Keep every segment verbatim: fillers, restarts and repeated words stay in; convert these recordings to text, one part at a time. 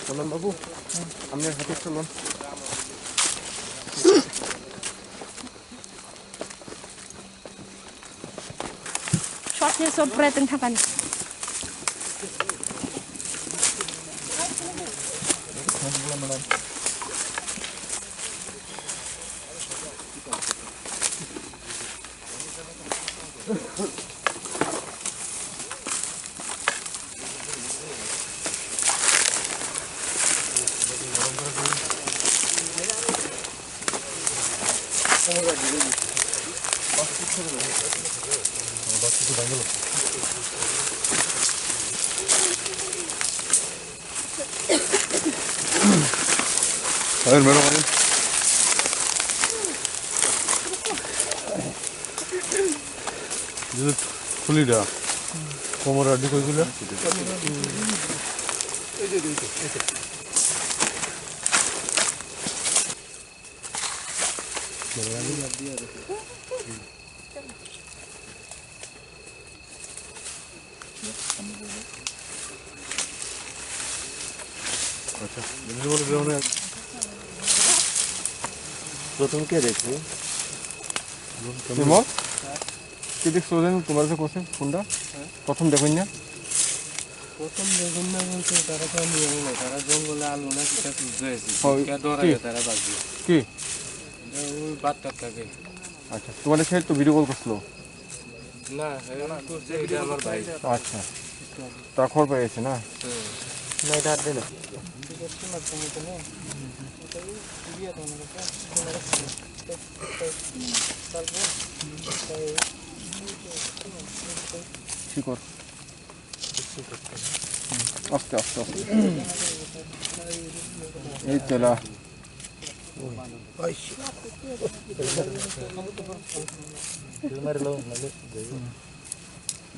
চলুন বাবু, আপনি হাতে চলুন। Short ni short prai tong thangkani. Hayır, merhaba. Khuli da. Komor adi koi gula. আচ্ছা, জিনিসগুলো কি মানে প্রথম কে দেখবে? প্রথম তুমি? কি দেখছো যেন তোমার কাছে কোথায় ফোনটা? হ্যাঁ। প্রথম দেখুন না। প্রথম দেখুন না বলতে তারা তো আমি জানি না, তারা জঙ্গলে আলু না কিতা খুঁজতে আছে, ও, কিতা ডরাইয়া কি? তারা বাঁচবে। কি? এটা ওই বাট্টার থাকে। আচ্ছা, তোমার সাথে তো ভিডিও কল করছিল? না, এটা করছে, এটা আমার ভাই। আচ্ছা, তা খবর পেয়ে গেছে না? হুম। না, এটা আর দে না। শিকড়। আস্তে, আস্তে, আস্তে। এই তেলা।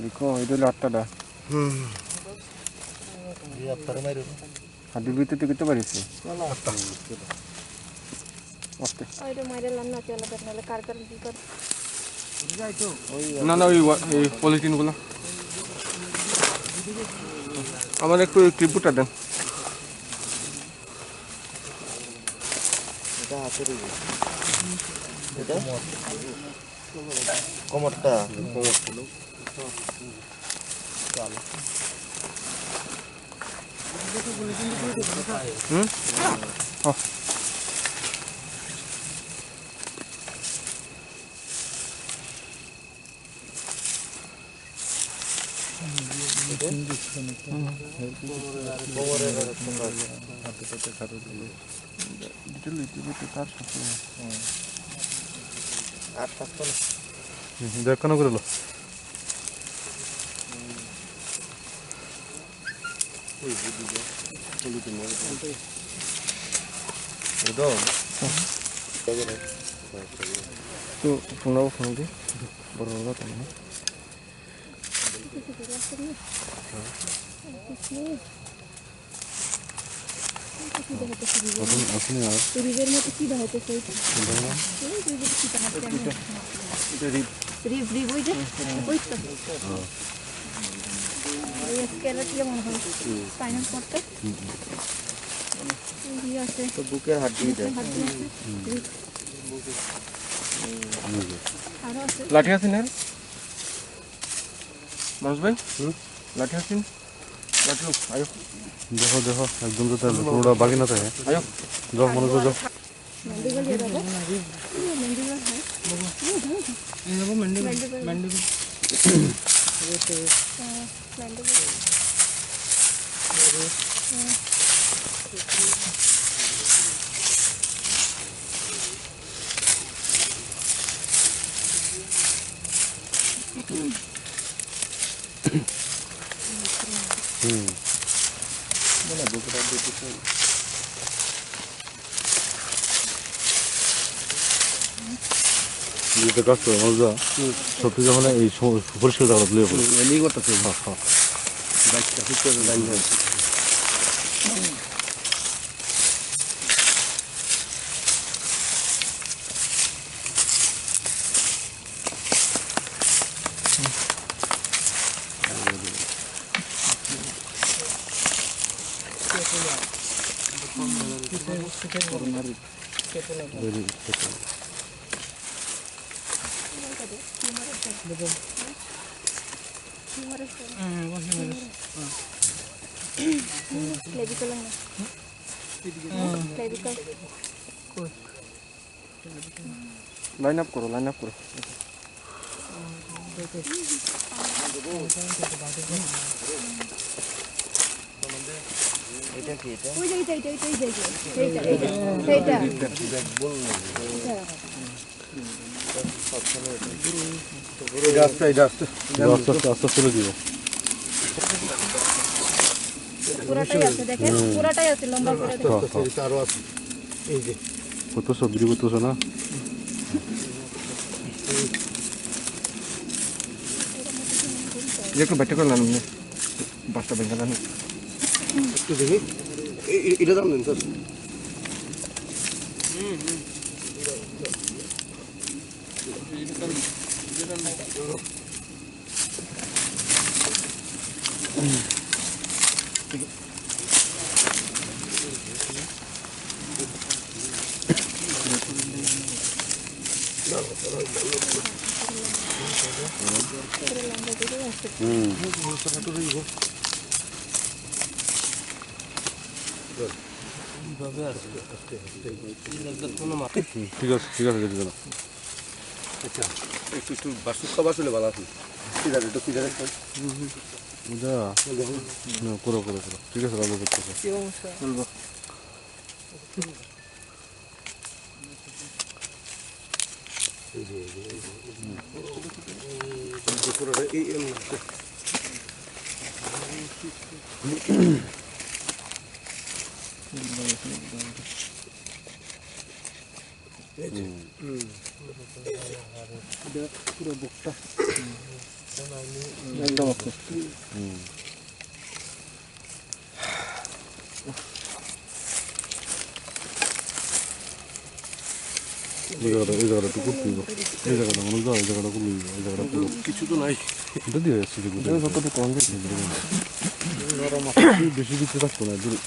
দেখো, এটা হলো আটটা। হুম। হাড্ডি ভিতরে তো করতে পারিস। আস্তে। ওই রে মাইরে লাম না চলে বের নালে কার কার কি কর। না, না, ওই ওয়া-, এই পলিথিনগুলো। আমার একটু ওই ক্লিপটা দেন। এটা হাতে দিবি। এটা? কোমরটা? কোমরটা। হুম? ও। আর থাকতো না। হুম, দেখ কেন করে লো? তো, তোমরাও ফোন দি, বড় বড় কথা না। Asli, asli ya. River mati sida hote koi. River mati sida hote. Rib, rib, rib, oy je, oy to. Oy, skeleton ya mone hoy. Spinal cord ta. Oy, ye ase. To buker haddi de. Haddi ase. Rib. Aro ase. লাঠি আছে নে? মানুষ ভাই? হুম? লাঠি আছে নি? লাঠি লোক, আয়ো। দেখো, দেখো, একদম যাতে কোনোটা বাকি না থাকে। আয়ো। যাও, মনে করো, যাও। মেন্ডিগল দিয়ে দেবো। মেন্ডিগল, হ্যাঁ। এই যাবো মেন্ডিগল। মেন্ডিগল। মেন্ডিগল। হ্যাঁ, মেন্ডিগল। হ্যাঁ। হুম। যেটা কাজ করে, মানুষ যা, হুম। সব কিছু মানে এই সম-, পরিষ্কার জায়গা তুলে পড়ে। হুম, এমনি করতেছে। হ্যাঁ, হ্যাঁ। বাইকটা ঠিক করে লাইন ধরে। Clavicle ang na. Clavicle. Line up করো, লাইন আপ করো। এটা কি এটা? ওই যে, এইটা, এইটা, এইটা, এইটা, এইটা, এইটা, এইটা, এইটা। এটা আস্তে, এটা আস্তে। আস্তে আস্তে, আস্তে আস্তে তুলে দিব। পুরাটাই আছে, দেখেন, হুম। পুরাটাই আছে, লম্বা করে দেখেন। হ্যাঁ, হ্যাঁ। এটা আরো আছে। এই যে। কত সব বিক্রি করতেছো না? একটু বাইটে করে লাম নে। বাসটা ভেঙে লাম। একটু দেখি। এ-, এ-, এটা দাম দেন, স্যার। হুম। ঠিক আছে, ঠিক আছে, রেডি করো। আচ্ছা, একটু, একটু বাসু খাবার চলে ভালো আছে। ঠিক আছে, একটু ঠিক আছে। যা। না, করো, করো, করো। ঠিক আছে, রাজু করতেছে। এই যে, এই যে, এই যে, এই যে, পুরোটা এই, এই, এই যে। হুম। এটা পুরো বুকটা। একদম আছে। হুম। এই জায়গাটা, এই জায়গাটা একটু করতে হইব। এই জায়গাটা মনে হয়, এই জায়গাটা করলে হইব, এই জায়গাটা করলে। কিছু তো নাই। এটা দিয়ে আসছে যে এটা যতটুকু কম গেছে। বেশি কিছু থাকতো না, দূরে।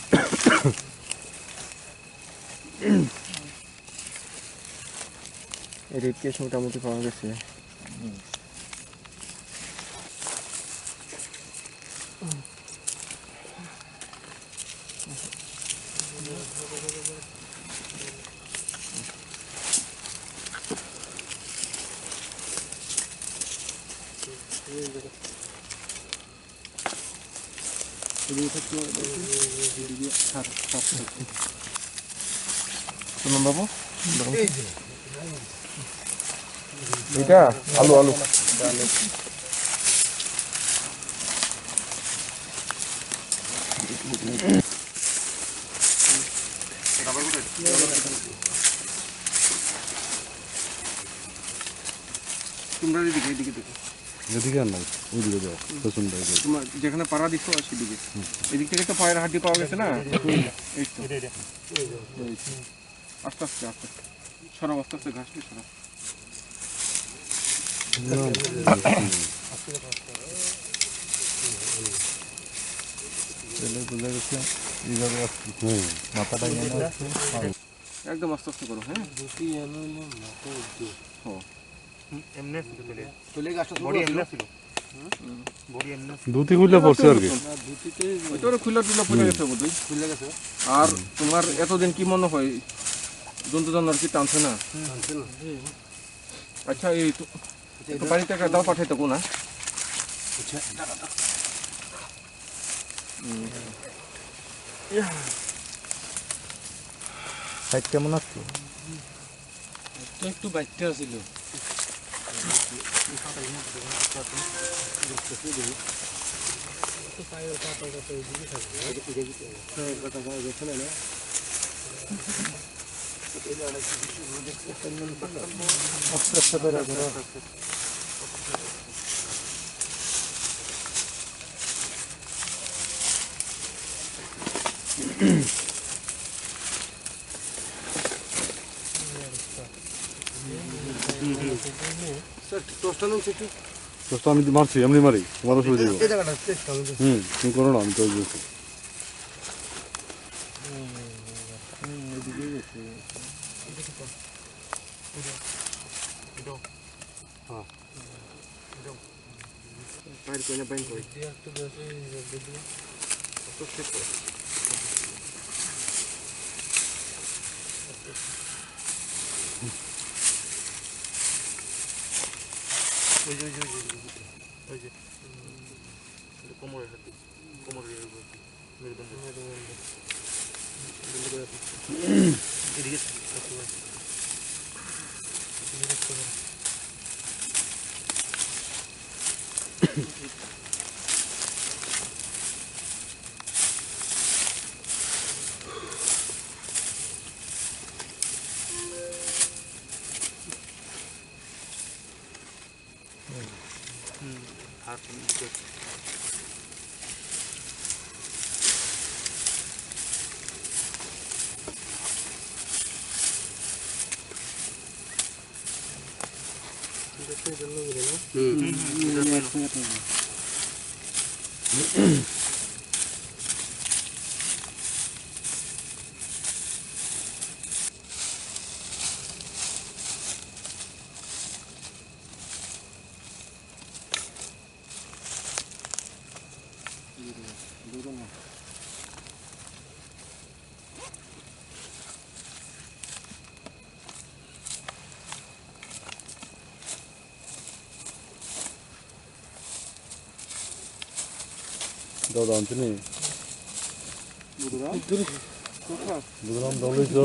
এই রিফকেস মোটামুটি পাওয়া গেছে। সুমন বাবু, এটা আলু, আলু। তোমরা এদিকে, এদিকে দেখো। এদিকে আর নাই, ওইদিকে যাও, পেছন দিকে যাও। তোমার যেখানে পাড়া দিচ্ছ, আর সেদিকে। এদিক থেকে তো পায়ের হাড্ডি পাওয়া গেছে না? এই তো। এই তো। আস্তে আস্তে, আস্তে আস্তে। সরাও, আস্তে আস্তে ঘাসটি সরাও। না। তাহলে বোঝা গেছে এইভাবে আসছে। হুম। মাথাটা এখানে আসছে। একদম আস্তে আস্তে করো, হ্যাঁ? ধুতি এনে হইলে মাথা উঠবে। ও। হুম, এমনি আসছিল তো। তুলে গাছটা বডি তুলে এমনি আসছিল। হুম। বডি এমনি আসছিল। ধুতি খুলে পড়ছে আর কি। না, ধুতিতে ওইটা ওরা খুলে টুলে পড়ে গেছে বোধহয়। খুলে গেছে। আর তোমার এতদিন কি মনে হয় জন্তু জানোয়ার কি টানছে না? টানছে না। আচ্ছা, এই তো, আচ্ছা, একটু এটা বাড়িতে একটা দাও পাঠাই তো কোনা। আচ্ছা। সাইড কেমন আছে? তো একটু বাইকটা ছিল। স্যার, টর্চটা নিন, স্যার, একটু। টর্চটা আমি মারছি, এমনি মারি, তোমার অসুবিধা নেই। এই জায়গাটা, চেষ্টা করুন। হুম, তুমি করো না, আমি তো ওই যে হ্যাঁ। বাইর কই না, বাইর কই। ওই যে, ওই যে, ওই যে, ওই যে, ওই যে। এটা কোমরের হাড্ডি, কোমরের ইয়ের উপর। মেরুদণ্ড। এদিকে থাকো ভাই। Dodon tini. Budram? Budram doli jo.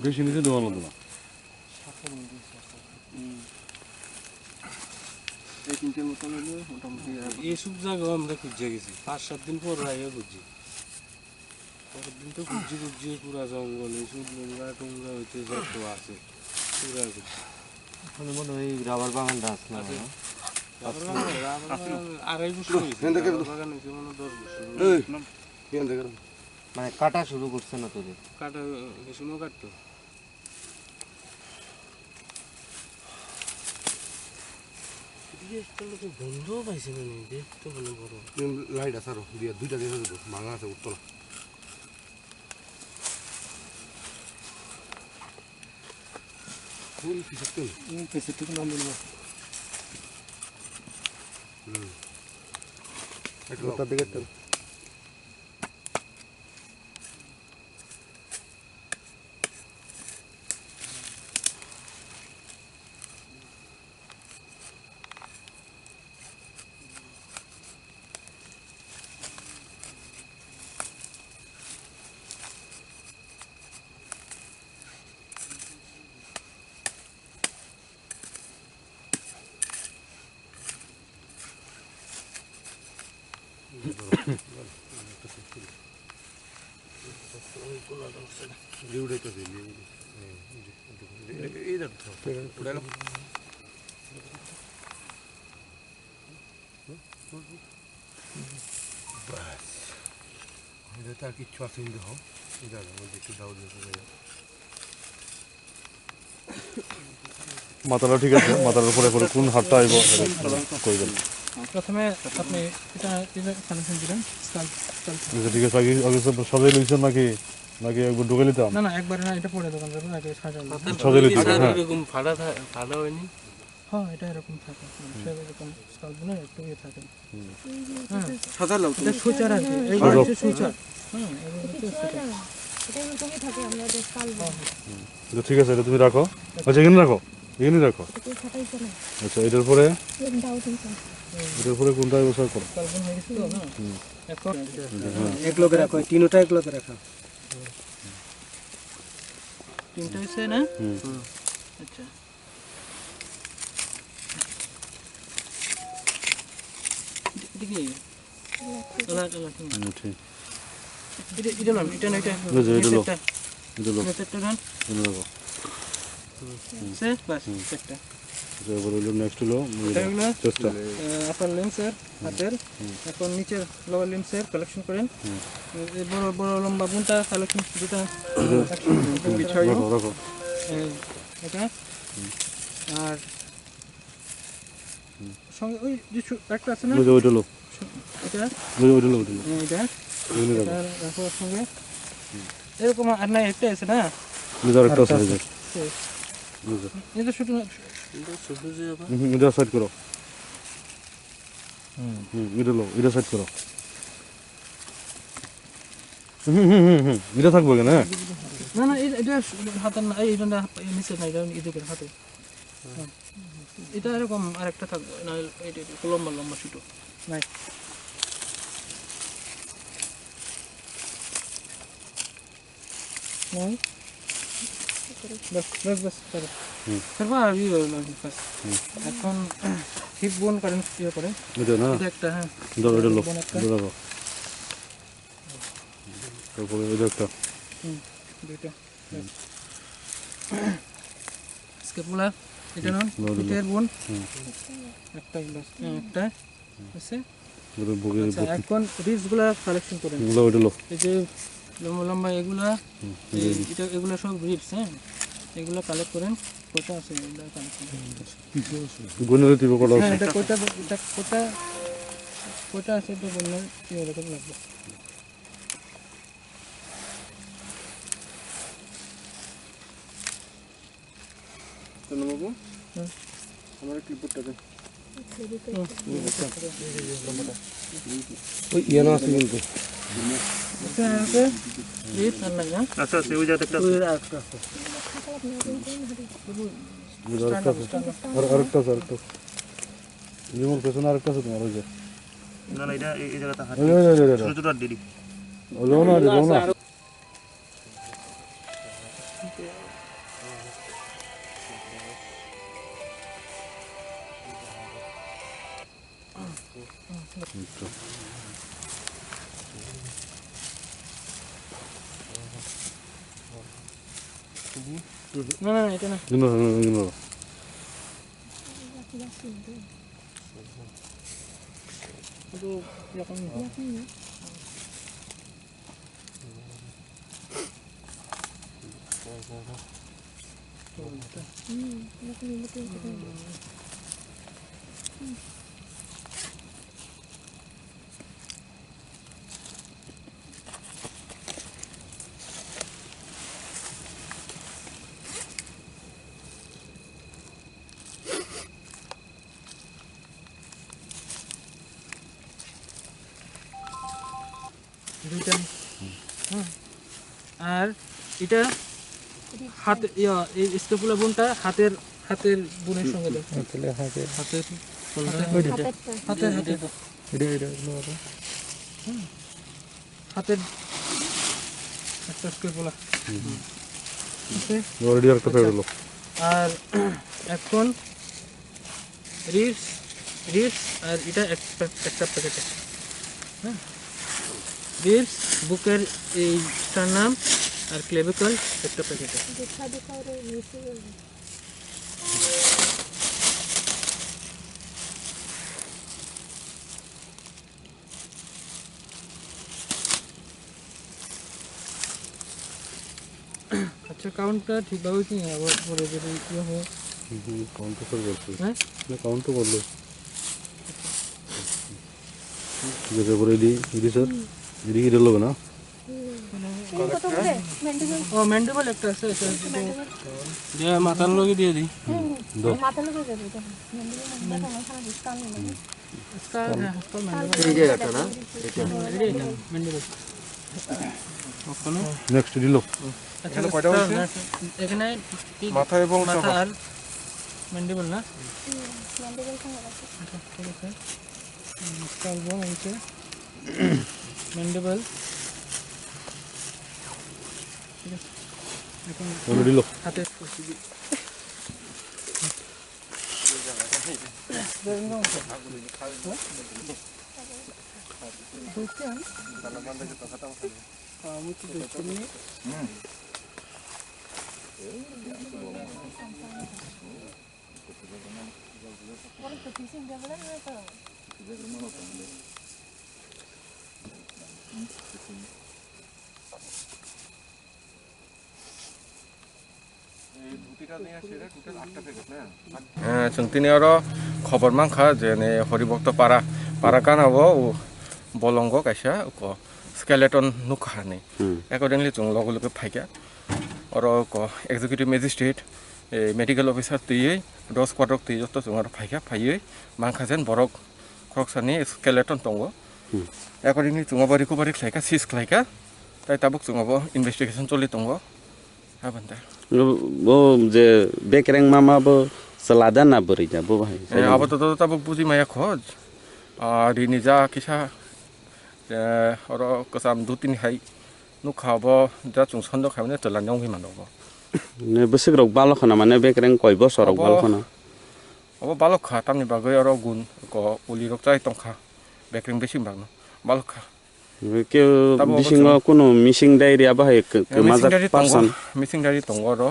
Besi nise dogan lo dogan. এই তিনটের মতন হলে মোটামুটি আর এই সব জায়গাও আমরা খুঁজে গেছি, পাঁচ সাত দিন পর আইয়া খুঁজছি। পরের দিন তো খুঁজছি খুঁজছি পুরা জঙ্গল, এই সব নোংরা টোংরা হইতে যত আছে পুরা খুঁজছি। ওখানে মনে হয় এই রাবার বাগানটা আছে না? আছে। রাবার বাগান, রাবার বাগান আড়াই বছর হয়েছে। রাবার বাগান হয়েছে মনে হয় দশ বছর। এই, কি আনতে গেলাম? মানে কাটা শুরু করছে না তোদের? কাটা, কিছু না কাটতো। এদিকে একটা লোকে বন্ধও পাইছে না, নেই, দেখতে হলে বড়। তুমি লাইট আছে আরো, দিয়ে দুইটা দিয়ে দেবো, ভাঙা আছে, উঠতো না। কোন পিছের তো? হুম, পিছের তো নাম বলবো। হুম। একটা গোটা লাও। দিকে তো। ব্যাস। এটা তো আর কিচ্ছু আসেনি দেখো। এই জায়গার মধ্যে একটু ডাউন হয়ে যাবে। মাথাটা ঠিক আছে, মাথার উপরে পরে কোন হাড়টা আইব, এটা কই গেল? প্রথমে আপনি এটা, এটা কানেকশন দিবেন, স্কাল্প, স্কাল্প। আচ্ছা, ঠিক আছে, আগে, আগে সব সাজাই লইছেন নাকি, নাকি একবার ঢুকে নিতাম? না, না, একবারে না, এটা পরে দোকান যাবে, আগে সাজাই লইবেন। সাজাই লইতে হবে, হ্যাঁ। এরকম ফাটা থা-, ফাটা হয়নি? হ্যাঁ, এটা এরকম থাকে, মানুষের এরকম স্কাল্প না একটু ইয়ে থাকে। হুম। হ্যাঁ। সাদা লাউ এটা তুমি। সুচার আর কি, এইগুলো সাদা। হচ্ছে সুচার। হুম, এগুলো হচ্ছে সুচার। এটা এরকমই থাকে, আমরা যে স্কাল্প। হ্যাঁ, হ্যাঁ। হুম। এটা ঠিক আছে, এটা তুমি রাখো। আচ্ছা, এখানে রাখো, এখানে রাখো। এটা কেউ ফাটাইছে না। আচ্ছা, এটার পরে? এর দাও তুমি। এটার পরে কোনটা ব্যবহার করো? স্কাল্প হয়ে গেছে তো, না? হুম। এখন হ্যাঁ। এক লগে রাখো, এই তিনটা এক লগে রাখো। তিনটা হয়েছে না? হুম। হুম। আচ্ছা। এটা, এটা কি? আলাদা, আলাদা, হুম। হুম, ঠিক। এটা, এটা না, এটা না, এটা। বুঝো, এটা লো। নিচেরটা। এটা লো। নিচেরটা না? এটা লো। হুম। হুম। শেষ, বাস, হুম। একটা। আচ্ছা, এবার হলো নেক্সট হলো এটা হলো, চেস্টটা। আহ, আপার লিম্বসের হাতের। হুম। এখন নিচের লোয়ার লিম্বসের কালেকশন করেন। হুম। এই বড়, বড় লম্বা বুনটা কালেকশন দুটা। এটা কালেকশন করতে হবে। রাখো, রাখো। এই, এটা। হুম। আর হুম। সঙ্গে ওই যে ছো-, একটা আছে না? ওই যে ওইটা লো। ছো-, এটা? ওই যে ওইটা লো, ওইটা লো। হ্যাঁ, এটা। ওইটা রাখো। এটা রাখো সঙ্গে। হুম। এরকম আর নাই, একটা আছে না? ওই যে আরেকটা আছে, আরেকটা ওই যে। আছে। শেষ। ওই যে। এটা ছোট না? এটা ছোট যে আবার। হুম, হুম, এটা সাইড করো। হুম। হুম, এটা লো, এটা সাইড করো। হুম, হুম, হুম, হুম, এটা থাকবো কেন, হ্যাঁ? না, না, এই, এটা হাতের না, এই, এটা না, এই নিচে না, এটা এদিকে হাতে। হ্যাঁ। এটা এরকম আরেকটা থাকবো, না, এটা, এটা একটু লম্বা, লম্বা ছোট। নাই। নাই? বাস, বাস, বাস, চলো। হুম। তারপর আর ইয়ে হলো, বাস। হুম। এখন হিপ বোন কারেন্ট ইয়ে করে। এটা না? এটা একটা, হ্যাঁ। ধরো, এটা লো, বোন একটা। এটা রাখো। তারপরে এটা একটা। হুম, দুইটা। হুম। স্ক্যাপুলা, এটা হুম, না, না, না। পিঠের বোন। হুম। একটা ইন্ডাস-, হ্যাঁ, একটা। হুম। আছে? ওটা বুকে আচ্ছা, বুকে। এখন রিবস গুলা কালেকশন করেন। এগুলা ওটা লো। এই যে লম্বা লম্বা এগুলা, হুম, এই এই। এটা, এগুলা সব রিবস, হ্যাঁ? এগুলা কালেক্ট করেন। কয়টা আছে? এগুলা কালেক্ট করেন। গুণের দিব কটা হ্যাঁ, আছে? এটা কয়টা, এটা কয়টা, কয়টা আছে? এটা গুণের কি এরকম লাগবে। চন্দনবাবু, হুম। আমার ক্লিপবোর্ডটা দেন। ওই ইয়ানো আছে কিন্তু। আচ্ছা, আচ্ছা, ওই জায়গাটা একটা আছে। ওই আরেকটা আছে। আর, আরেকটা আছে, আরেকটা আছে। নিমুর পেছনে আরেকটা আছে তোমার, ওই যে। না, না, এটা এই, এই জায়গাটা হাত ওই, ওই, ওই, ওই, ওই। ছোট ছোট আর দেরি। ও, লো না, লো না। না, না, না, এটা না। না, না, না, না। এটা এরকম। দুইটা। হুম। আর এটা হাতে, ইয়া, এই স্ক্যাপুলা বোনটা হাতের, হাতের বোনের সঙ্গে দেয়। তাহলে হাতে। হাতের কোনটা? হাতের, হাতের। এটা, এটা, এটা। হুম। হাতের একটা স্ক্যাপুলা। হুম। ওকে? Already একটা আচ্ছা। পেয়ে গেল। আর এখন রিবস, রিবস আর এটা একটা, একটা প্যাকেটে। হ্যাঁ? Beads, বুকের এই স্টারনাম আর ক্লেভিকল একটা প্যাকেট আছে। আচ্ছা, কাউন্টটা ঠিকভাবে কি আবার পরে যদি ইয়ে হয়? হুম, হুম, কাউন্ট তো করে বলছি। হ্যাঁ? না, কাউন্ট তো করলো। ঠিক আছে, পরে এডি, এডি স্যার, এডি কি ঢেলো না? ও, ম্যান্ডিবল একটা আছে, এটা দিয়ে মাথার লগে দিয়ে দিই। দাও। স্কাল, হ্যাঁ, স্কাল ম্যান্ডিবল। এই জায়গাটা না? এটা। এটা, এটা, ম্যান্ডিবল। নেক্সট দিল। আচ্ছা, এখানে কয়টা স্কাল হয়েছে? এখানে কি? মাথা এবং মাথা চাপা। আর ম্যান্ডিবল না? আচ্ছা, ঠিক আছে। হুম, স্কাল বোন হয়েছে। ম্যান্ডিবল। ঠিক আছে। এখন হাতে স্পর্শ দিই। Eh, chwng tini oro khobor mankha je ni Horibokto para, para gana o bolongo kaisa ko skeleton nukha hinwi. Hmm. Accordingly, chwng logo logo phaikha. Oro ko executive magistrate, eh, medical officer twiwi, dos quadrok twiwi joto chwng oro phaikha, phaiwi mankha jen borok khoroksani skeleton tongo. Hmm. Accordingly, chwng abo recovery khlaikha, seize khlaikha, tai tabuk chwng abo investigation choli tongo. Aboni ta. Bo je bekreng mama bo chwla da na bwrwi da bo bahai? Eh, abo to, to tabuk buji maya kho. Ah, rini ja kisa, eh, oro kwcham dutini hai nukha, bo ja chwng sondok hai mane chwla ni wngwi mano bo. Ne bwswk rok balok khana mane bekreng koi bosor rok balok khana? Obo balok kha, tamni bagwi oro gun ko uli rok chai tongkha, bekreng bising bagno balok kha. Khe tabuk bisingo chwng kunu missing diary abo hai khe-, eh, missing diary tongo, person. Missing diary tongo oro,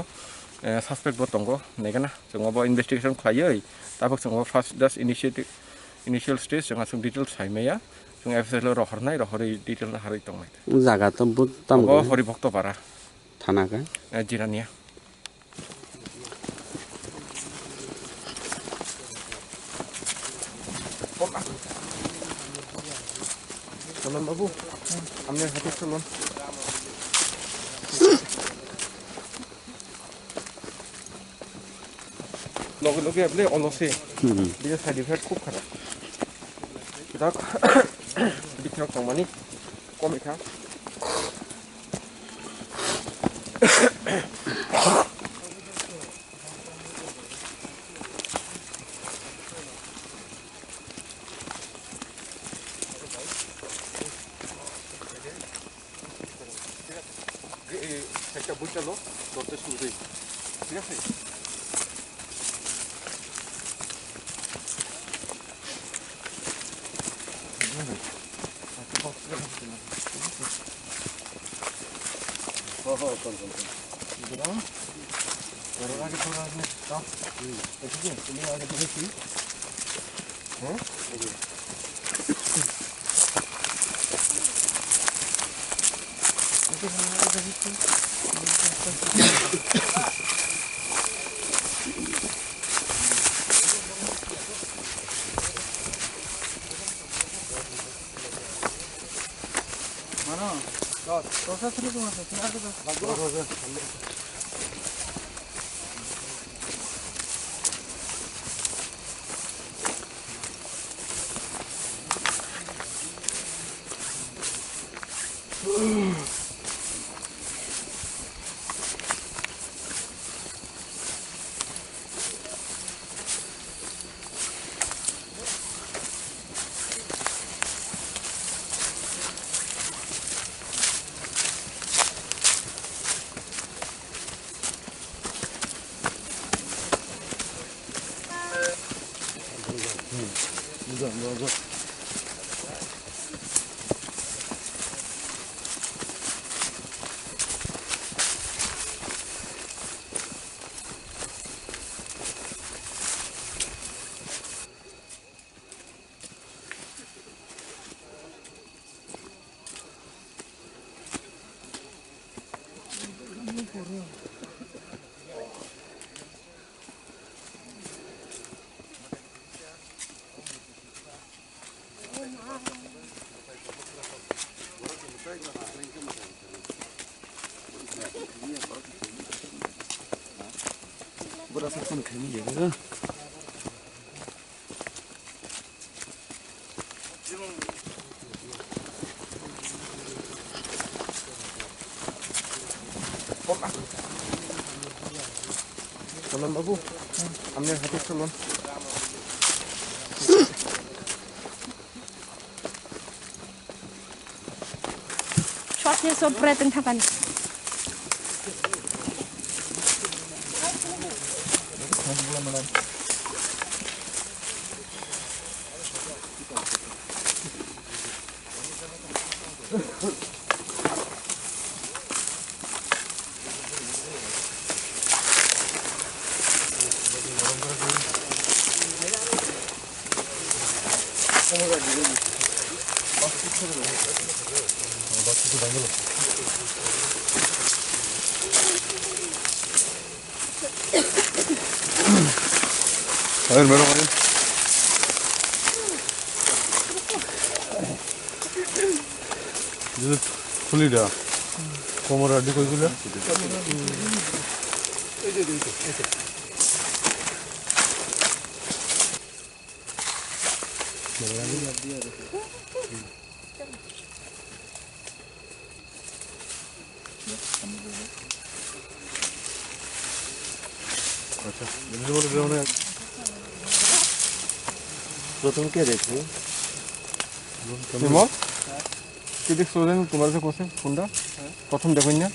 eh, suspect bo tongo, naikhe na chwng obo investigation khlaiwi, tabuk chwng obo first just initiative, initial stage chwng aswk details sai maya, chwng F S L o rohornai, rohorwi detail harwi tongnai. Jaga to but tamo obo khe? Horibokto para. Thana khe? Eh, Jirania. Salam babu, amne hati salam. Loge loge able ono se. Hmm. Dia side effect khub kharap. Dak bikrok tongmani kom ekha. এই সাইডটা বইটা লো, দরজা শুরু হয়ে গেছে। ঠিক আছে? হ্যাঁ, হ্যাঁ, চল, চল, চল। বুঝলাম। ঘরের আগে তোরা আগে কাপ। হুম। দেখেছিস? তুমি আগে দেখেছিস? হ্যাঁ? Mano, dos, dos asli cuma satu, satu, satu. চলুন বাবু, আপনি হাতে চলুন। Short ni short prai tong thapani. A ver, mero, mero. Khuli da. Komor adi koi gula. আচ্ছা, প্রথম কে দেখলো? বিমল, কে দেখছো জানো তোমার যে কোসে ফোনটা? হ্যাঁ। প্রথম দেখুন না?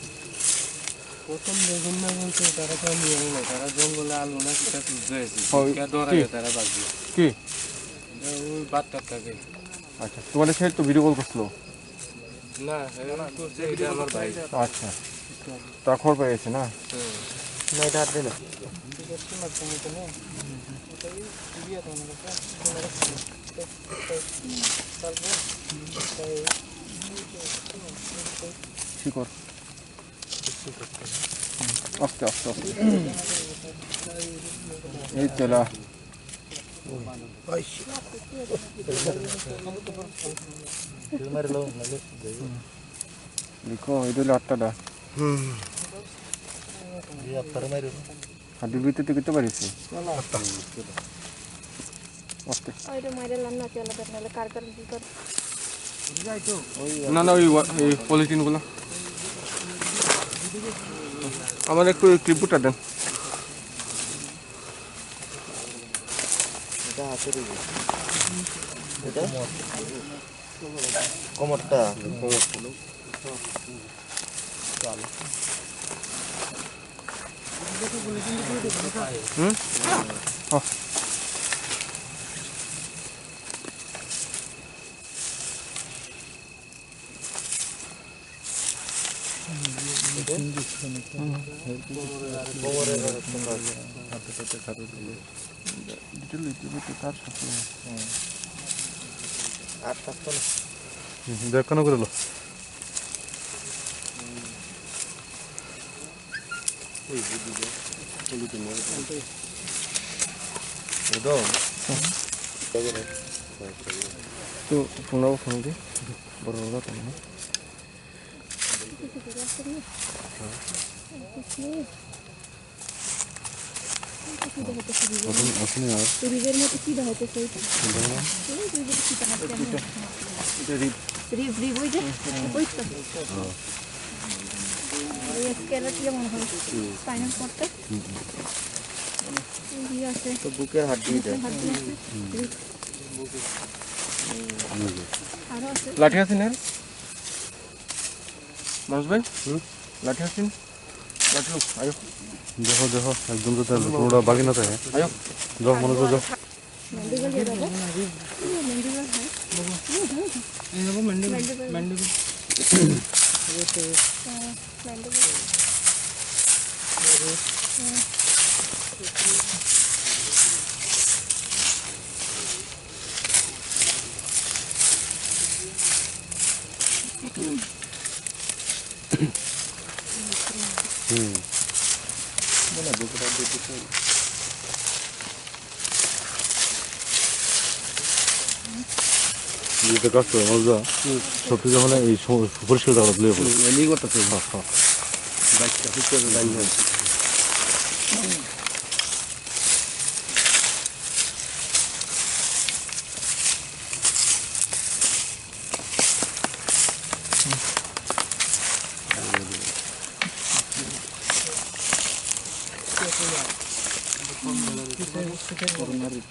প্রথম দেখুন না বলতে তারা তো আমি জানি না, তারা জঙ্গলে আলু না কিটা তুলতে হয়েছে, ও, কিটা ডরাইয়া কি? তারা বাঁচবে। কি? এটা ওই বাচ্চার কাছে। আচ্ছা, তোমাদের সাথে তো ভিডিও কল করছিল? না, এটা করছে, এটা আমার ভাই। আচ্ছা, তা খবর পেয়ে গেছে না? হুম। না, এটা আর দে না। শিকড়। আস্তে, আস্তে, আস্তে। এই তেলা। দেখো, এটা হলো আটটা দা। হুম। এই আটটার বাইরে। হাড্ডির ভিতরে তো কিনতে পারিস। আস্তে। ওই রে মাইরে লাম না চলে, তাহলে কার কার কি কর? না, না, ওই ওয়া-, এই পলিথিন গুলো। আমার একটু এই ক্লিপটা দেন। এটা হাতে রেখে। এটা? কোমরটা। হুম? ও। হুম, দেখ কেন করে লো? তো তোমরাও ফোন দি, বড় বড় কথা না। এখন, এখন আর ফ্রিজের মধ্যে কি দেখাইতেছে ওইটা? এই যে কি দেখাচ্ছে? রিব, রিব ওই যে, ওই তো। এই স্কেলেট ইয়ে মনে হয়, স্পাইনাল কর্ডটা। এই যে আছে। তো বুকের হাড্ডি এটা। বুকের হাড্ডি আছে। রিব। আরো আছে। লাঠি আছে না? মানুষ ভাই? হুম? লাঠি আছে না? লাঠি লোক, আয়ো। দেখো, দেখো, একদম তো তার কোনোটা বাকি না থাকে। আয়ো। যাও, মনে করো, যাও। মেন্ডিবল দিয়ে দেবো। মেন্ডিবল হয়। এই দেখো, মেন্ডিবল। মেন্ডিবল। মেন্ডিবল। হ্যাঁ, মেন্ডিবল। হুম। যেটা কাজ করে, মজা। হুম। সব কিছু মানে এই সম-, পরিষ্কার জায়গা তুলে পড়ে। হুম, এমনি করতেছে। হ্যাঁ, হ্যাঁ। বাইশটা, বাইশটা জানি না। Coronary.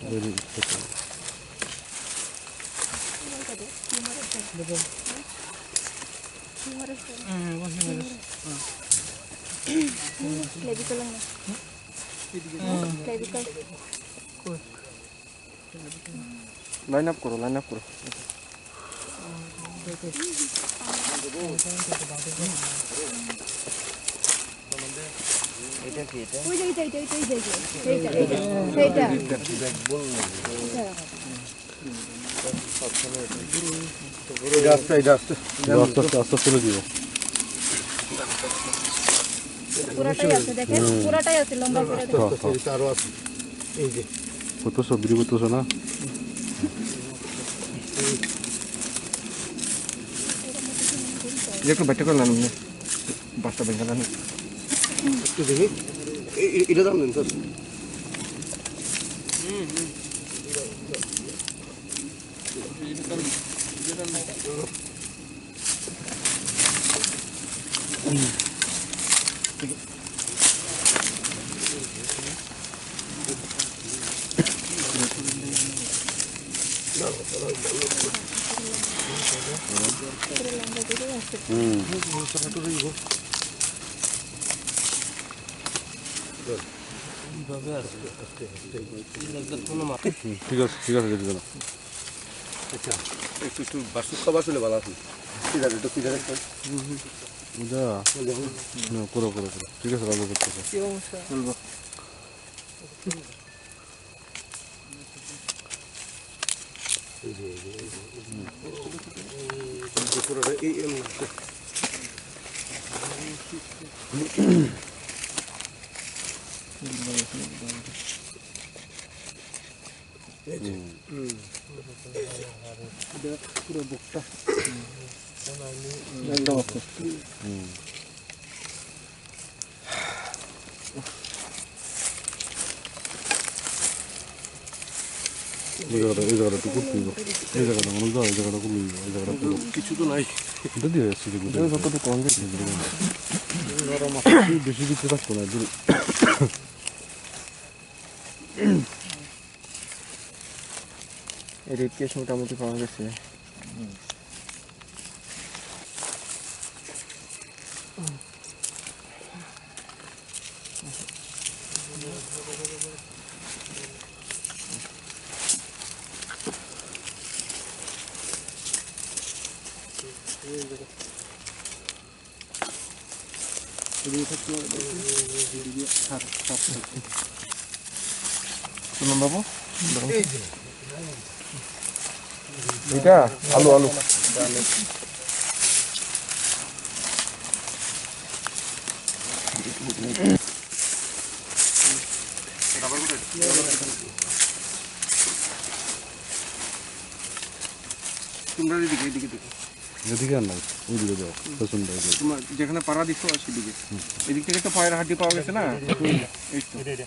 Very special. Clavicle lang na. Clavicle. Line up koro, line up koro. এটা কি এটা? ওই যে, এইটা, এইটা, এইটা, এইটা, এইটা, এইটা, এইটা, এইটা। ব্যাকবোন নাকি? এটা। এটা আস্তে, এটা আস্তে। এটা আস্তে আস্তে, আস্তে আস্তে তুলে দিব। পুরাটাই আছে, দেখেন, হুম। পুরাটাই আছে, লম্বা করে দেখেন। হ্যাঁ, হ্যাঁ। এটা আরো আছে। এই যে। কত সব বিড়ি করতেছে না? একটু বাইটটা করে লাগানো। বাসটা বেঙ্গল আনো। একটু দেখি। এ-, এ-, এটা দাম দেন, স্যার। হুম। এইভাবে আর কি? হুম, ঠিক আছে, ঠিক আছে, যেতে দাও। আচ্ছা, একটু, একটু বাসু খাবার চলে ভালো আছে। কি জানে, একটু কি জানে, স্যার? এটা, না, করো, করো, করো। ঠিক আছে, রাজা করতেছে। কি অবস্থা? চলবো। এই যে, এই যে, এই যে, এই যে, পুরোটা এই, এই, এই যে। হুম। হুম। এটা পুরো বুকটা। একদম আছে। হুম। এই জায়গাটা, এই জায়গাটা একটু করতে হইব। এই জায়গাটা মনে হয়, এই জায়গাটা করলে হইব, এই জায়গাটা করলে। কিছু তো নাই। এটা দিয়ে আসছি যে এটা যতটুকু কম গেছে। বেশি কিছু রাখতো না, দূরে। এই রিফ কেস মোটামুটি পাওয়া গেছে। শুনুন বাবু, এটা আলু, আলু। তোমরা এদিকে, এদিকে দেখো। এদিকে আর নাই, ওইদিকে যাও, পেছন দিয়ে যাও। তোমার যেখানে পাড়া দিচ্ছ, আর সেদিকে। হুম। এদিক থেকে তো পায়ের হাড্ডি পাওয়া গেছে না? এই তো। এই তো।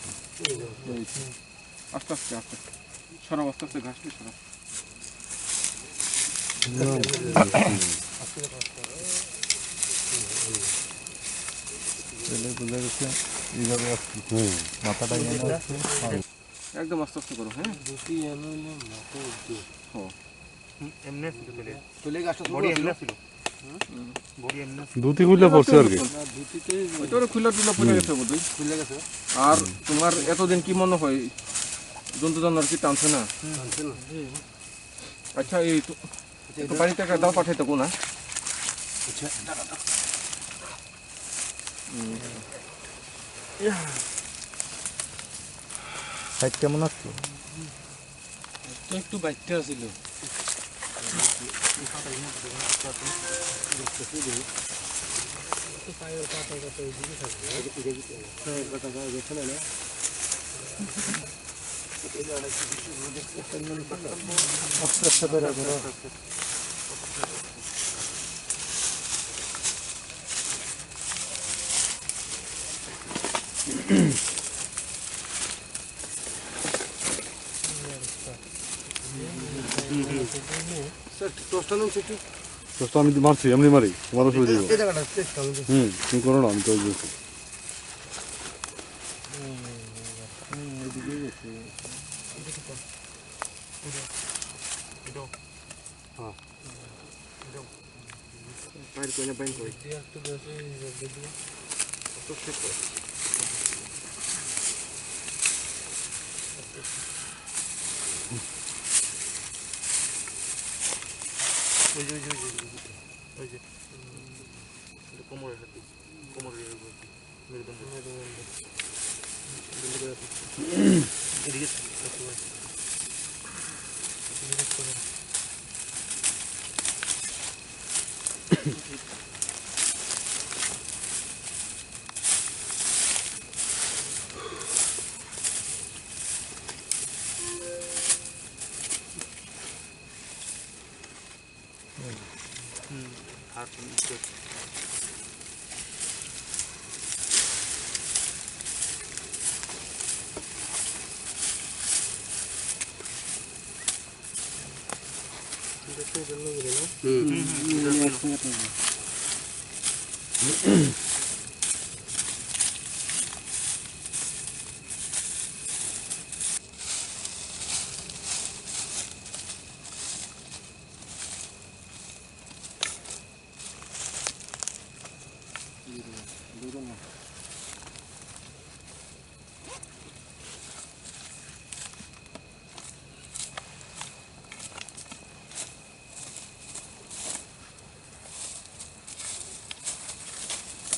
আস্তে আস্তে, আস্তে আস্তে। সরাও, আস্তে আস্তে ঘাসটা সরাও। তাহলে বোঝা গেছে এইভাবে আসছে। হুম। মাথাটা এখানে আসছে। একদম আস্তে আস্তে করো, হ্যাঁ? ধুতি এমন হইলে মাথা উঠবে। ও। হুম, এমনি ছিল তলে। তলে গাছটা বডি ছিল। এমনি ছিল। হুম। বডি এমনি ছিল। ধুতি খুলে পড়ছে আর কি। না, ধুতিতেই ওই তো ওরা খুলে টুলে পড়ে হুম। গেছে বোধহয়। খুলে গেছে। আর তোমার এতদিন কি মনে হয় জন্তু জানোয়ার কি টানছে না? হুম। টানছে না। আচ্ছা, এই তো, আচ্ছা, একটু এটা বাড়িতে একটা দাও পাঠাই তো কোনা। আচ্ছা, দাঁড়া, দাঁড়া। হুম। সাইড কেমন আসছে? তো একটু বাইকটা ছিল। আস্তে আস্তে বেরো, বেরো। স্যার, টর্চটা নিন একটু। টর্চটা আমি মারছি, এমনি মারি, তোমার অসুবিধা নেই। এই জায়গাটা, চেষ্টা আমি হুম, তুমি করো না, আমি তো ওই বলছি। Pair koi na pain koi. Tok sik koi. Oi, oi, oi, oi, oi. Oi, oi. Komor hati. Komor hati.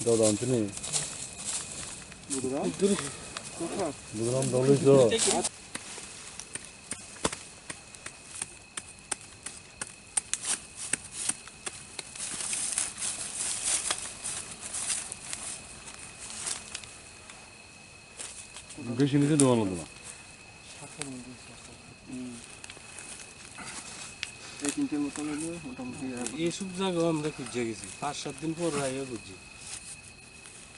Dodon sini. Buduram? Buduram dogli so. Besi ni se dogan lo dogan. এই তিনটের মতন হইলে মোটামুটি আর এই সব জায়গা আমরা খুঁজে গেছি, পাঁচ সাত দিন পর আইয়া খুঁজছি।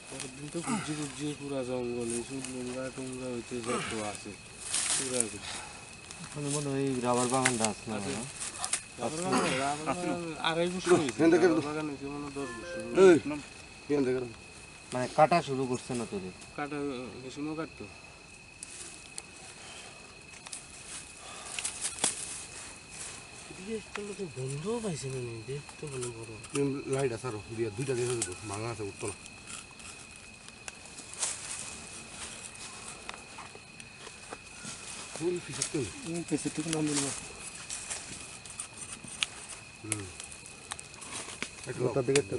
পরের দিন তো খুঁজছি খুঁজছি পুরা জঙ্গল, এই সব নোংরা টোংরা হইতে যত আছে পুরা খুঁজছি। ওখানে মনে হয় এই রাবার বাগানটা আছে না? আছে। রাবার বাগান, রাবার বাগান আড়াই বছর হয়েছে। এখান থেকে রাবার বাগান হয়েছে মনে হয় দশ বছর। এই, এখান থেকে। মানে কাটা শুরু করছে না তোদের? কাটা, মেশিনও কাটতো। এদিকে একটা লোকে বন্ধও পাইছে না, নেই, দেখতে মনে বড়। তুমি লাইট আছে আরো, দিয়ে দুইটা দিয়ে দিবো, ভাঙা আছে, উঠতো না। ফুল পিছের তো। হুম, পিছের তো নাম বলবো। হুম। একটা ওটার দিকে তো।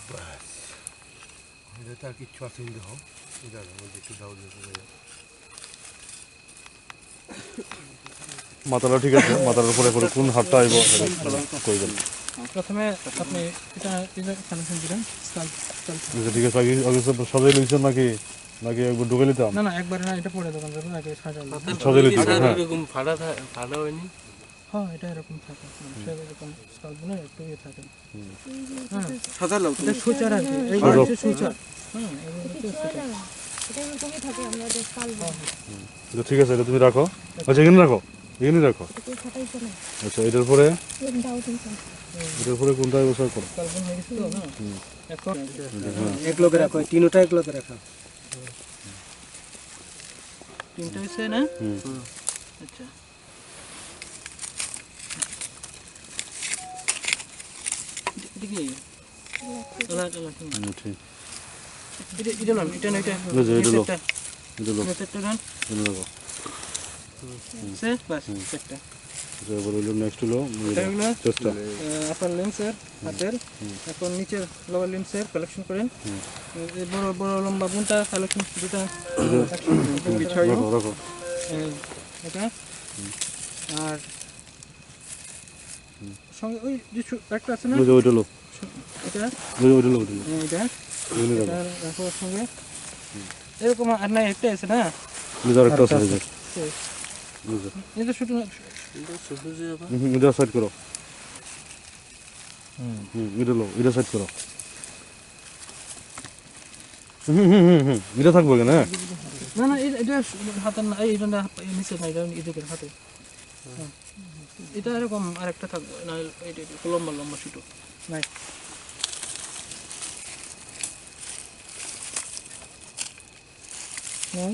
ব্যাস, এটা তো আর কিচ্ছু আসেনি দেখো। এই দেখো, ওই যে একটু ডাউন হয়ে গেছে। মাথাটা ঠিক আছে, মাথার উপরে পরে কোন হাড়টা আইব, সেটা একটু কই দেন। প্রথমে আপনি এটা, এটা কানেকশন দিলেন, স্কাল্প, স্কাল্প। আচ্ছা, ঠিক আছে, আগে, আগে সব সাজাই লইছেন নাকি, নাকি একবার ঢুকে নিতাম? না, না, একবারে না, এটা পরে দোকান যাবে, আগে সাজাই লইছেন। সাজাই লইতে হবে, হ্যাঁ। এরকম ফাড়া থা-, ফাড়া হয়নি? হ্যাঁ, এটা এরকম থাকে, মানে, সব এরকম স্কাল্প গুলো একটু ইয়ে থাকে। হুম। হ্যাঁ। সাদা লাউ। এটা সুচার আর কি, এই সুচার। হচ্ছে সুচার। হ্যাঁ, এগুলো হচ্ছে সুচার। এটা এরকমই থাকে, আমরা যে স্কাল্প বলি। হুম। এটা ঠিক আছে, এটা তুমি রাখো। আচ্ছা, এখানে রাখো, এখানে রাখো। এটা ফাটাইছে না। আচ্ছা, এটার পরে? এর দাও তুমি। এটার পরে কোনটা ব্যবহার করো? স্কাল্প হয়ে গেছে তো, হ্যাঁ। হুম। এখন হ্যাঁ। এক লগে রাখো, এই তিনটা এক লগে রাখো। তিনটা হয়েছে না? হুম। আচ্ছা। এটা কি? আলাদা, আলাদা, হুম। হুম, ঠিক। এটা, এটা না, এটা না, এটা। এই যে, এটা লো। নিচেরটা। এটা লো। নিচেরটা না? এটা লো। হুম। সে, বাস, হুম। চারটা। আচ্ছা, এবার হইলো নেক্সট হইলো, এটা হইলো, চেস্টটা। আহ, আপার লিম্বসের, হুম। হাতের। হুম। এখন নিচের লোয়ার লিম্বসের কালেকশন করেন। হুম। এই বড়, বড় লম্বা বুনটা কালেকশন দুটা। এটা। হুম। রাখো, রাখো। এই, এটা। হুম। আর সঙ্গে ওই যে ছো-, একটা আছে না? ওই যে ওইটা লো। এটা? ওই যে ওইটা লো, ওইটা লো। হ্যাঁ, এটা। ওইটা লো। এটা রাখো সঙ্গে। এরকম আর নাই, একটা আছে না? ওই যে আরেকটা আছে, ওই যে। শেষ। ওই যে। এটা ছোট না? এটা ছোট যে আবার। হুম, হুম, এটা side করো। হুম। হুম, এটা লো, এটা side করো। হুম, হুম, হুম, হুম, এটা থাকবো কেন, হ্যাঁ? না, না, এটা, এটা হাতে না, এই, এটা না, এই নিচে না, এটা এদিকে হাতে। হ্যাঁ। এটা এরকম আরেকটা থাকবো, না, এটা, এটা একটু লম্বা, লম্বা, ছোট। নাই। নাই?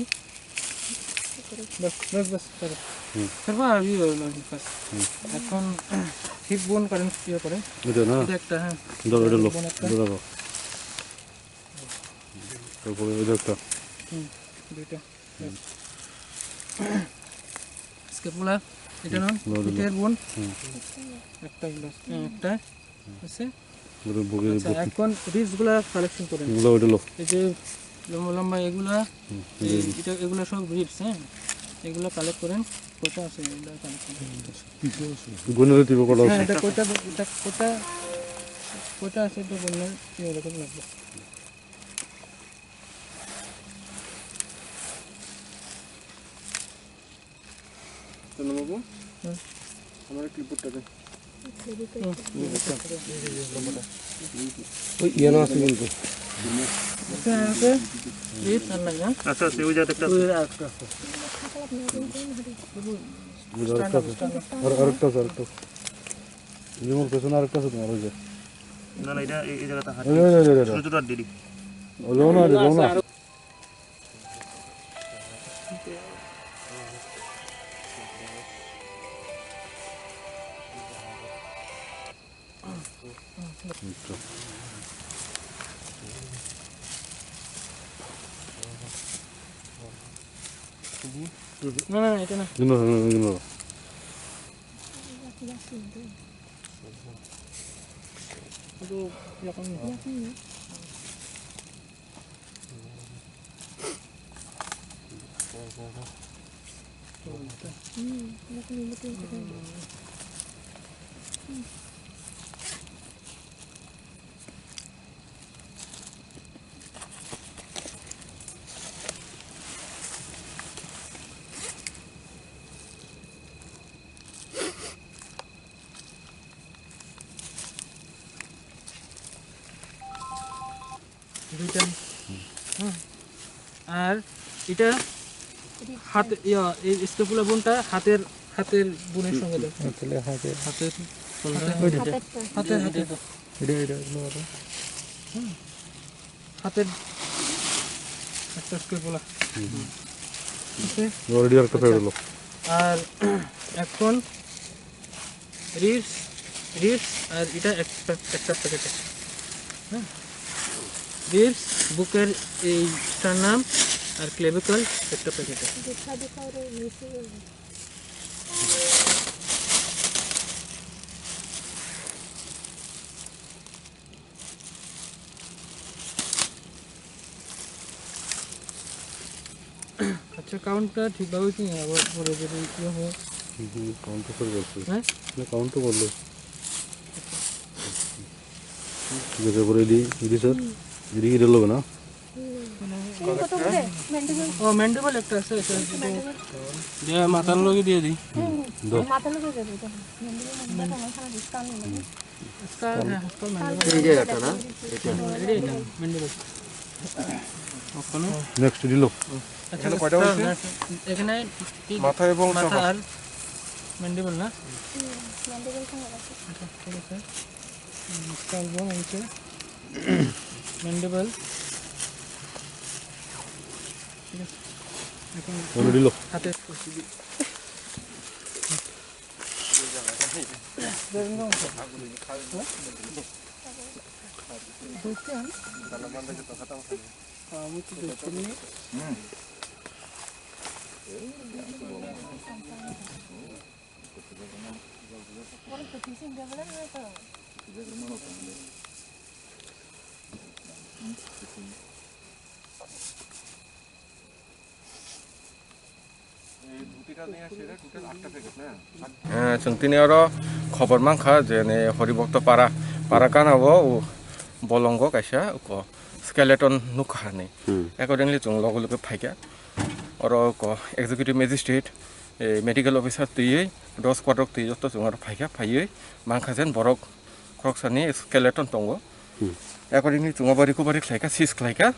বাস, বাস, বাস, ছাড়ো। হুম। ছাড়বা, আর ইয়ে হলো, বাস। হুম। এখন হিপ বোন কারেন্ট ইয়ে করে। এটা না? এটা একটা, হ্যাঁ। ধরো, এটা লো, বোন একটা। ধরো। তারপরে এটা একটা। হুম, দুইটা। হুম। স্ক্যাপুলা, এটা হুম, নেন, লো, লো, লো। পিঠের বোন। হুম। একটা হলো, হ্যাঁ, একটা। আছে? ওটা বুকে আচ্ছা, বুকে। এখন রিবস গুলা কালেকশন করেন। এগুলো ওটা লো। এই যে লম্বা লম্বা এগুলা, হুম, এই হুম। এটা, এগুলা সব রিবস, হ্যাঁ? এগুলা কালেক্ট করেন, কয়টা আছে এগুলা কালেক্ট করেন। গুণের টিপে কটা হ্যাঁ, আছে? এটা কয়টা, এটা কয়টা, কয়টা আছে এটা গুণের কি এরকম লাগবে। চন্দন বাবু, হুম। আমার ক্লিপবোর্ডটা দে। ওই ইয়ানো আছে কিন্তু। আচ্ছা, আচ্ছা, ওই যে একটা আছে। ওই আরেকটা আছে। ওই আরেকটা আছে। আর, আরেকটা আছে, আরেকটা আছে। যেমন পেছনে আরেকটা আছে তোমার, ওই যে। না, না, এটা এই, এই জায়গাটা হাত এই, এই, এই, এই, এই, এই। ছোট ছোট আর দেরি। ওই যাও না, যাও না। না, না, না, এটা না। না, না, না, না। এটা এরকম না। দুইটা। হুম। আর এটা হাতে, ইয়া, এই স্ক্যাপুলা বোনটা হাতের, হাতের বোনের সঙ্গে দেয়। তাহলে হাতে। হাতের, হাতের। হাতের, হাতের। এটা, এটা, এগুলো আরো। হুম। হাতের একটা স্ক্যাপুলা। হুম। ওকে। Already একটা আচ্ছা। ফেরত এলো। আর এখন রিবস, রিবস আর এটা একটা, একটা প্যাকেটে। হ্যাঁ? রিবস, বুকের এই স্টারনাম আর ক্লেভিকল একটা প্যাকেটে। আচ্ছা, কাউন্টটা ঠিকভাবে কি আবার পরে যদি ইয়ে হয়? হুম, হুম, কাউন্ট তো স্যার করছে। হ্যাঁ? না, কাউন্ট তো করলো। ঠিক আছে, পরে এডি, এডি স্যার, এডি, এডি লোক না? ও, ম্যান্ডিবল একটা আছে, আছে, আছে। যে মাথার লগে দিয়ে দিই। হুম, হুম। দাও। মাথার লগে যাবে, এটা। ম্যান্ডিবল, ম্যান্ডিবল, আমার এখানে ডিসকাউন্ট নেই। স্কাল, হ্যাঁ, স্কাল ম্যান্ডিবল। এই যে এটা না? এটা। এটা, এটা, ম্যান্ডিবল। ওখানে। নেক্সট দিল। আচ্ছা, এখানে কয়টা স্কাল, হয়েছে? হ্যাঁ, এখানে কি? মাথা এবং মাথা চাপা। আর ম্যান্ডিবল না? হুম, ম্যান্ডিবল কোন আছে? আচ্ছা, ঠিক আছে। হুম, স্কাল বোন হয়েছে। ম্যান্ডিবল। ঠিক আছে। এখন ওটা দিল। হাতে Eh, chwng tini oro Khobor mankha je ne Horibhakta para, para gana o bolongo kaisa ko skeleton nukha hinwi. Hmm. Accordingly chwng loge loge phaikha. Oro ko executive magistrate, eh, medical officer twiwi, dog squad rok twiwi joto chwng oro phaikha, phaiwi mankha jen borok khoroksani skeleton tongo. Hmm. Accordingly chwng obo recovery khlaikha, seize khlaikha.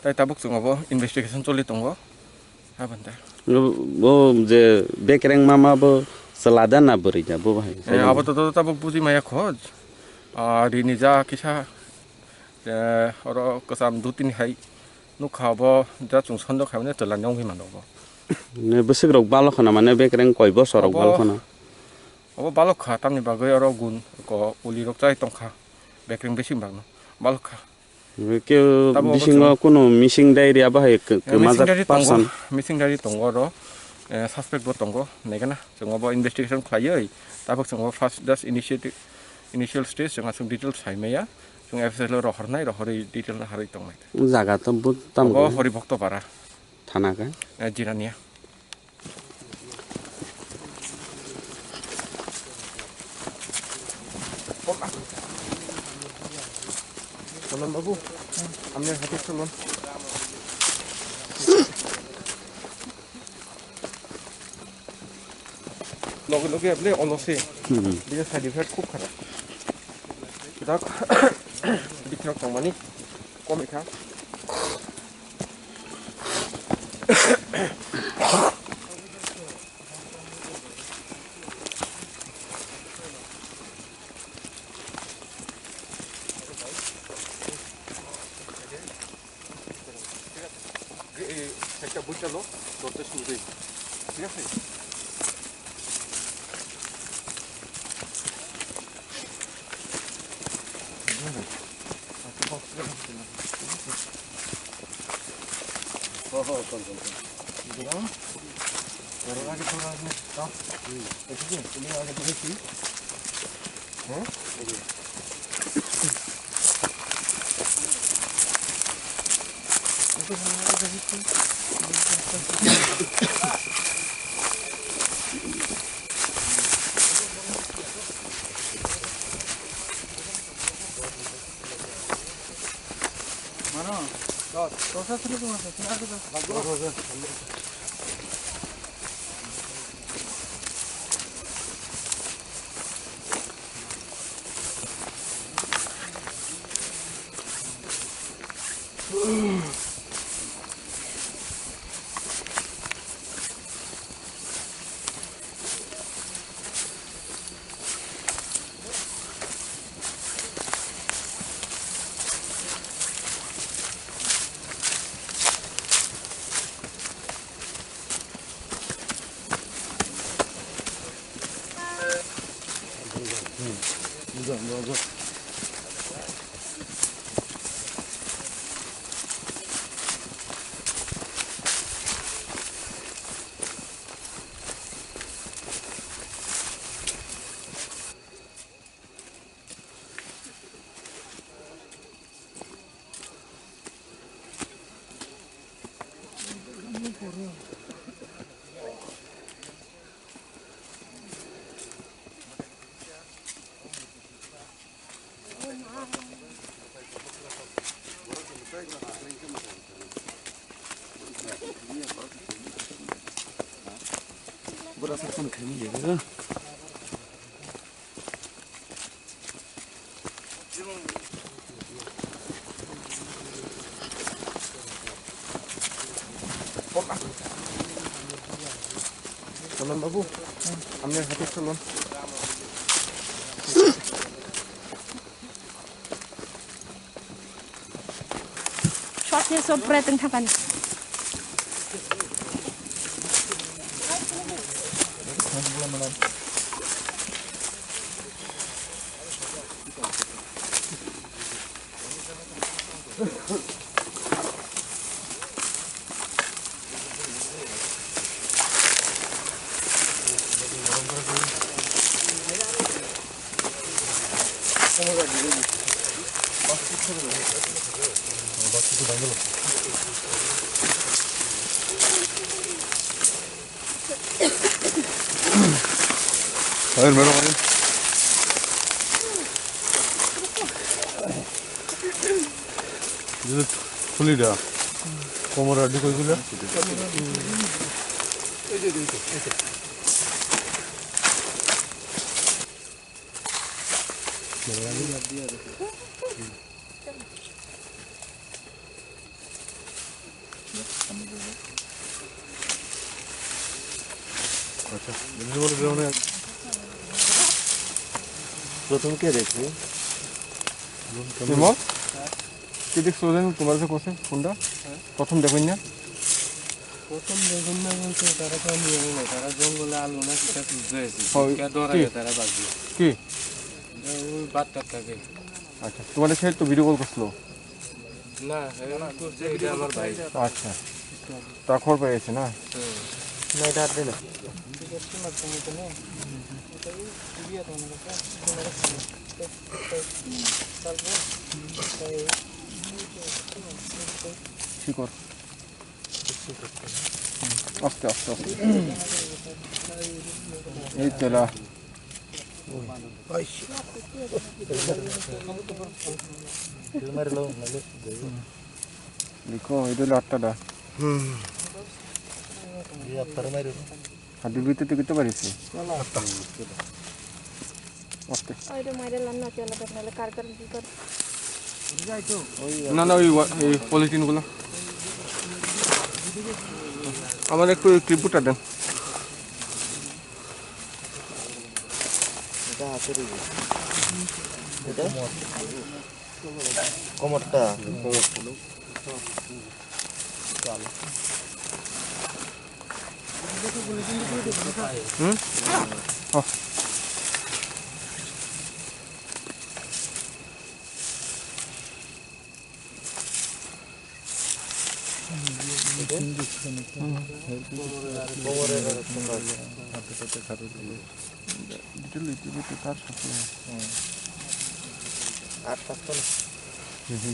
Tai tabuk chwng obo investigation choli tongo. Aboni ta. Bo je bekreng mama bo chwla da na bwrwi da bo bahai? Eh, abo to, to tabuk buji maya kho. Ah, rini ja kisa, eh, oro kwcham dutini hai nukha bo ja chwng sondok hai mane chwla ni wngwi mano bo. Ne bwswk rok balok khana mane bekreng koi bosor rok Abo, balok khana? Abo balok kha tamni bagwi oro gun ko uli rok chai tongkha bekreng bising bagno balok kha. Khe Tabo bisingo chwng- kunu missing diary abo hai k-, Eh, missing kwmajak diary tongo, person. Missing diary tongo oro, eh, suspect bo tongo, naikhe na, chwng obo investigation khlaiwi, tabuk chwng obo first just initiative, initial stage, chwng aswk details sai maya, chwng F S L o rohornai, rohorwi detail naharwi tongnai. Jaga to bo tamo Obo khe? Horibhakta Para. Thana khe? Eh, Jirania. Manan babu, amne hati salon. Loge loge able ono se. Hmm. Dia side effect khub kharap. Dak bitrok tongmani. Komikha. Saita buitalo, dorte suri. Thik ase? Salon babu, amne hati salon. Short ni short break tengthakani. Ayo, mero, ayo. Jilid khuli da. Komor adi koi gula. আচ্ছা, এমনি বলে যে মানে প্রথম কে দেখে? বিমল, কি দেখছো যেন তোমার যে কোসে ফোনটা? প্রথম দেখো না? প্রথম দেখুন না বলতে তারা তো আমি জানি না, তারা জঙ্গলে আলো না কিটা খুঁজতে হয়েছে। ও, কিটা ধরা কি? যায় তারা বাঁচবে। কি? ওই বাচ্চার থাকে। আচ্ছা, তোমার সাথে তো ভিডিও কল করছিল? না, এরা করছে, এটা আমার ভাই। আচ্ছা, তা খবর পেয়ে গেছে না? হুম। না, এটা আর দে না। শিকড়। আস্তে, আস্তে, আস্তে। এই তেলা। Liko, itu latta da. Hmm. Iya, termai dulu. Hadi bitu tu kita barisi. Atta. Oke. Oh, itu maida lanna chela tak nale kar kar bikar. না না, ওই ওয়া- এই পলিথিনগুলো আমার একটু এই ক্লিপটা দেন। এটা হাতে দিবি। এটা? কোমরটা? কোমরটা। হুম? ও।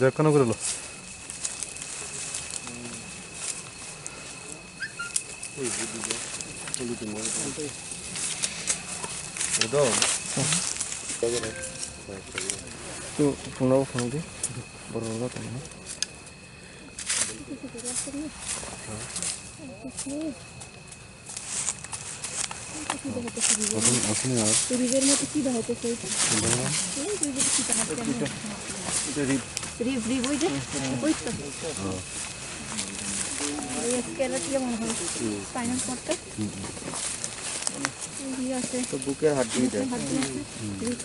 দেখো না করে লো। তো তোমরাও ফোন দি, বড় বড় কথা না। এখন, এখন আর রিভারের মতো কি দেখাইতেছে এটা? এই যে এটা কি দেখাচ্ছে? এটা রিপ। রিপ, রিপ, ওই যে, ওই তো। ওই স্কেলেট ইয়ে মনে হয়। স্পাইনাল কর্ডটা। হুম, হুম। এই ইয়ে আছে। তো বুকের হাড্ডি এটা। বুকের হাড্ডি আছে। রিপ।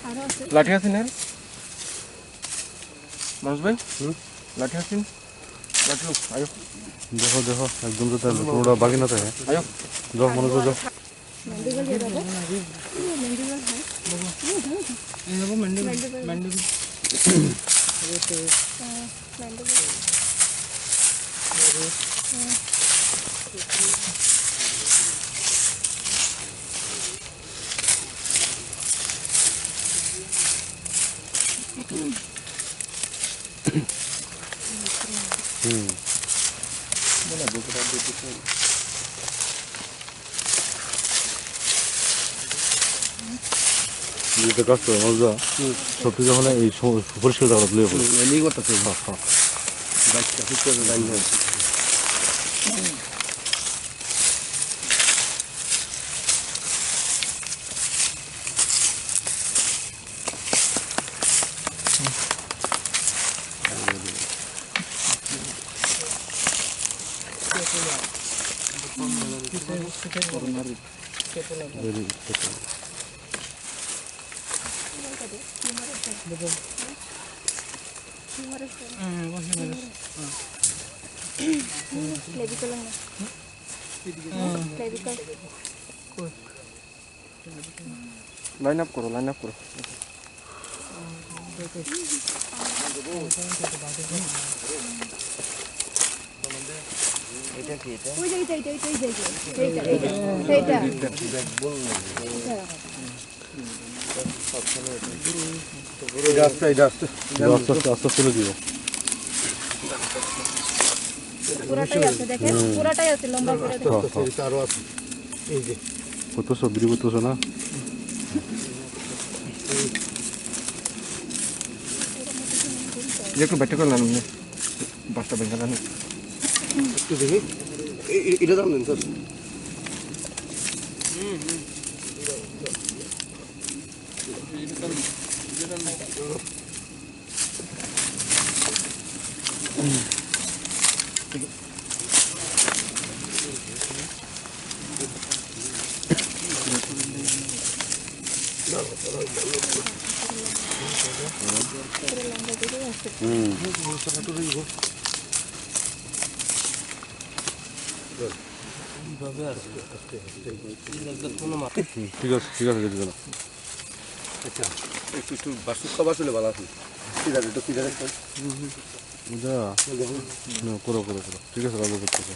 আরো আছে। লাঠি আছে না? মানুষ ভাই? হুম? লাঠি আছে? লাঠি লোক, আয়ো। দেখো, দেখো, একদম তো তার পুরোটা বাকি না থাকে। আয়ো। যাও, মনে করো, যাও। मैंडिबल ये रहा। ये मैंडिबल है। ये देखो, मैंडिबल, मैंडिबल। मैंडिबल। ये तो, हाँ, मैंडिबल। हाँ। হুম। এটা কাজ করে, মজা। হুম। সত্যি যখন এই সম-, পরিষ্কার জায়গা তুলে পড়ে। হুম, এমনি করতেছে। হ্যাঁ, হ্যাঁ। বাইকটা ঠিক করে লাইন ধরে। Clavicle. Clavicle. লাইন আপ করো, লাইন আপ করো। এটা কি এটা? ওই যে, ওই যে, ওই যে, ওই যে, ওই যে, এইটা, এইটা, এইটা, এইটা। এটা আস্তে, এটা আস্তে। এটা আস্তে আস্তে, আস্তে আস্তে তুলে দিও। পুরাটাই আছে, দেখেন, হুম। পুরাটাই আছে, লম্বা করে দেখেন। হ্যাঁ, হ্যাঁ। এটা আরো আছে। এই যে। কত সব বিড়ি করতেছো না? Dia ko baca ko lanam ni. Basta bengkalan ni. Itu demi. Ida dalam ni sir. ঠিক আছে, ঠিক আছে, ঠিক আছে। আচ্ছা, একটু, একটু বাসু খাবার চলে ভালো আছে। ঠিক আছে, তো ঠিক আছে। বুঝা? না, করো, করো, করো। ঠিক আছে, রাজা করতেছে।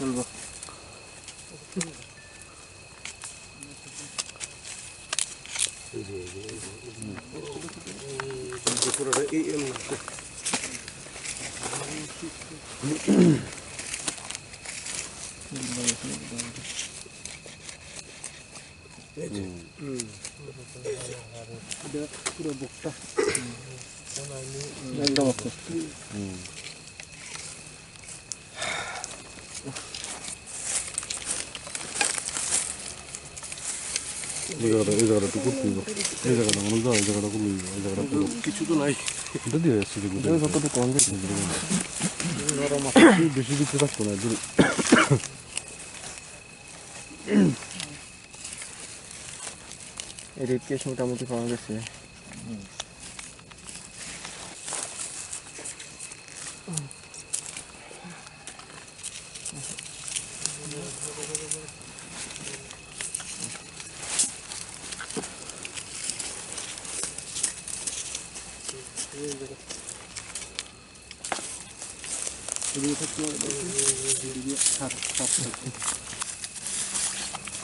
চলবো। এই যে, এই যে, এই যে, এই যে, এই যে, পুরোটা এই, এই, এই যে। হুম। এটা পুরো বুকটা। একদম আছে। হুম। এই জায়গাটা, এই জায়গাটা একটু করতে হইব। এই জায়গাটা মনে হয়, এই জায়গাটা করলে হইব, এই জায়গাটা পুরো। কিছু তো নাই। এটা দিয়ে আসছে যে কোথায়? যতটুকু কম গেছে। বেশি কিছু রাখবো না, দূরে। এই রিফ কেস মোটামুটি পাওয়া গেছে।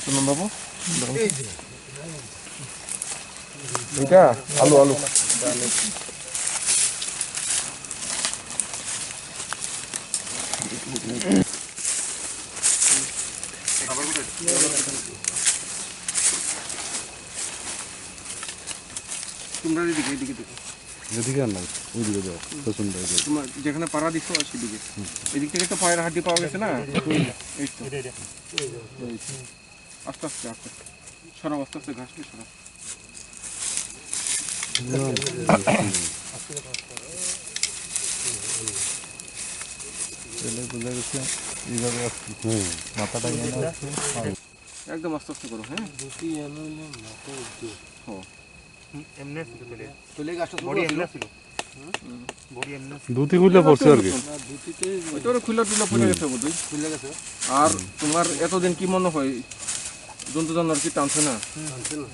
সুমন বাবু, এটা আলু, আলু। তোমরা এদিকে, এদিকে দেখো। এদিকে আর নাই, ওইদিকে যাও, পেছন দিকে যাও। তোমার যেখানে পাড়া দিচ্ছ, আর সেদিকে। হুম। এদিক থেকে তো পায়ের হাড্ডি পাওয়া গেছে না? এই তো। এই তো। আস্তে আস্তে, আস্তে আস্তে। সরাও, আস্তে আস্তে ঘাস নিয়ে সরাও। না। তাহলে বোঝা গেছে এইভাবে আসছে। হুম। মাথাটা এখানে আসছে। একদম আস্তে আস্তে করো, হ্যাঁ? ধুতি এমন না, মাথা উঠছে। ও। হুম, এমনি ছিল তলে। তলে গাছটা বডি ছিল। এমনি ছিল। হুম। বডি এমনি ছিল। ধুতি খুলে পড়ছে আর কি। না, ধুতিতে ওইটা ওরা খুলে টুলে পড়ে গেছে বোধহয়। খুলে গেছে। আর তোমার এতদিন কি মনে হয় জন্তু জানোয়ার কি টানছে না? হুম, টানছে না।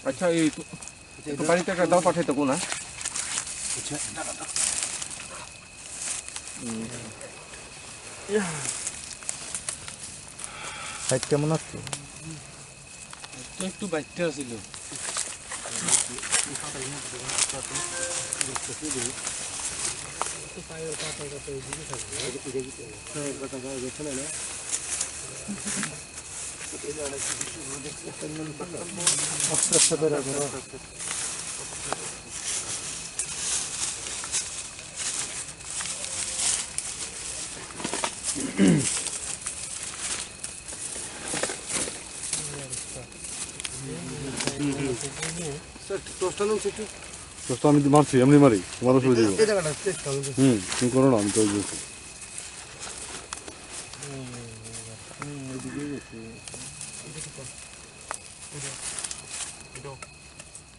আচ্ছা, এই তো, আচ্ছা, একটু এটা বাড়িতে একটা দাও পাঠাই তো কোনা। আচ্ছা। হুম। সাইড কেমন আছে? তো একটু বাইকটা ছিল। আস্তে আস্তে বের করো। স্যার, টর্চটা নিন একটু। টর্চটা আমি মারছি, এমনি মারি, তোমার অসুবিধা নেই। এই জায়গাটা চেষ্টা করুন। হুম, তুমি করো না, আমি তো ওই বলছি।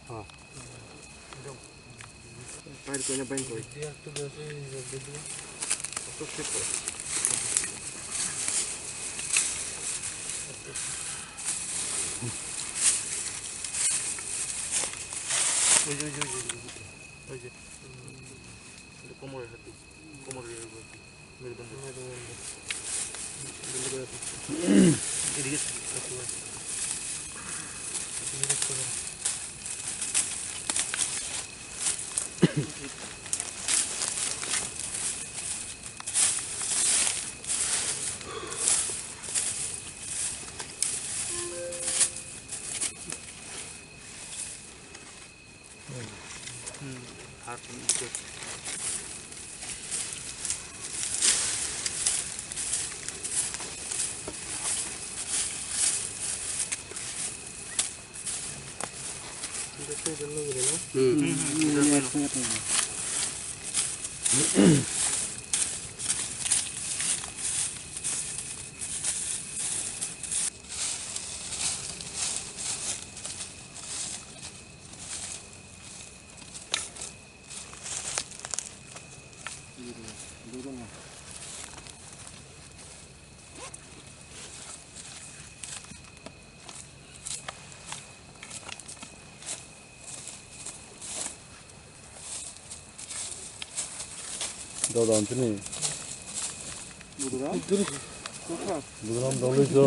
হ্যাঁ। Bain koi na bain koi. Oy, oy, oy, oy, oy. Oy, oy. Komor hati. Komor hati. Dodon sini. Buduram? Buduram doli jo.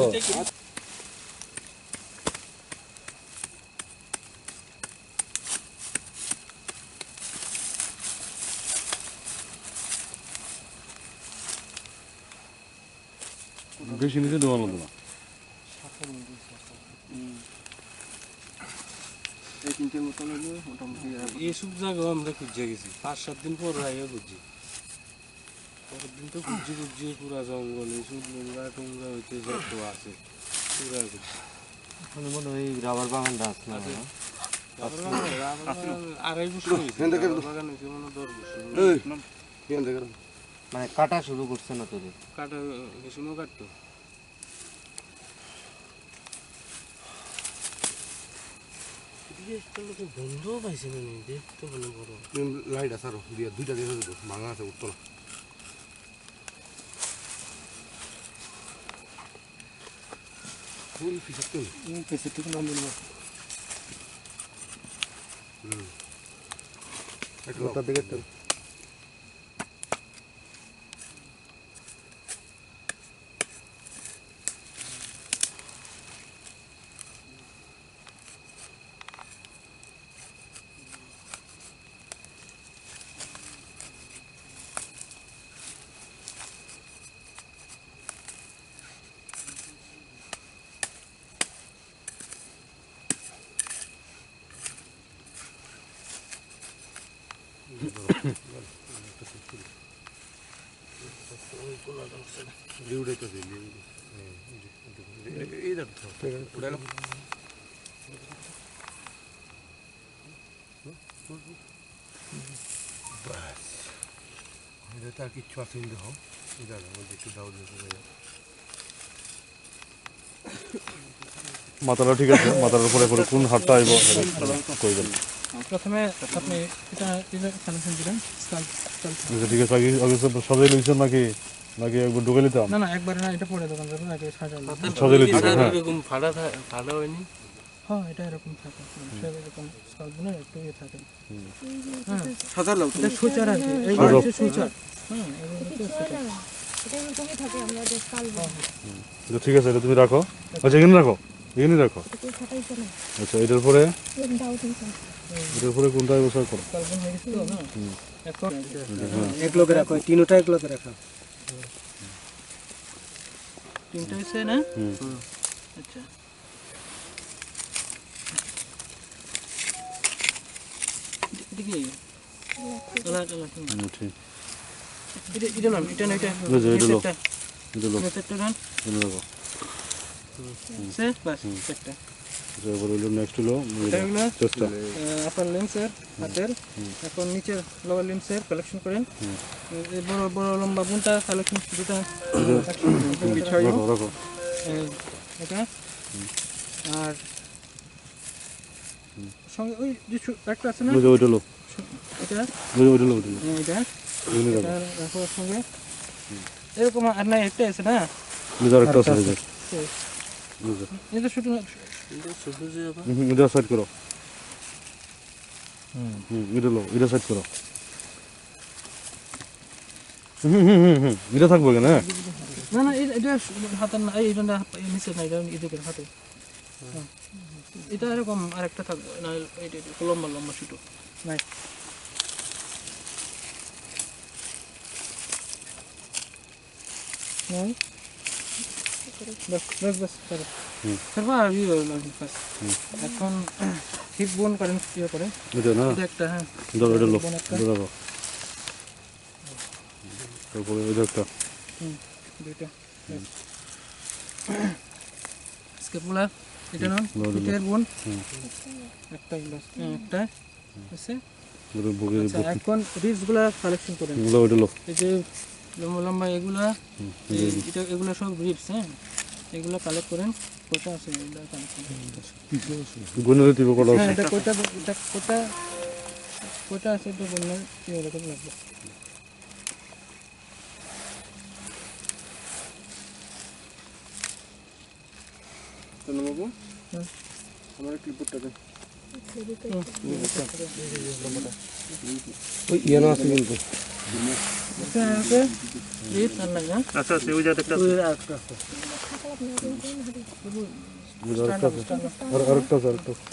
Besi nise dogan lo dona. এই তিনটের মতন হইলে মোটামুটি আর এই সব জায়গা আমরা খুঁজে গেছি, পাঁচ সাত দিন পর আইয়া খুঁজছি। পরের দিন তো খুঁজছি খুঁজছি পুরা জঙ্গল, এই সব নোংরা টোংরা হইতে যত আছে পুরা খুঁজছি। ওখানে মনে হয় রাবার বাগানটা আছে না? আছে। রাবার বাগান, রাবার বাগান আড়াই বছর হয়েছে। রাবার বাগান হয়েছে মনে হয় দশ বছর। এই, মানে কাটা শুরু করছে না তোদের? কাটা, বেশি মনে কাটতো। এদিকে একটা লোকে বন্ধও পাইছে না নি, দেখতে মনে বড়। তুমি লাইট আছে আরো, দিয়া দুইটা দিয়ে দেবো, ভাঙা আছে, উঠতো না। ফুল পিছের তো। হুম, পিছের তো নাম বলবো। হুম। একটা গোটা দিকে তো। বাস। এটা তো আর কিচ্ছু আসেনি দেখো। এই জায়গার মধ্যে একটু ডাউন হয়ে গেল। মাথাটা ঠিক আছে, মাথার উপরে পরে কোন হাড়টা আইব, এটা কই দেন। প্রথমে আপনি এটা, এটা কানেকশন দিলেন, স্কাল, স্কাল। আচ্ছা, ঠিক আছে, আগে, আগে সব সাজাই লইছেন নাকি, নাকি একবার ঢুকে নিতাম? না, না, একবারে না, এটা পরে দোকান যাবে, আগে সাজাই লইছেন। সাজাই লইছি, হ্যাঁ। এরকম ফাটা থা-, ফাটা হয়নি? হ্যাঁ, এটা এরকম থাকে, মানে, সব এরকম স্কাল বুনে একটু ইয়ে থাকে। হুম। হ্যাঁ। সাদা লাউ তো। এটা সুচার আর কি, এই সুচার। হচ্ছে সুচার। হুম, এটা হচ্ছে সুচার। এটা এরকমই থাকে, আমরা যে স্কাল বুনি। হুম। তো ঠিক আছে, এটা তুমি রাখো। আচ্ছা, এখানে রাখো, এখানে রাখো। এটা তো ফাটাই চলে। আচ্ছা, এটার পরে? এরকম দাও তুমি। এটার পরে কোনটা ব্যবহার করো? স্কাল বুন হয়ে গেছে তো, হ্যাঁ। হুম। এখন হ্যাঁ। এক লগে রাখো, এই তিনটা এক লগে রাখো। তিনটা হয়েছে না? হুম। হুম। আচ্ছা। এটা কি? আলাদা, আলাদা। হুম, ঠিক। এটা, এটা না, এটা না, এটা। বুঝো, এটা লো। এটা। এটা লো। এটা একটা না। এটা লো। হুম। শেষ, বাস, হুম। একটা। আচ্ছা, এবার হলো নেক্সট হলো, এটা হলো, চেস্টটা। আহ, আপার লিম্বসের, হুম। হাতের। হুম। এখন নিচের লোয়ার লিম্বসের কালেকশন করেন। হুম। এই বড়, বড় লম্বা বুনটা কালেকশন শুরুটা। এটা কালেকশন করতে হবে। রাখো, রাখো। এই, এটা। হুম। আর হুম। সঙ্গে ওই যে ছু-, একটা আছে না? ওই যে ওইটা লো। এটা? ওই যে ওইটা লো, ওইটা লো। হ্যাঁ, এটা। ওইটা লো। এটা রাখো সঙ্গে। হুম। এরকম আর নাই, একটা আছে না? ওই যে আরেকটা আছে, আরেকটা ওই যে। আছে। ওই যে। এটা ছোট না? এটা ছোট যে আবার। হুম, হুম, এটা সাইড করো। হুম। হুম, এটা লো, এটা সাইড করো। হুম, হুম, হুম, হুম, এটা থাকবো কেন, হ্যাঁ? না, না, এটা, এটা হাতে না, এই, এটা না, এই নিচে না, এটা এদিকে হাতে। হ্যাঁ। এটা এরকম আরেকটা থাকবে, না, এটা, এটা একটু লম্বা, লম্বা ছোট। নাই। নাই। বাস, বাস, বাস, ছাড়ো। হুম। ছাড়বা, আর ইয়ে হলো না, বাস। হুম। এখন হিপ বোন কারেন্ট ইয়ে করে। এটা না? এটা একটা, হ্যাঁ। ধরো, এটা লো, বোন একটা। এটা ধরো। তারপরে এটা একটা। হুম, দুইটা। হুম। স্কেপুলার। এটা না, হুম, হুম। পিঠের বোন। হুম। একটা গ্লাস, হ্যাঁ, একটা আছে। ওরে বগি আচ্ছা, বগি। এখন রিবস গুলা কালেকশন করেন। এগুলো ওইটা লো। এই যে লম্বা লম্বা এগুলা, হুম, এই, এই যে। এটা, এগুলা সব রিবস, হ্যাঁ? এগুলা কালেক্ট করেন। কয়টা আছে? এগুলা কালেক্ট করেন। গুণরে দিব কটা হ্যাঁ, আছে? এটা কয়টা, এটা কয়টা, কয়টা আছে? এটা গুণলে কি এরকম লাগবে? চন্দনবাবু, হুম। আমার ক্লিপবোর্ডটা দেন। ওই ইয়ানো আছে কিন্তু। এটা আছে। এই তার লাগে, হ্যাঁ? আচ্ছা, আচ্ছা, ওই যে আরেকটা আছে। ওই আরেকটা আছে। ওই আরেকটা আছে। আর, আরেকটা আছে, আরেকটা আছে।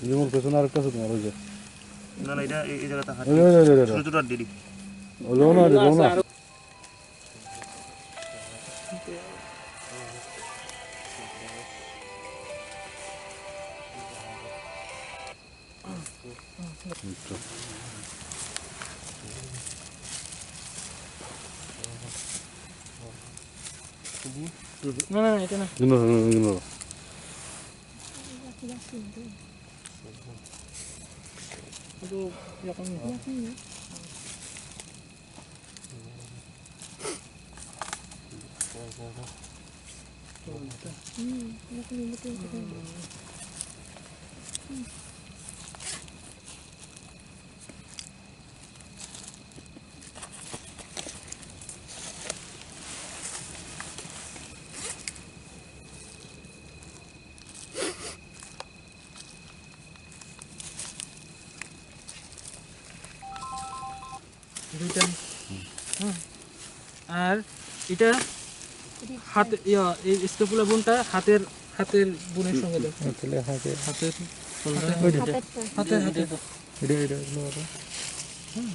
যেমন পেছনে আরেকটা আছে তোমার, ওই যে। না, না, এটা এই, এই জায়গাটা হাত। ওই, ওই, ওই, ওই, ওই। ছোট ছোট আর দিদি। ওই, ওই, ওই, ওই, ওই। না, না, না, এটা না। না, না, না, না। এটা এরকম না। দুইটা। হুম। আর এটা হাতে, ইয়া, এই স্ক্যাপুলা বোনটা হাতের, হাতের বোনের সঙ্গে দেখো। আসলে হাতে। হাতের, হাতের, হাতের। এটা, এটা, এটা, এটা। হুম।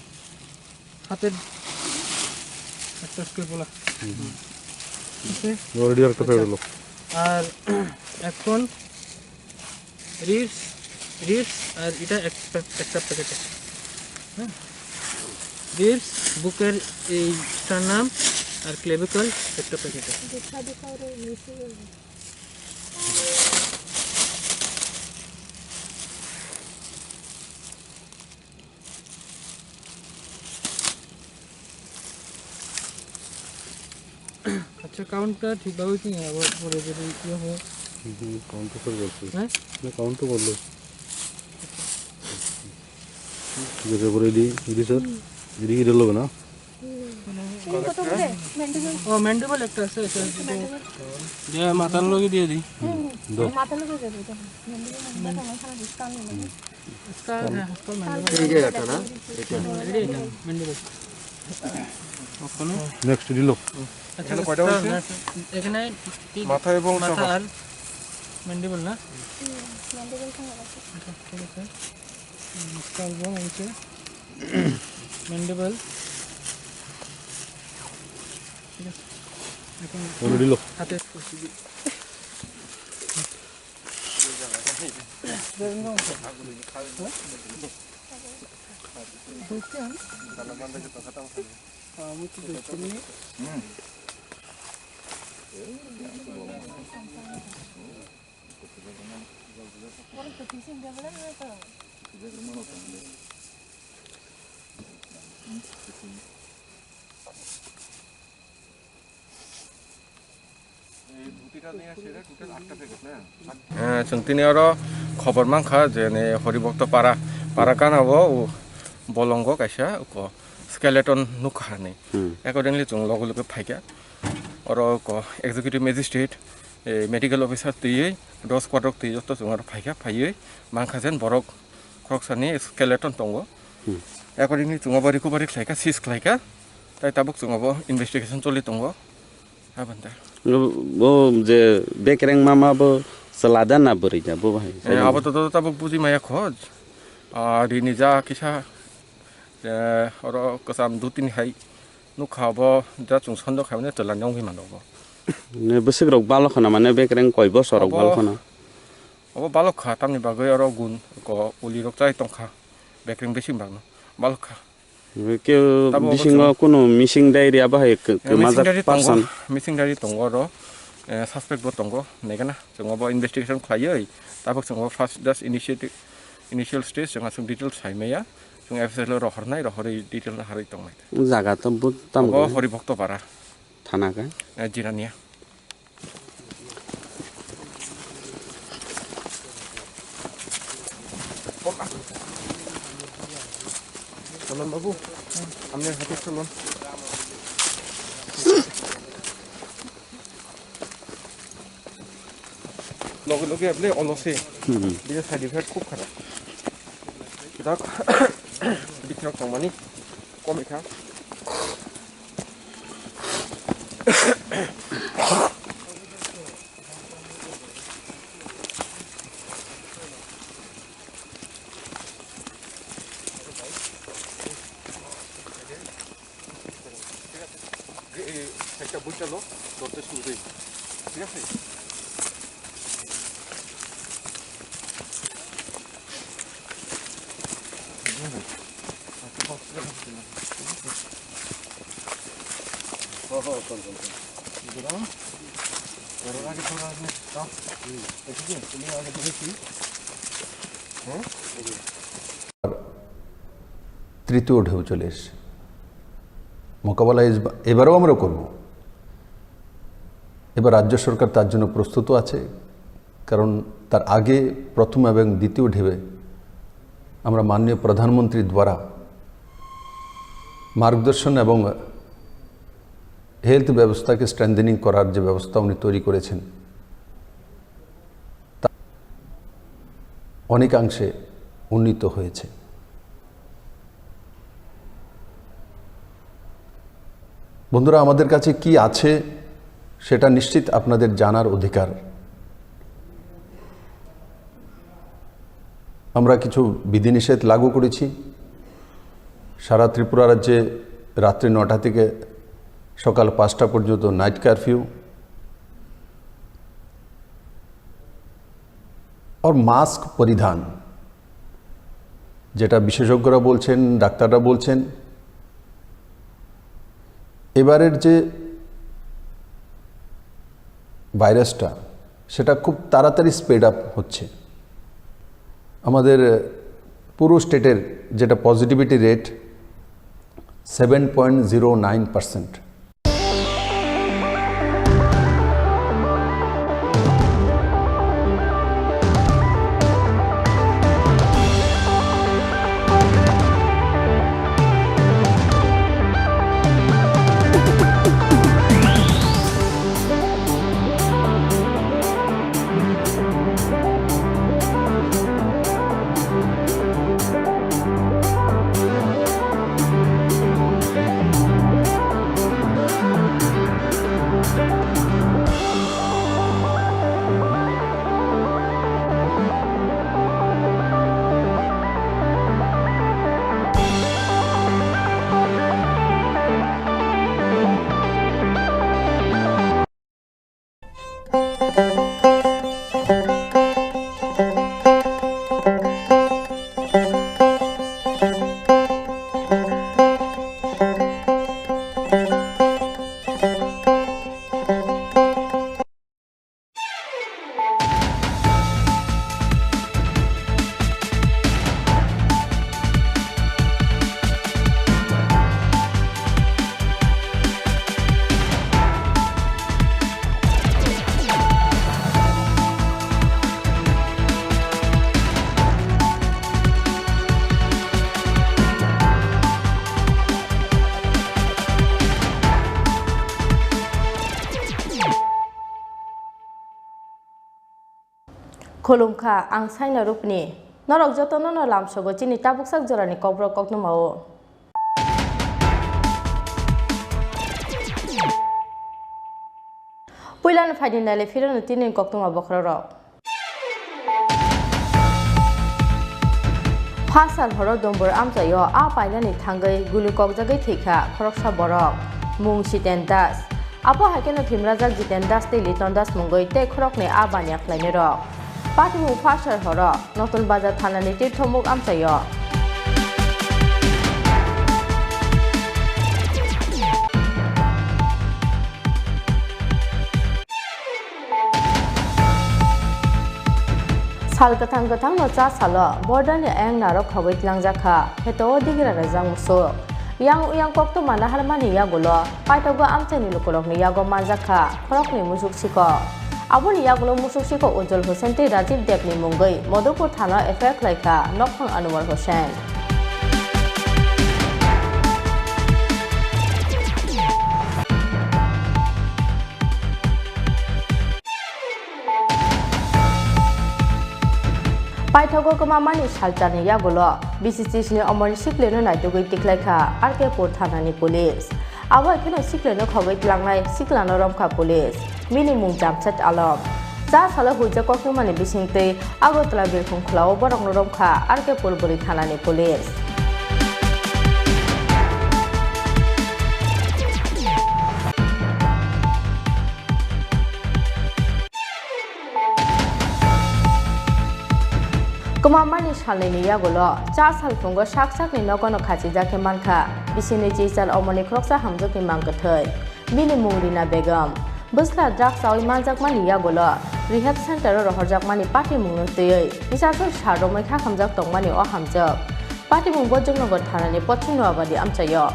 হাতের একটা স্ক্যাপুলা। হুম। ঠিক আছে? Already একটা আচ্ছা। পেয়ে গেল। আর এখন রিবস, রিবস আর এটা একটা, একটা প্যাকেটে। হ্যাঁ? রিবস, বুকের এই স্টারনাম আর ক্লেভিকল একটা প্যাকেটে। আচ্ছা, কাউন্টটা ঠিকভাবে কি আবার পরে যদি ইয়ে হয়? হুম, হুম, কাউন্ট তো সব বলছি। হ্যাঁ? না, কাউন্ট তো বললো। যেটা পরে এডি, এডি স্যার, এডি কি ঢেলো না? ও, ম্যান্ডিবল একটা আছে, এটা, এটা। ম্যান্ডিবল। দিয়ে মাথার লগে দিয়ে দিই। হুম, হুম। দাও। মাথার লগে যাবে এটা। ম্যান্ডিবল মানে মাথা, মাথা না, স্কাল নেই। স্কাল, হ্যাঁ, স্কাল ম্যান্ডিবল। এই যে এটা না? এটা। এটা, এটা, ম্যান্ডিবল। ওখানে? নেক্সট দিল। আচ্ছা, এখানে কয়টা স্কাল, হয়েছে? এখানে কি? মাথা এবং মাথা চাপা। আর ম্যান্ডিবল না? হুম, ম্যান্ডিবল তো আছে। আচ্ছা, ঠিক আছে। হুম, স্কাল বোন হয়েছে। ম্যান্ডিবল। ঠিক আছে। এখন ওগুলো দিল। হাতে Eh, chwng tini oro khobor mankha je ni Horibhakta para, para gana o bolongo kaisa ko skeleton nukha hinwi. Hmm. Accordingly chwng loge loge phaikha. Oro ko executive magistrate, eh, medical officer twiwi, dos quadrok twiwi joto chwng oro phaikha, phaiwi mankha je borok khoroksani skeleton tongo. Hmm. Accordingly chwng obo recovery khlaikha, seize khlaikha, tai tabuk chwng obo investigation choli tongo. Aboni ta. Bo je bekreng mama bo chwla da na bwrwi da bo bahai? Eh, abo to, to tabuk buji maya kho. Ah, rini ja kisa, eh, oro kwcham dutini hai nukha bo da chwng sondok hai mane chwla ni wngwi mano bo. Ne bwswk rok balo khana mane bekreng koi bosor rok balo khana? Obo balok kha, tamni bagwi oro gun ko uli rok chai tongkha, bekreng bising bagno balok kha. Khe tabuk bisingo chwng kunu missing diary abo hai khe, eh, missing diary tongo, person. Missing diary tongo oro. Eh, suspect bo tongo, naigana. Chwng bo investigation khlaiwi, tabuk chwng bo first just initiative, initial stage, chwng aswk details sai maya. Chwng F S L o rohornai, rohorwi detail harwi tongnai. Jaga to bo tamo Bo khe? Horibhokto Para. Thana khe? Eh, Jirania. Cholon babu, amne hote cholon. Loge loge able ono se. Hmm. Bini side effect khub kharap. Dak bikrok tongmani kom ekha. Ei, একটা বইটা লো, দরজা শুরু দেই। ঠিক আছে? তৃতীয় ঢেউ চলে এসেছে। মোকাবেলা এস-, এবারও আমরা করব। এবার রাজ্য সরকার তার জন্য প্রস্তুতও আছে, কারণ তার আগে প্রথম এবং দ্বিতীয় ঢেউয়ে আমরা মাননীয় প্রধানমন্ত্রী দ্বারা মার্গদর্শন এবং হেলথ ব্যবস্থাকে স্ট্রেন্থেনিং করার যে ব্যবস্থা উনি তৈরি করেছেন, তা অনেকাংশে উন্নীত হয়েছে। বন্ধুরা, আমাদের কাছে কি আছে সেটা নিশ্চিত আপনাদের জানার অধিকার। আমরা কিছু বিধিনিষেধ লাগু করেছি। সারা ত্রিপুরা রাজ্যে রাত্রি নটা থেকে সকাল পাঁচটা পর্যন্ত নাইট কারফিউ। আর মাস্ক পরিধান, যেটা বিশেষজ্ঞরা বলছেন, ডাক্তাররা বলছেন, এবারের যে ভাইরাসটা, সেটা খুব তাড়াতাড়ি স্প্রেড আপ হচ্ছে। আমাদের পুরো স্টেটের যেটা positivity rate, seven point zero nine percent. Khulumkha, ang Saina Rupni. Norok jotono no lamsogo chini tabuksak jorani kokborok koknumao. Puilano phaidi naile phirano tini koktwma bokhorok rok. Phasal horo Dombor amchaio a pailani thangwi guli kokjagwi thwikha khoroksa borok, mung Jiten Das. Abo hai kheno thwimrajak Jiten Das tei Liton Das mungwi tei khoroknwi a baniya khlainai rok. Patimung Phasal horo Notun Bazar thanani Tirthomuk amchaio. Sal kwthang kwthangno cha salo border ni ayang narok khogwi tlangjak kha, heto o digira rajak musuk. Yang uyang koktwma naharmani yagulo paithago amchaini lukurokni yago manjak kha khoroknwi musuk sikok. Aboni yagulo musuk sikok Ujjwal Hussain tei Rajiv Debni mungwi Madhupur thana F I R khlai kha nokphang Anwar Hussain. Paithago kwmamani salcharni yagulo B C C S ni omorni siklirno naitugwi tikhlai kha R K Pur thanani police. Abo hai kheno siklirno khogwi tlangnai siklano romkha police. Bini mung Jamshed Alam. Cha salo huijak koktwmani bisingtwi Agartala birkhung khulao borokno romkha R K Pur bwrwi thanani police. Kwmamani salnwini yagulo cha salphungo sak sakni nogono khachijak khe mankha bisini chichal omoni khoroksa hamjwkni mang kwthwi. Bini mung Rina Begum. Bwsla drugs chawi manjakmani yagulo rehab center o rohorjakmani patimungno twiwi kisaswk sal romwi khakhamjak tongmani o hamjwk. Patimung Bojongnagar thanani Poschim Noabadi amchaio.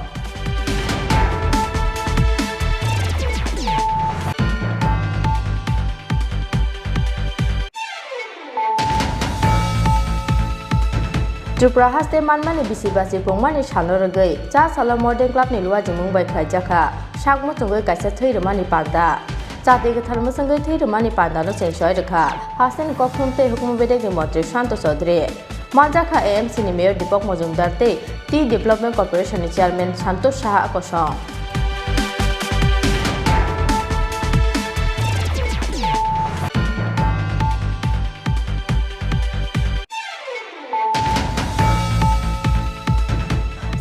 Tripura haste manmani bisi basi pungmani salno rwgwi cha salo Modern Club ni luajimung bai khlaijak kha sak muchungwi kaisa thwi rwmani panda. Chati kwthar mwchungwi thwi rwmani pandano cheng soi rwkha hasteni kokthum tei hukumu bedekni montri Shanto Chaudhary. Manjakha A M C ni Mayor Deepak Majumdar tei Tea Development Corporation ni Chairman Santosh Saha kosong.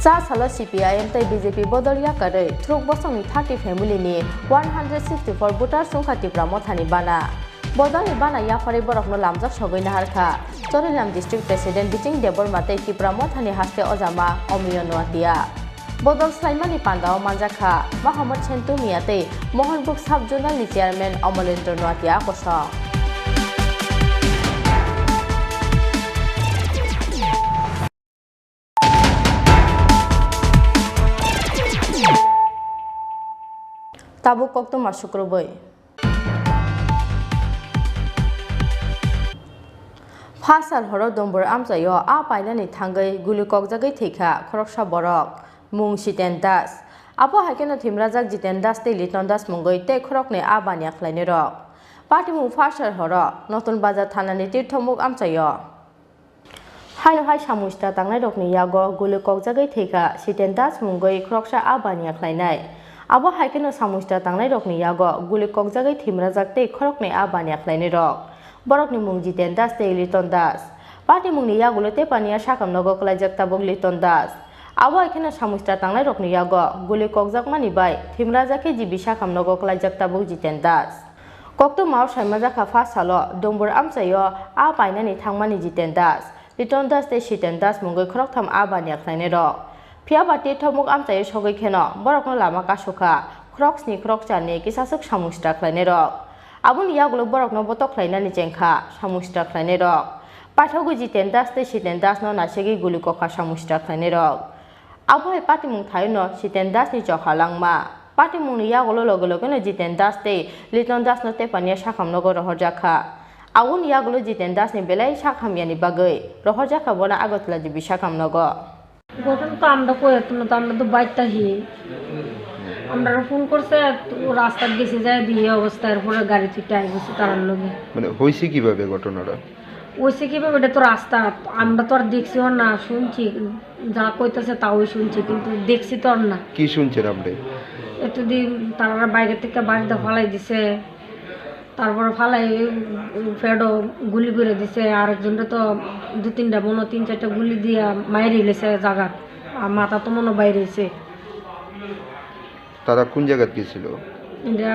Cha salo C P I M tei B J P bodol yakarwi thruk bosongni thirty family ni one hundred sixty four voters wngkha Tipra Mothani bana. Bodolni bana yapharwi borokno lamjak sogwi naharkha Chorigram District President Biching Debbarma tei Tipra Mothani haste ojama Omiyo Noatia. Bodol swlaimani pandao manjakha Mohammad Sentu Mia tei Mohanbuk Sub Zonal ni Chairman Omolendra Noatia kosong. Tabuk koktwma sukrubwi. Phasal horo Dombor amchaio a painani thangwi guli kokjagwi thwikha khoroksa borok, mung Jiten Das. Abo hai kheno thwimrajak Jiten Das tei Liton Das mungwi tei khoroknwi a baniya khlainairok. Patimung Phasal horo Notun Bazar thanani Tirthomuk amchaio. Haino hai samung sita tangnairokni yago guli kokjagwi thwikha Jiten Das mungwi khoroksa a baniya khlainai. Abo hai kheno samung sita tangnairokni yago guli kokjagwi thwimrajak tei khoroknwi a baniya khlainairok. Borokni mung Jiten Das tei Liton Das. Patimungni yagulo tei paniya sakhamnogo kwlaijak tabuk Liton Das. Abo hai kheno samung sita tangnairokni yago guli kokjakmani bai thwimrajak khe G B sakhamnogo kwlaijak tabuk Jiten Das. Koktwmao saimanjakha Phasalo Dombor amchaio a painani thangmani Jiten Das, Liton Das tei Jiten Das mungwi khoroktham a baniya khlainairok. Phiyaba Tirthomuk amchaio sogwi kheno borokno lama kasukha khoroksni khorokcharni kisaswk samung sita khlainairok. Aboni yagulo borokno botok khlainani chengkha samung sita khlainairok. Paithogwi Jiten Das tei Jiten Dasno naisegwi guli kokha samung sita khlainairok. Abo hai patimung thaino Jiten Dasni chokha langma. Patimungni yagulo loge logeno Jiten Das tei Liton Dasno tepaniya sakhamnogo rohorjak kha. Aboni yagulo Jiten Dasni belai sak hamyani bagwi rohorjak kha bono Agartala G B sakhamnogo. ঘটনা তো আমরা কই, এত না তো আমরা তো বাইরটা হি। আমরা ফোন করছে, তো রাস্তাত গেছি, যাই দিয়ে অবস্থা, এরপরে গাড়ি থেকে আই গেছে তারার লগে। মানে হয়েছে কিভাবে ঘটনাটা? ওইসে কিভাবে? এটা তো রাস্তা, আমরা তো আর দেখছিও না, শুনছি, যা কইতাছে তাওই শুনছি, কিন্তু দেখছি তো আর না। কি শুনছেন আপনি? এতদিন তারা বাইরে থেকে বাড়িতে ফালাই দিছে, তারপরে ফালাই, উম, ফেডো গুলি করে দিছে, আরেকজনটা তো দু তিনটা, মনে হয় তিন চারটা গুলি দিয়া মাইরে লেছে জাগাত, আর মাথা তো মনে হয় বাইরে হইছে। তারা কোন জায়গাত গেছিল? এটা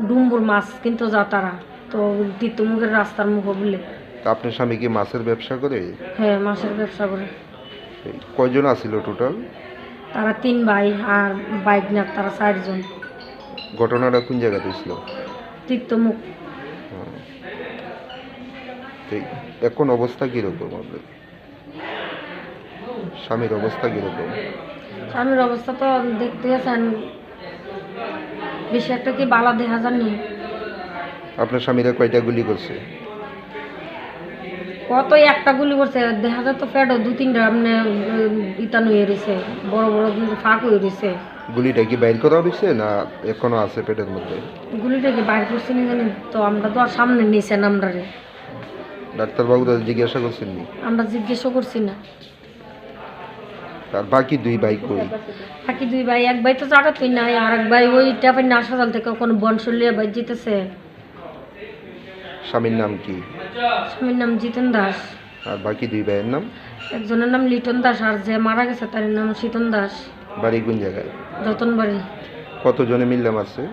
ডুম্বুর মাছ কিনতো যা তারা, তো তীর্থমুখের রাস্তার মুখো বুলে। তা আপনার স্বামী কি মাছের ব্যবসা করে? হ্যাঁ, মাছের ব্যবসা করে। এই কয়জন আছিল টোটাল? তারা তিন ভাই আর বাইক না, তারা চারজন। ঘটনাটা কোন জায়গাতে হয়েছিল? তীর্থমুখ। হুম। তো এখন অবস্থা কিরকম আপনার? স্বামীর অবস্থা কিরকম? স্বামীর অবস্থা তো দেখতে আছেন, বেশি একটা কি বালা দেখা যায়নি। আপনার স্বামীরা কয়টা গুলি করছে? কত একটা গুলি করছে, দেখা যায় তো পেটও দু তিনটা, মানে, উম, ইতা হয়ে রয়েছে, বড় বড় কিন্তু ফাঁক হয়ে রয়েছে। গুলিটা কি বাইর করা হয়েছে না এখনো আছে পেটের মধ্যে? গুলিটা কি বাইর করছে না জানি, তো আমরা তো আর সামনে নিছে না আমরা রে। ডাক্তারবাবুরা জিজ্ঞাসা করছেননি? আমরা জিজ্ঞাসা করছি না। আর বাকি দুই ভাই কই? বাকি দুই ভাই, এক ভাই তো জায়গা তুই নাই, আর এক ভাই ওই টেপের হাসপাতাল থেকে কোনো বনশল্য ভাই জিতেছে। স্বামীর নাম কি? স্বামীর নাম জিতন দাস। আর বাকি দুই ভাইয়ের নাম? একজনের নাম লিটন দাস, আর যে মারা গেছে তার নাম শীতন দাস। বাড়ি কোন জায়গায়? রতনবাড়ি। কতজনে মিললে মারছে?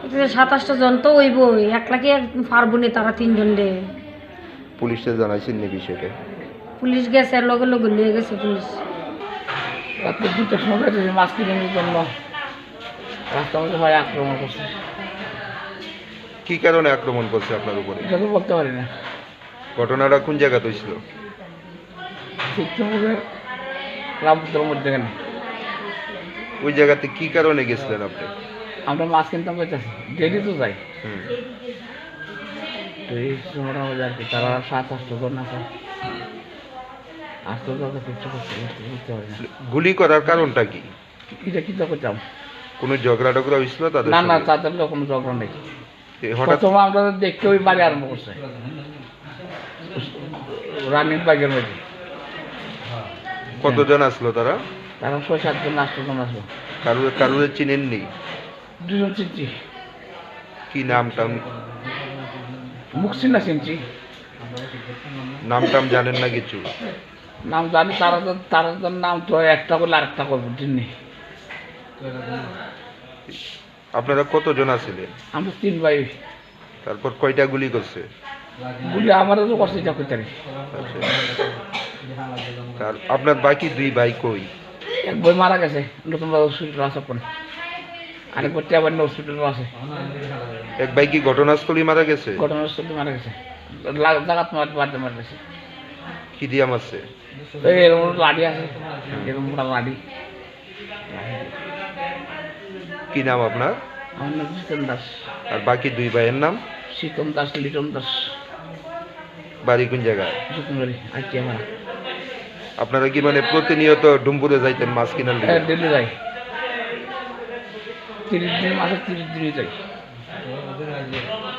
এতে সাত আটটা জন তো হইবই, একলা কি এক পারবো নি তারা তিনজন রে। পুলিশে জানাইছেন নি বিষয়টা? পুলিশ গেছে, লগে লগে নিয়ে গেছে পুলিশ। রাত্রে দুটার সময় বেরিয়েছে মাছ কিনে জন্য রাস্তার মধ্যে হয় আক্রমণ করছে। কি কারণে আক্রমণ করছে আপনার উপরে? এটা তো বলতে পারি না। ঘটনাটা কোন জায়গাতে হয়েছিল? ঠিক তোমাদের রামপুত্র মধ্যখানে। ওই জায়গাতে কি কারণে গেছিলেন আপনি? আমরা মাছ কিনতাম যাইতেছি, ডেলি তো যাই। হুম। তো এই সময় আমাদের আর কি, তারা সাত আটশো জন আছে। আটশো জন আছে, কিচ্ছু করতে পারছে না, বুঝতে পারি না। গুলি করার কারণটা কি? এটা কিতা করতাম? কোনো ঝগড়া টগড়া হয়েছিল তাদের না, না, সাথে? তাদের লোক কোনো ঝগড়া নেই। এ, হঠাৎ প্রথমে আমরা তো দেখতে ওই বাড়ি আরম্ভ করছে। রানিং বাইকের মধ্যে। কতজন আসলো তারা? তারা ছয় সাতজন, আটজন আসলো। কারোর, কারোর চিনেননি? দুজন চিনছি। কি নাম টাম? মুখ চিনা চিনছি। নাম টাম জানেন না কিছু? নাম জানি, তারা তো, তারা তো নাম তো একটা করলে আরেকটা করবো, বুঝলি? আপনারা কতজন আছিলেন? আমরা তিন ভাই। তারপর কয়টা গুলি করছে? গুলি আমারও তো করছে, যা করতে পারি। আচ্ছা। আর আপনার বাকি দুই ভাই কই? এক ভাই মারা গেছে, নতুন বাজার হসপিটাল আছে ওখানে। আরেক ভাই টেবান্না হসপিটাল আছে। এক ভাই কি ঘটনাস্থলেই মারা গেছে? ঘটনাস্থলে মারা গেছে। লা-, জাগাত মার-, মারতে মারা গেছে। কি দিয়া মারছে? এই এরকম লাঠি আছে, এরকম মোটা লাঠি। কি নাম আপনার? আমার নাম জিতন দাস। আর বাকি দুই ভাইয়ের নাম? শীতল দাস, লিটন দাস। বাড়ি কোন জায়গায়? যতনবাড়ি, আইটিয়া মারা। আপনারা কি মানে প্রতিনিয়ত ডুমপুরে যাইতেন মাছ কেনার হ্যাঁ, লিগে? ডেলি যাই। তিরিশ দিন, মাসে তিরিশ দিনই যাই।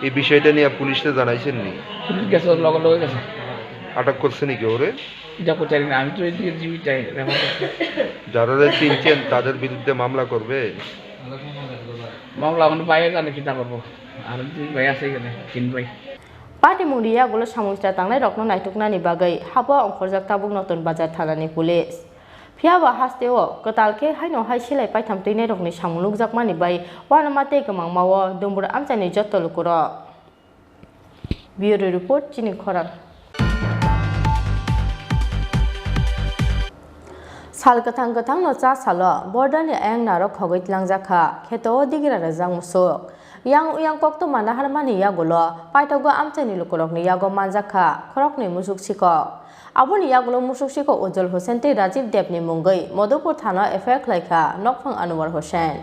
এই বিষয়টা নিয়ে পুলিশে জানাইছেন নি? পুলিশ গেছে, লগে লগে গেছে। আটক করছে নাকি ওরে? এটা করতে পারি না, আমি তো এদিকে জীবিত যাই, রেফার করতে। যারা চিনছেন তাদের বিরুদ্ধে মামলা করবে? মামলা এখন বাইরে জানে কিতা করবো, আর দুই ভাই আছে এখানে, তিন ভাই। Patimungni yagulo samung sitra tangnai rokno naituknani bagwi habo ongkhorjak tabuk Notun Bazar thanani police. Phiyaba hasteo kwtal khe haino hai silai paitham twinai rokni samung nukjakmani bai uanama tei kwmangmao Dumbur amchaini jotto lukurok. Bureau report, chini khorang. Sal kwthang kwthangno cha salo border ni ayang narok khogwi tlangjak kha, kheto o digira rwjak musuk. Yang uyang koktwma naharmani yagulo paithago amchaini lukurokni yago manjak kha khoroknwi musuk sikok. Aboni yagulo musuk sikok Ujjwal Hussain tei Rajiv Devni mungwi Madhupur thana F I R khlai kha nokphang Anwar Hussain.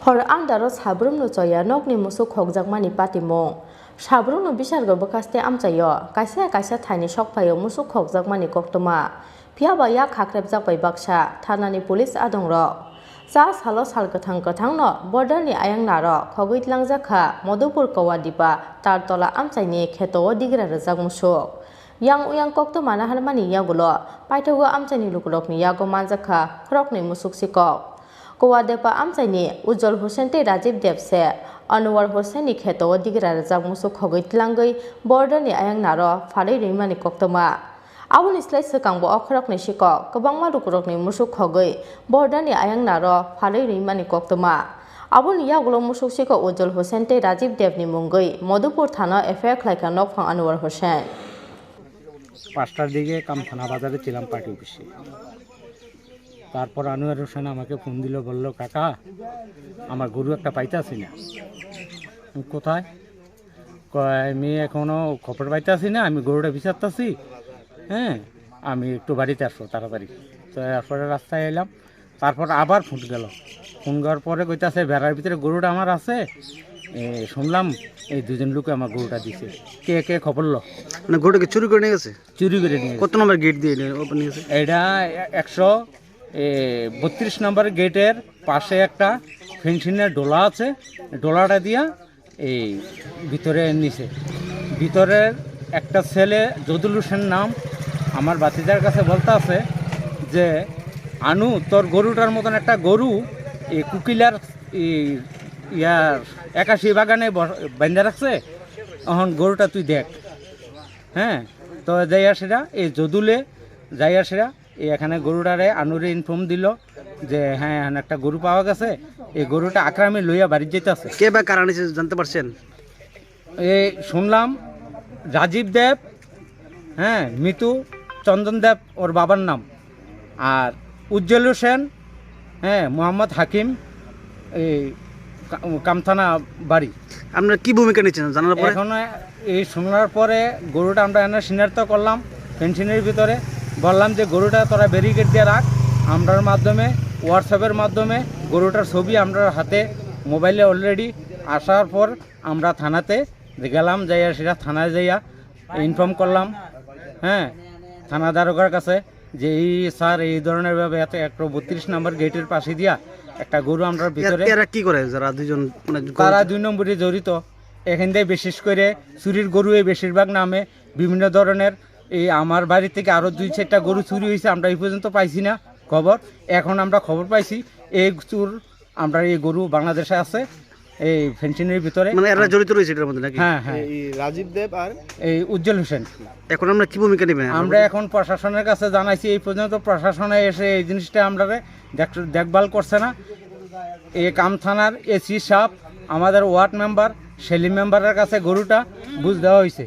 Hor andaro sabrumno choya nokni musuk khokjakmani patimung. Sabrumno bisargo bwkhaste amchaio, kaisa kaisa thaini sokphaio musuk khokjakmani koktwma. Phiyaba yak hakrepjak bai baksa thanani police adongrok. Cha salo sal kwthang kwthangno border ni ayang naro khogwi tlangjak kha Madhupur Kowadipa Tartola amchaini kheto o digira rwjak musuk. Yang uyang koktwma naharmani yagulo paithago amchaini lukurokni yago manjak kha khoroknwi musuk sikok. Kowa Depa amchaini Ujjwal Hussain tei Rajiv Dev se Anwar Hussain ni kheto o digira rwjak musuk khogwi tlangwi border ni ayang naro phalwi rwimani koktwma. Aboni slai swkang bo o khoroknwi sikok kwbangma lukurokni musuk khogwi border ni ayang naro phalwi rwimani koktwma. Aboni yagulo musuk sikok Ujjwal Hussain tei Rajiv Dev ni mungwi Madhupur thana F I R khlai kha nokphang Anwar Hussain. পাঁচটার দিকে কামখানা বাজারে ছিলাম পার্টি অফিসে। তারপর আনোয়ার হোসেন আমাকে ফোন দিল, বলল, "কাকা, আমার গরু একটা পাইতাছি না।" আমি, "কোথায়?" কয়, "আমি এখনো খবর পাইতাছি না, আমি গরুটা বিচারতাছি, হ্যাঁ, আমি একটু বাড়িতে আসবো তাড়াতাড়ি।" তো এরপরে রাস্তায় এলাম, তারপর আবার ফোন গেল। ফোন করার পরে কইতাছে, "বেড়ার ভিতরে গরুটা আমার আছে, এ, শুনলাম এই দুজন লোকে আমার গরুটা দিছে।" কে কে খবর লো? মানে গরুটা কি চুরি করে নিয়ে গেছে? চুরি করে নিয়ে গেছে। কত নম্বর গেট দিয়ে নিয়ে, ওপেন নিয়ে গেছে? এটা এ-, একশো এ, বত্রিশ নম্বর গেটের পাশে একটা ফেন্সিংয়ের ডোলা আছে, ডোলাটা দিয়া এই ভিতরে নিছে। ভিতরের একটা ছেলে জদুল হোসেন নাম, আমার ভাতিজার কাছে বলতে আছে যে, "আনু, তোর গরুটার মতন একটা গরু এই কুকিলার এই ইয়ার একাশি বাগানে ব-, বান্ধা রাখছে, এখন গরুটা তুই দেখ।" হ্যাঁ, তো যাইয়া সেটা এই জদুলে যাইয়া সেটা এই এখানে গরুটারে আনুরে ইনফর্ম দিল যে, "হ্যাঁ, এখানে একটা গরু পাওয়া গেছে, এই গরুটা আকরামে লইয়া বাড়িত যেতে আছে।" কে বা কারা নিছে জানতে পারছেন? এই শুনলাম রাজীব দেব, হ্যাঁ, মিতু, চন্দন দেব ওর বাবার নাম, আর উজ্জ্বল হোসেন, হ্যাঁ, মোহাম্মদ হাকিম, এই কা-, কামথানা বাড়ি। আপনারা কি ভূমিকা নিচ্ছেন জানার পরে? এখন এই শোনার পরে গরুটা আমরা এনে সিনার তো করলাম ফেন্সিংয়ের ভিতরে, বললাম যে, "গরুটা তোরা ব্যারিকেড দিয়ে রাখ।" আমরার মাধ্যমে, WhatsApp-এর মাধ্যমে গরুটার ছবি আমরার হাতে মোবাইলে অলরেডি আসার পর আমরা থানাতে গেলাম, যাইয়া সেটা থানায় যাইয়া ইনফর্ম করলাম, হ্যাঁ, থানা দারোগার কাছে যে, "এই স্যার, এই ধরনের ভাবে এত একশো বত্রিশ নম্বর গেটের পাশে দিয়া একটা গরু আমরা এরা, ভিতরে।" এরা কি করে যারা দুইজন, মানে, তারা গরু দুই নম্বরে জড়িত। এখান থেকে বিশেষ করে চুরির গরু এই বেশিরভাগ নামে বিভিন্ন ধরনের। এই আমার বাড়ি থেকে আরো দুই চারটা গরু চুরি হয়েছে, আমরা এই পর্যন্ত পাইছি না খবর। এখন আমরা খবর পাইছি এই চুর, আমরা এই গরু বাংলাদেশে আছে, এই ফেন্সিংয়ের ভিতরে। মানে এরা জড়িত রয়েছে এটার মধ্যে নাকি? হ্যাঁ, হ্যাঁ। এই রাজীব দেব আর এই উজ্জ্বল হোসেন। এখন আমরা কি ভূমিকা নেবেন? আমরা এখন প্রশাসনের কাছে জানাইছি, এই পর্যন্ত প্রশাসনে এসে এই জিনিসটা আমরা দেখ-, দেখভাল করছে না। এই কাম থানার এসি সাহেব, আমাদের ওয়ার্ড মেম্বার, সেলিম মেম্বারের কাছে গরুটা বুঝ দেওয়া হয়েছে।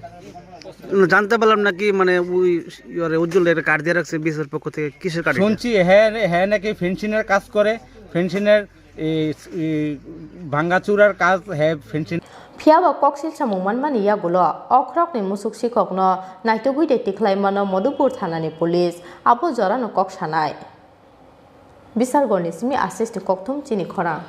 না, জানতে পারলাম নাকি, মানে, ওই, ইয়ে, উজ্জ্বল এর কার্ড দিয়ে রাখছে বিএসএফ পক্ষ থেকে, কিসের কার্ড এটা? শুনছি, হ্যাঁ, হ্যাঁ নাকি ফেন্সিংয়ের কাজ করে, ফেন্সিংয়ের এই, এই ভাঙ্গাচুরার কাজ, হ্যাঁ, fencing. Phiya ba kok silsa mung manmani yagulo okhorokni musuk sikhokno naitugwi de tikhlaimano Madhupur thanani police, abo jorano kok sanai. Bisargorni simi asesti kokthum chini khorang.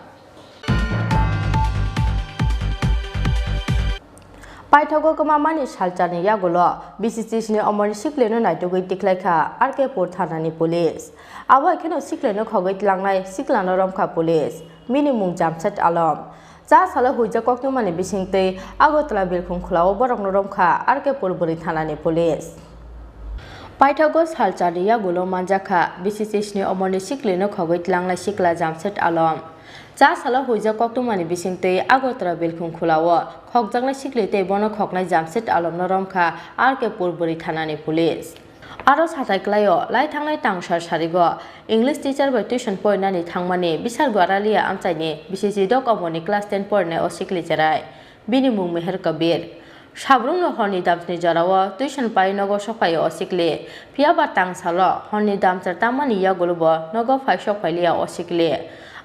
Paithago kwmamani salcharni yagulo B C C S ni omorni siklirno naitugwi tiklaikha R K Pur thanani police. Abo hai kheno siklirno khogwi tlangnai siklano romkha police. Bini mung Jamshed Alom. Cha salo huijak koktwmani bisingtwi Agartala Bilkhung khulao borokno romkha R K Pur bwrwi thanani police. Paithago salcharni yagulo manjakha B C C S ni omorni siklirno khogwi tlangnai sikla Jamshed Alom. Cha salo huijak koktwmani bisingtwi Agartala Bilkhung khulao khokjaknai sikli tei bono khoknai Jamshed Alomno romkha R K Pur bwrwi thanani police. Aro satai klaio, lai thangnai tangsar sarigo English teacher bai tuition porinani thangmani Bisar Gwaralia amchaini B C C dok omorni class ten porinai o sikli cherai. Bini mung Meher Kabir. Sabrumno horni damsni jorao tuition pai nogo sokphaio o sikli. Phiya ba tangsalo horni damchar tammani yagulo bo nogo phai sokphailiya o sikli.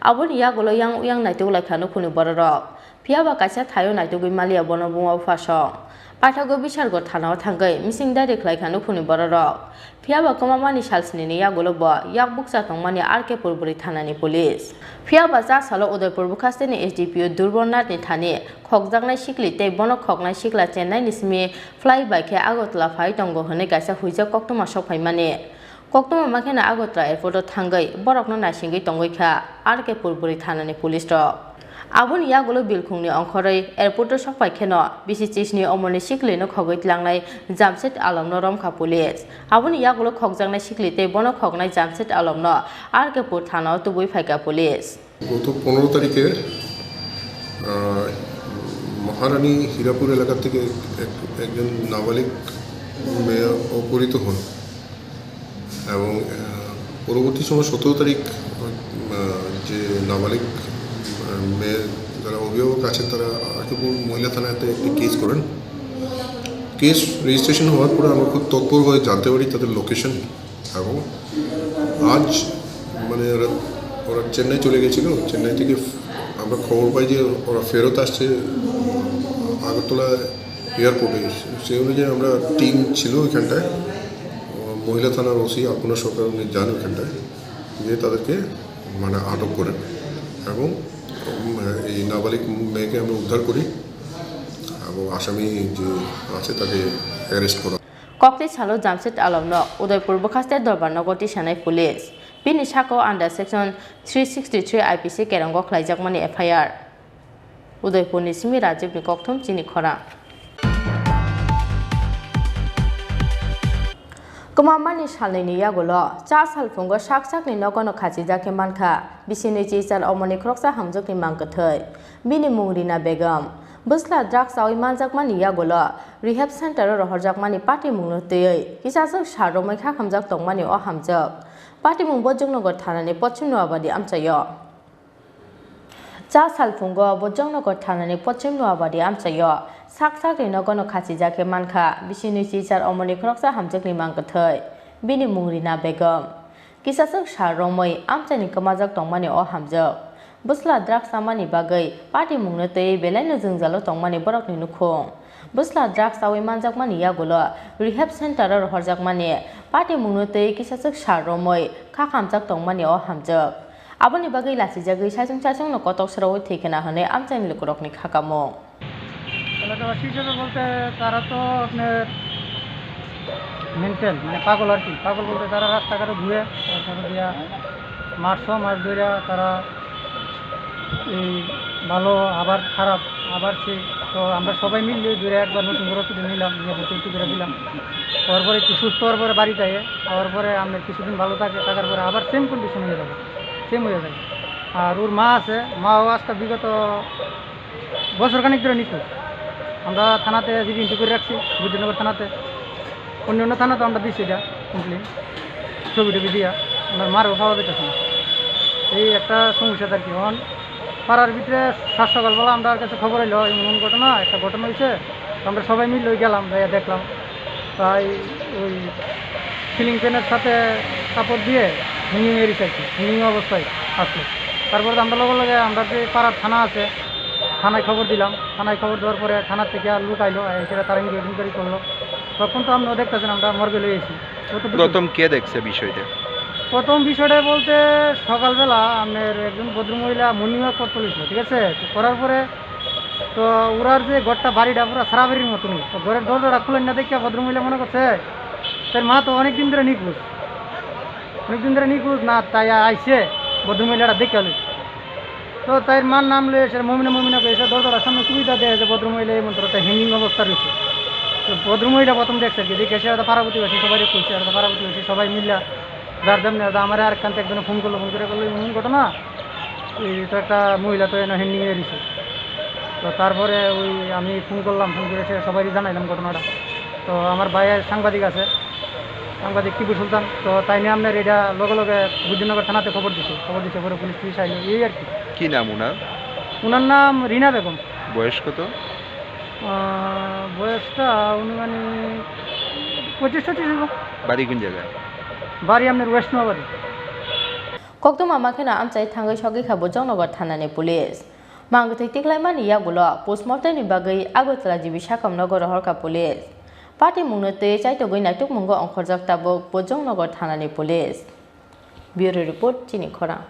Aboni yagulo yang uyang naituk laikha nukhungni bororok. Phiya ba kaisa thaio naitugwi maliya bono buma buphasong. Paithago Bisargo thanao thangwi mising dairi khlaikha nukhungni bororok. Phiya ba kwmamani salsnini yagulo bo yak bukcha tongmani R K Pur bwrwi thanani police. Phiya ba cha salo Udaipur bwkhasteni S D P O Durbol Nathni thani khokjaknai sikli tei bono khoknai sikla Chennai ni simi fly bai khe Agartala phai tongo hwnwi kaisa huijak koktwma sokphaimani. Koktwma ma kheno Agartala airport o thangwi borokno naisingwi tongwi kha R K Pur bwrwi thanani police rok. Aboni yagulo Bilkhungni ongkhorwi airport o sokphai kheno B C C S ni omorni siklino khogwi tlangnai Jamshed Alomno romkha police. Aboni yagulo khokjaknai sikli tei bono khoknai Jamshed Alomno R K Pur thanao tubui phaikha police. গত পনেরো তারিখে, আহ, মহারানী হীরাপুর এলাকা থেকে এক, একজন নাবালিক মেয়ে অপহৃত হন এবং, আহ, পরবর্তী সময় সতেরো তারিখ, আহ, যে নাবালিক, আহ, মেয়ের যারা অভিভাবক আছেন, তারা আরকিপুর মহিলা থানাতে একটি কেস করেন। কেস রেজিস্ট্রেশন হওয়ার পরে আমরা খুব তৎপর হয়ে জানতে পারি তাদের লোকেশন। এবং আজ মানে ওরা, ওরা চেন্নাই চলে গেছিল। চেন্নাই থেকে ফ-, আমরা খবর পাই যে ওরা ফেরত আসছে আগরতলা এয়ারপোর্টে এসে। সেই অনুযায়ী আমরা টিম ছিল ওইখানটায়। আহ, মহিলা থানার ওসি আলপনা সরকার উনি যান ওইখানটায়, গিয়ে তাদেরকে মানে আটক করেন এবং, উম, এই নাবালিক মেয়েকে আমরা উদ্ধার করি এবং আসামি যে আছে তাকে অ্যারেস্ট করা। Kokti salo Jamshed Alamno Udaipur bwkhaste dorbar nogo tisanai police. Bini saka o under section three sixty three I P C kerongo khlaijakmani F I R. Udaipurni simi Rajibni kokthum chini khorang. Kwmamani salnwini yagulo cha salphungo sak sakni nogono khachijak khe mankha, bisinwi chichar omoni khoroksa hamjwkni mang kwthwi. Bini mung Rina Begum. Bwsla drugs chawi manjakmani yagulo rehab center o rohorjakmani patimungno twiwi kisaswk sal romwi khakhamjak tongmani o hamjwk. Patimung Bojongnogo thanani Poschim Noabadi amchaio. Cha salphungo Bojongnogo thanani Poschim Noabadi amchaio sak sakni nogono khachijak khe mankha, bisinwi chichar omoni khoroksa hamjwkni mang kwthwi, bini mung Rina Begum. Kisaswk sal romwi amchaini kwmajak tongmani o hamjwk. Bwsla drugs chamani bagwi patimungno twiwi belaino jwngjalo tongmani borokni nukhung. Bwsla drugs chawi manjakmani yagulo rehab center o rohorjakmani patimungno twiwi kisaswk sal romwi khakhamjak tongmani o hamjwk. Aboni bagwi lachijagwi saichung saichungno kotok srawi thwi khna hwnwi amchaini lukurokni kha kamung. এলাকাবাসী হিসেবে বলতে তারা তো আপনার মেন্টাল, মানে পাগল আর কি। পাগল বলতে তারা রাস্তাঘাটে ঘুরে, তারপরে দিয়া মাস ছ মাস ধরে তারা এই ভালো আবার খারাপ, আবার সেই। তো আমরা সবাই মিলে ধরে একবার নতুন করে ছুটি নিলাম, নিয়ে ভর্তি টর্তি করে দিলাম। তারপরে একটু সুস্থ হওয়ার পরে বাড়ি যাই, আবার পরে আমরা কিছুদিন ভালো থাকে, থাকার পরে আবার সেম কন্ডিশন হয়ে যাবে, সেম হয়ে যাবে। আর ওর মা আছে, মাও আজকে বিগত বছর খানিক ধরে নিখোঁজ। আমরা থানাতে জিডি এন্ট্রি করে রাখছি, বুদ্ধিনগর থানাতে। অন্য অন্য থানা তো আমরা দিচ্ছি এটা কমপ্লেন, ছবি টবি দিয়া। আমরা মারও পাওয়া যাইতেছে না, এই একটা সমস্যা আর কি। এখন পাড়ার ভিতরে সাত সকালবেলা আমরা কাছে খবর হইলো এমন এমন ঘটনা, একটা ঘটনা হয়েছে। তো আমরা সবাই মিলে ওই গেলাম, যাইয়া দেখলাম। তাই ওই সিলিং ফ্যানের সাথে কাপড় দিয়ে হ্যাঙ্গিং এ রয়েছে আর কি, হ্যাঙ্গিং অবস্থায় আসলো। তারপরে তো আমরা লগে লগে আমরা যে পাড়ার থানা আছে, থানায় খবর দিলাম। থানায় খবর দেওয়ার পরে থানা থেকে আর লোক আইলো, এসে তারা ইনকোয়ারি করলো। তখন তো আপনিও দেখতেছেন আমরা মর্গে লয়ে এসি। ও তো দুটো প্রথম কে দেখছে বিষয়টা? প্রথম বিষয়টা বলতে সকালবেলা আপনার একজন ভদ্রমহিলা মর্নিং ওয়াক করতে হয়েছিল, ঠিক আছে? তো করার পরে তো ওরার যে ঘরটা, বাড়িটা পুরো সারা বাড়ির মতনই। তো ঘরের দরজাটা খুলেন না দেখে ভদ্রমহিলা মনে করছে তার মা তো অনেক দিন ধরে নিখোঁজ, অনেক দিন ধরে নিখোঁজ না, তাই আইছে ভদ্রমহিলাটা দেখে আলো। তো তাই মার নাম লয়ে এসে মমিনা মমিনা করে এসে দরজার সামনে সুবিধা দেয় যে ভদ্রমহিলা এই মন্ত্র তাই হ্যাঙ্গিং অবস্থা রয়েছে। তো ভদ্রমহিলা প্রথম দেখছে আর কি, দেখে এসে হয়তো পাড়া প্রতিবেশী সবাই কইছে, হয়তো পাড়া প্রতিবেশী সবাই মিললা যার যেমনি হয়তো আমার আরেকখান একজনে ফোন করলো, ফোন করে বললো এমন ঘটনা, এই তো একটা মহিলা তো এনে হ্যাঙ্গিং হয়ে রয়েছে। তো তারপরে ওই আমি ফোন করলাম, ফোন করে সে সবাই জানাইলাম ঘটনাটা। তো আমার ভাই সাংবাদিক আছে, সাংবাদিক টিপু সুলতান, তো তাই নিয়ে আপনার এটা লগে লগে বুদ্ধিনগর থানাতে খবর দিছে, খবর দিছে পরে পুলিশ টুলিশ আইলো, এই আর কি। কি নাম ওনার? ওনার নাম রিনা বেগম। বয়স কত? আহ, বয়সটা অনুমানিক পঁচিশ টচিশ হইব। বাড়ি কোন জায়গায়? বাড়ি আপনার ওয়েস্ট Noabari. Koktwma ma kheno amchai thangwi sogwi kha Bojongnogo thanani police. Mangtwi tiklaimani yagulo postmortem ni bagwi Agartala G B Sakamnogo rohorkha police. Patimungno twi chaitogwi naitukmungo ongkhorjak tabuk Bojongnogo thanani police. Bureau report, chini khorang.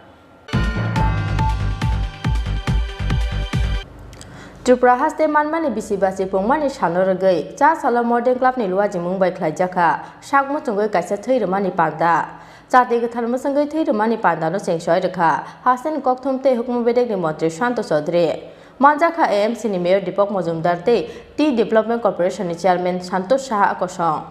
Tripura haste manmani bisi basi pungmani salno rwgwi cha salo Modern Club ni luajimung bai khlaijakha sak muchungwi kaisa thwi rwmani panda. Chati kwthar mwswngwi thwi rwmani pandano cheng soi rwkha hasteni kokthum tei hukmu bedekni montri Shanto Chaudhary. Manjakha A M C ni mayor Deepak Majumdar tei Tea Development Corporation ni chairman Santosh Saha kosong.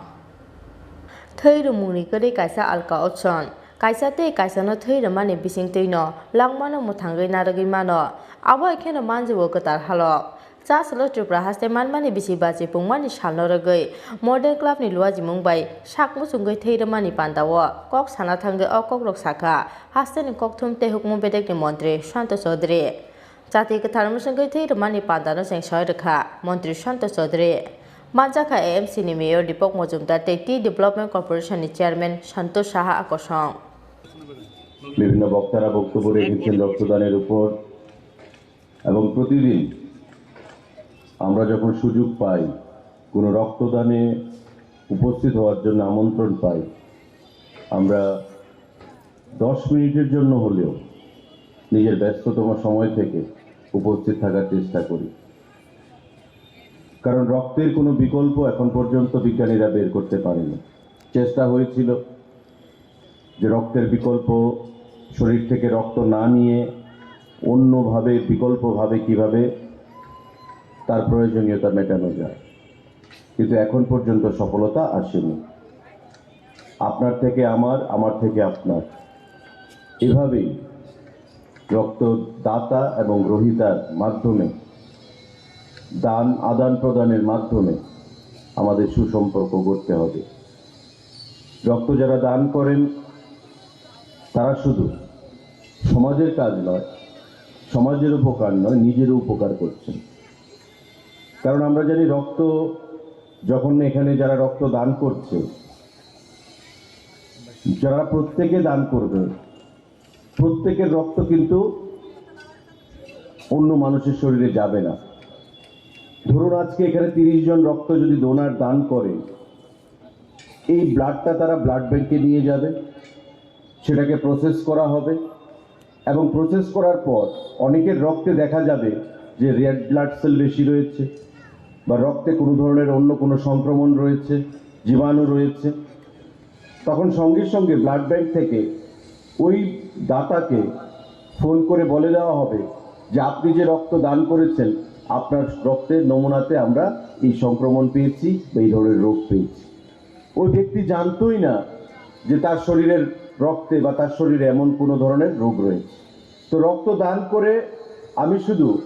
Thwi rwmungni kwrwi kaisa alka option. Kaisa tei kaisano thwi rwmani bisingtwino langmano mwthangwi narwgwi mano. Abo hai kheno manjio kwtal halok. Chasalo Tripura haste manmani bisi bachi pungmani salno rwgwi Modern Club ni luajimung bai sak muchungwi thwi rwmani pandao kok sana thangwi o kokrok sakha hasteni kokthum tei hukmu bedekni montri Shanto Chaudhary. Chati kwthar mwswngwi thwi rwmani pandano cheng soi rwkha montri Shanto Chaudhary. Manjakha A M C ni mayor Deepak Majumdar tei Tea Development Corporation ni chairman Shanto Saha kosong. বিভিন্ন বক্তারা বক্তব্য রেখেছেন রক্তদানের উপর, এবং প্রতিদিন আমরা যখন সুযোগ পাই কোনো রক্তদানে উপস্থিত হওয়ার জন্য আমন্ত্রণ পাই, আমরা দশ মিনিটের জন্য হলেও নিজের ব্যস্ততম সময় থেকে উপস্থিত থাকার চেষ্টা করি। কারণ রক্তের কোনো বিকল্প এখন পর্যন্ত বিজ্ঞানীরা বের করতে পারেনি। চেষ্টা হয়েছিল যে রক্তের বিকল্প, শরীর থেকে রক্ত না নিয়ে অন্যভাবে, বিকল্পভাবে কিভাবে তার প্রয়োজনীয়তা মেটানো যায়, কিন্তু এখন পর্যন্ত সফলতা আসেনি। আপনার থেকে আমার, আমার থেকে আপনার, এভাবেই রক্তদাতা এবং গ্রহীতার মাধ্যমে, দান আদান প্রদানের মাধ্যমে আমাদের সুসম্পর্ক গড়তে হবে। রক্ত যারা দান করেন, তারা শুধু সমাজের কাজ নয়, সমাজের উপকার নয়, নিজেরও উপকার করছেন। কারণ আমরা জানি, রক্ত যখন এখানে যারা রক্ত দান করছে, যারা প্রত্যেকে দান করবে, প্রত্যেকের রক্ত কিন্তু অন্য মানুষের শরীরে যাবে না। ধরুন, আজকে এখানে তিরিশ জন রক্ত যদি ডোনার দান করে, এই ব্লাডটা তারা ব্লাড ব্যাংকে নিয়ে যাবে, সেটাকে প্রসেস করা হবে, এবং প্রসেস করার পর অনেকের রক্তে দেখা যাবে যে রেড ব্লাড সেল বেশি রয়েছে, বা রক্তে কোনো ধরনের অন্য কোনো সংক্রমণ রয়েছে, জীবাণু রয়েছে। তখন সঙ্গে সঙ্গে ব্লাড ব্যাংক থেকে ওই দাতাকে ফোন করে বলে দেওয়া হবে যে, "আপনি যে রক্ত দান করেছেন, আপনার রক্তের নমুনাতে আমরা এই সংক্রমণ পেয়েছি বা এই ধরনের রোগ পেয়েছি।" ওই ব্যক্তি জানতোই না যে তার শরীরের রক্তে বা তার শরীরে এমন কোনো ধরনের রোগ রয়েছে। তো রক্ত দান করে আমি শুধু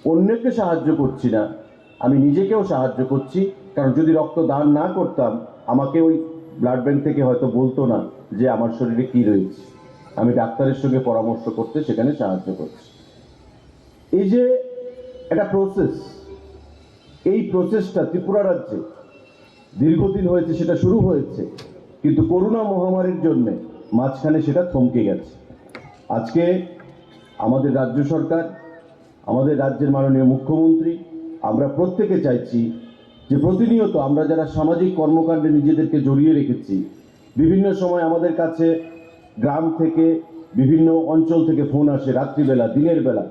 অন্যকে সাহায্য করছি না, আমি নিজেকেও সাহায্য করছি। কারণ যদি রক্ত দান না করতাম, আমাকে ওই ব্লাড ব্যাংক থেকে হয়তো বলতো না যে আমার শরীরে কি রয়েছে। আমি ডাক্তারের সঙ্গে পরামর্শ করতে সেখানে সাহায্য করছি। এই যে একটা প্রসেস, এই প্রসেসটা ত্রিপুরা রাজ্যে দীর্ঘদিন হয়েছে, সেটা শুরু হয়েছে, কিন্তু করোনা মহামারীর জন্য মাঝখানে সেটা থমকে গেছে। আজকে আমাদের রাজ্য সরকার, আমাদের রাজ্যের মাননীয় মুখ্যমন্ত্রী, আমরা প্রত্যেকে চাইছি যে প্রতিনিয়ত আমরা যারা সামাজিক কর্মকাণ্ডে নিজেদেরকে জড়িয়ে রেখেছি, বিভিন্ন সময় আমাদের কাছে গ্রাম থেকে, বিভিন্ন অঞ্চল থেকে ফোন আসে, রাত্রিবেলা, দিনের বেলা,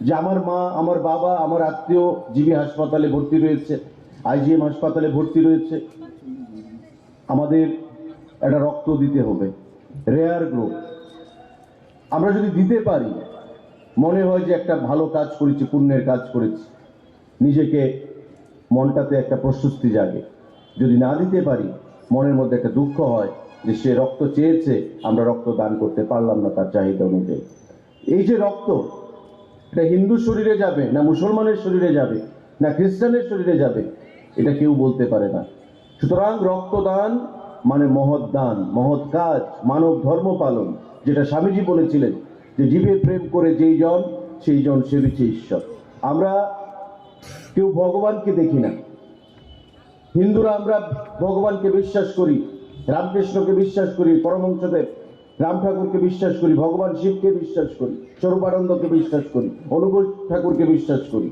যে আমার মা, আমার বাবা, আমার আত্মীয় জিবি হাসপাতালে ভর্তি রয়েছে, আইজিএম হাসপাতালে ভর্তি রয়েছে, আমাদের একটা রক্ত দিতে হবে, রেয়ার গ্রুপ। আমরা যদি দিতে পারি, মনে হয় যে একটা ভালো কাজ করেছি, পুণ্যের কাজ করেছি, নিজেকে, মনটাতে একটা প্রশস্তি জাগে। যদি না দিতে পারি, মনের মধ্যে একটা দুঃখ হয় যে সে রক্ত চেয়েছে, আমরা রক্ত দান করতে পারলাম না তার চাহিদা অনুযায়ী। এই যে রক্ত, এটা হিন্দু শরীরে যাবে না মুসলমানের শরীরে যাবে না খ্রিস্টানের শরীরে যাবে, এটা কেউ বলতে পারে না। সুতরাং রক্তদান মানে মহৎ দান, মহৎ কাজ, মানব ধর্ম পালন, যেটা স্বামীজি বলেছিলেন যে জীবে প্রেম করে যেই জন, সেই জন সেবিছে ঈশ্বর। আমরা কেউ ভগবানকে দেখি না। হিন্দুরা আমরা ভগবানকে বিশ্বাস করি, রামকৃষ্ণকে বিশ্বাস করি, পরমহংসদেব রাম ঠাকুরকে বিশ্বাস করি, ভগবান শিবকে বিশ্বাস করি, স্বরূপানন্দকে বিশ্বাস করি, অনুকূল ঠাকুরকে বিশ্বাস করি।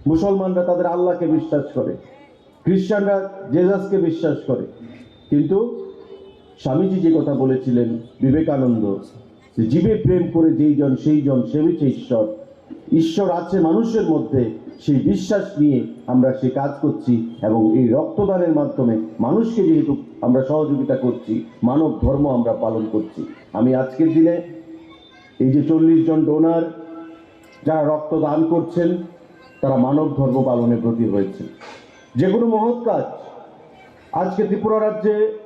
মুসলমানরা তাদের আল্লাহকে বিশ্বাস করে, খ্রিস্টানরা জেজাসকে বিশ্বাস করে। কিন্তু স্বামীজি যে কথা বলেছিলেন, বিবেকানন্দ, যে জীবে প্রেম করে যেই জন, সেই জন সেবিছে ঈশ্বর। ঈশ্বর আছে মানুষের মধ্যে, সেই বিশ্বাস নিয়ে আমরা সে কাজ করছি এবং এই রক্তদানের মাধ্যমে মানুষকে যেহেতু আমরা সহযোগিতা করছি, মানব ধর্ম আমরা পালন করছি। আমি আজকের দিনে এই যে চল্লিশ জন ডোনার যারা রক্তদান করছেন, তারা মানব ধর্ম পালনের প্রতি হয়েছে। যে কোনো মহৎ কাজ, আজকে ত্রিপুরা রাজ্যে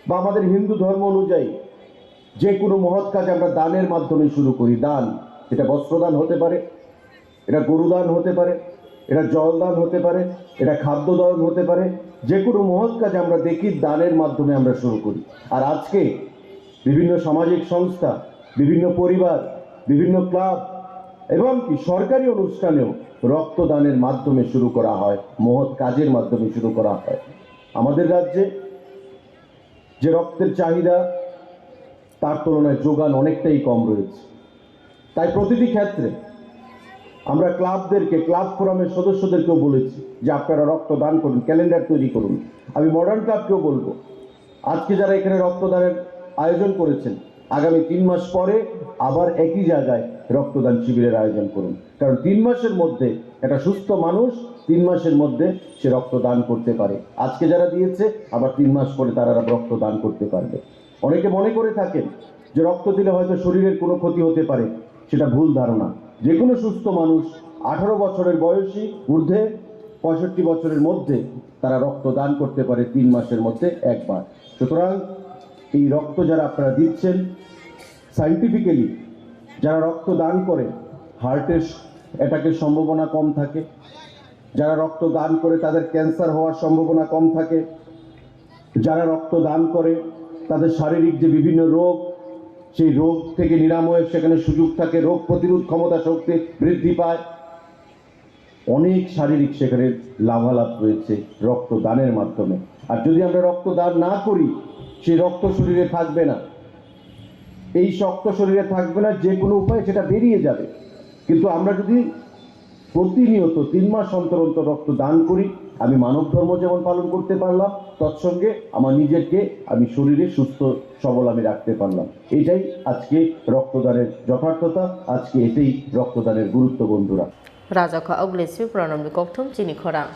বা আমাদের হিন্দু ধর্ম অনুযায়ী যে কোনো মহৎ কাজ আমরা দানের মাধ্যমে শুরু করি। দান, এটা বস্ত্রদান হতে পারে, এটা গরুদান হতে পারে, এটা জলদান হতে পারে, এটা খাদ্য দান হতে পারে। যে কোনো মহৎ কাজ আমরা দেখি দানের মাধ্যমে আমরা শুরু করি। আর আজকে বিভিন্ন সামাজিক সংস্থা, বিভিন্ন পরিবার, বিভিন্ন ক্লাব এবং কি সরকারি অনুষ্ঠানেও রক্তদানের মাধ্যমে শুরু করা হয়, মহৎ কাজের মাধ্যমে শুরু করা হয়। আমাদের রাজ্যে যে রক্তের চাহিদা, তার তুলনায় যোগান অনেকটাই কম রয়েছে। তাই প্রতিটি ক্ষেত্রে আমরা ক্লাবদেরকে, ক্লাব ফোরামের সদস্যদেরকেও বলেছি যে আপনারা রক্তদান করুন, ক্যালেন্ডার তৈরি করুন। আমি মডার্ন ক্লাবকেও বলবো, আজকে যারা এখানে রক্তদানের আয়োজন করেছেন, আগামী তিন মাস পরে আবার একই জায়গায় রক্তদান শিবিরের আয়োজন করুন। কারণ তিন মাসের মধ্যে একটা সুস্থ মানুষ তিন মাসের মধ্যে সে রক্তদান করতে পারে। আজকে যারা দিয়েছে, আবার তিন মাস পরে তারা রক্তদান করতে পারবে। অনেকে মনে করে থাকেন যে রক্ত দিলে হয়তো শরীরের কোনো ক্ষতি হতে পারে, সেটা ভুল ধারণা। যে কোনো সুস্থ মানুষ আঠারো বছরের বয়সী ঊর্ধ্বে পঁয়ষট্টি বছরের মধ্যে তারা রক্ত দান করতে পারে তিন মাসের মধ্যে একবার। সুতরাং এই রক্ত যারা আপনারা দিচ্ছেন, সায়েন্টিফিক্যালি যারা রক্ত দান করে, হার্টের অ্যাটাকের সম্ভাবনা কম থাকে। যারা রক্ত দান করে, তাদের ক্যান্সার হওয়ার সম্ভাবনা কম থাকে। যারা রক্ত দান করে, তাদের শারীরিক যে বিভিন্ন রোগ, সেই রোগ থেকে নিরাময়ের সেখানে সুযোগ থাকে, রোগ প্রতিরোধ ক্ষমতা শক্তি বৃদ্ধি পায়। অনেক শারীরিক সেখানে লাভালাভ রয়েছে রক্তদানের মাধ্যমে। আর যদি আমরা রক্তদান না করি, সেই রক্ত শরীরে থাকবে না। এই রক্ত শরীরে থাকবে না, যে কোনো উপায়ে সেটা বেরিয়ে যাবে। কিন্তু আমরা যদি প্রতিনিয়ত তিন মাস অন্তর অন্তর রক্ত দান করি, আমি মানব ধর্ম যেমন পালন করতে পারলাম, তৎসঙ্গে আমার নিজেকে আমি শরীরে সুস্থ সবল আমি রাখতে পারলাম। এটাই আজকে রক্তদানের যথার্থতা, আজকে এটাই রক্তদানের গুরুত্ব, বন্ধুরা। Rajakha Oglisri Pranamni kokthum chini khorang.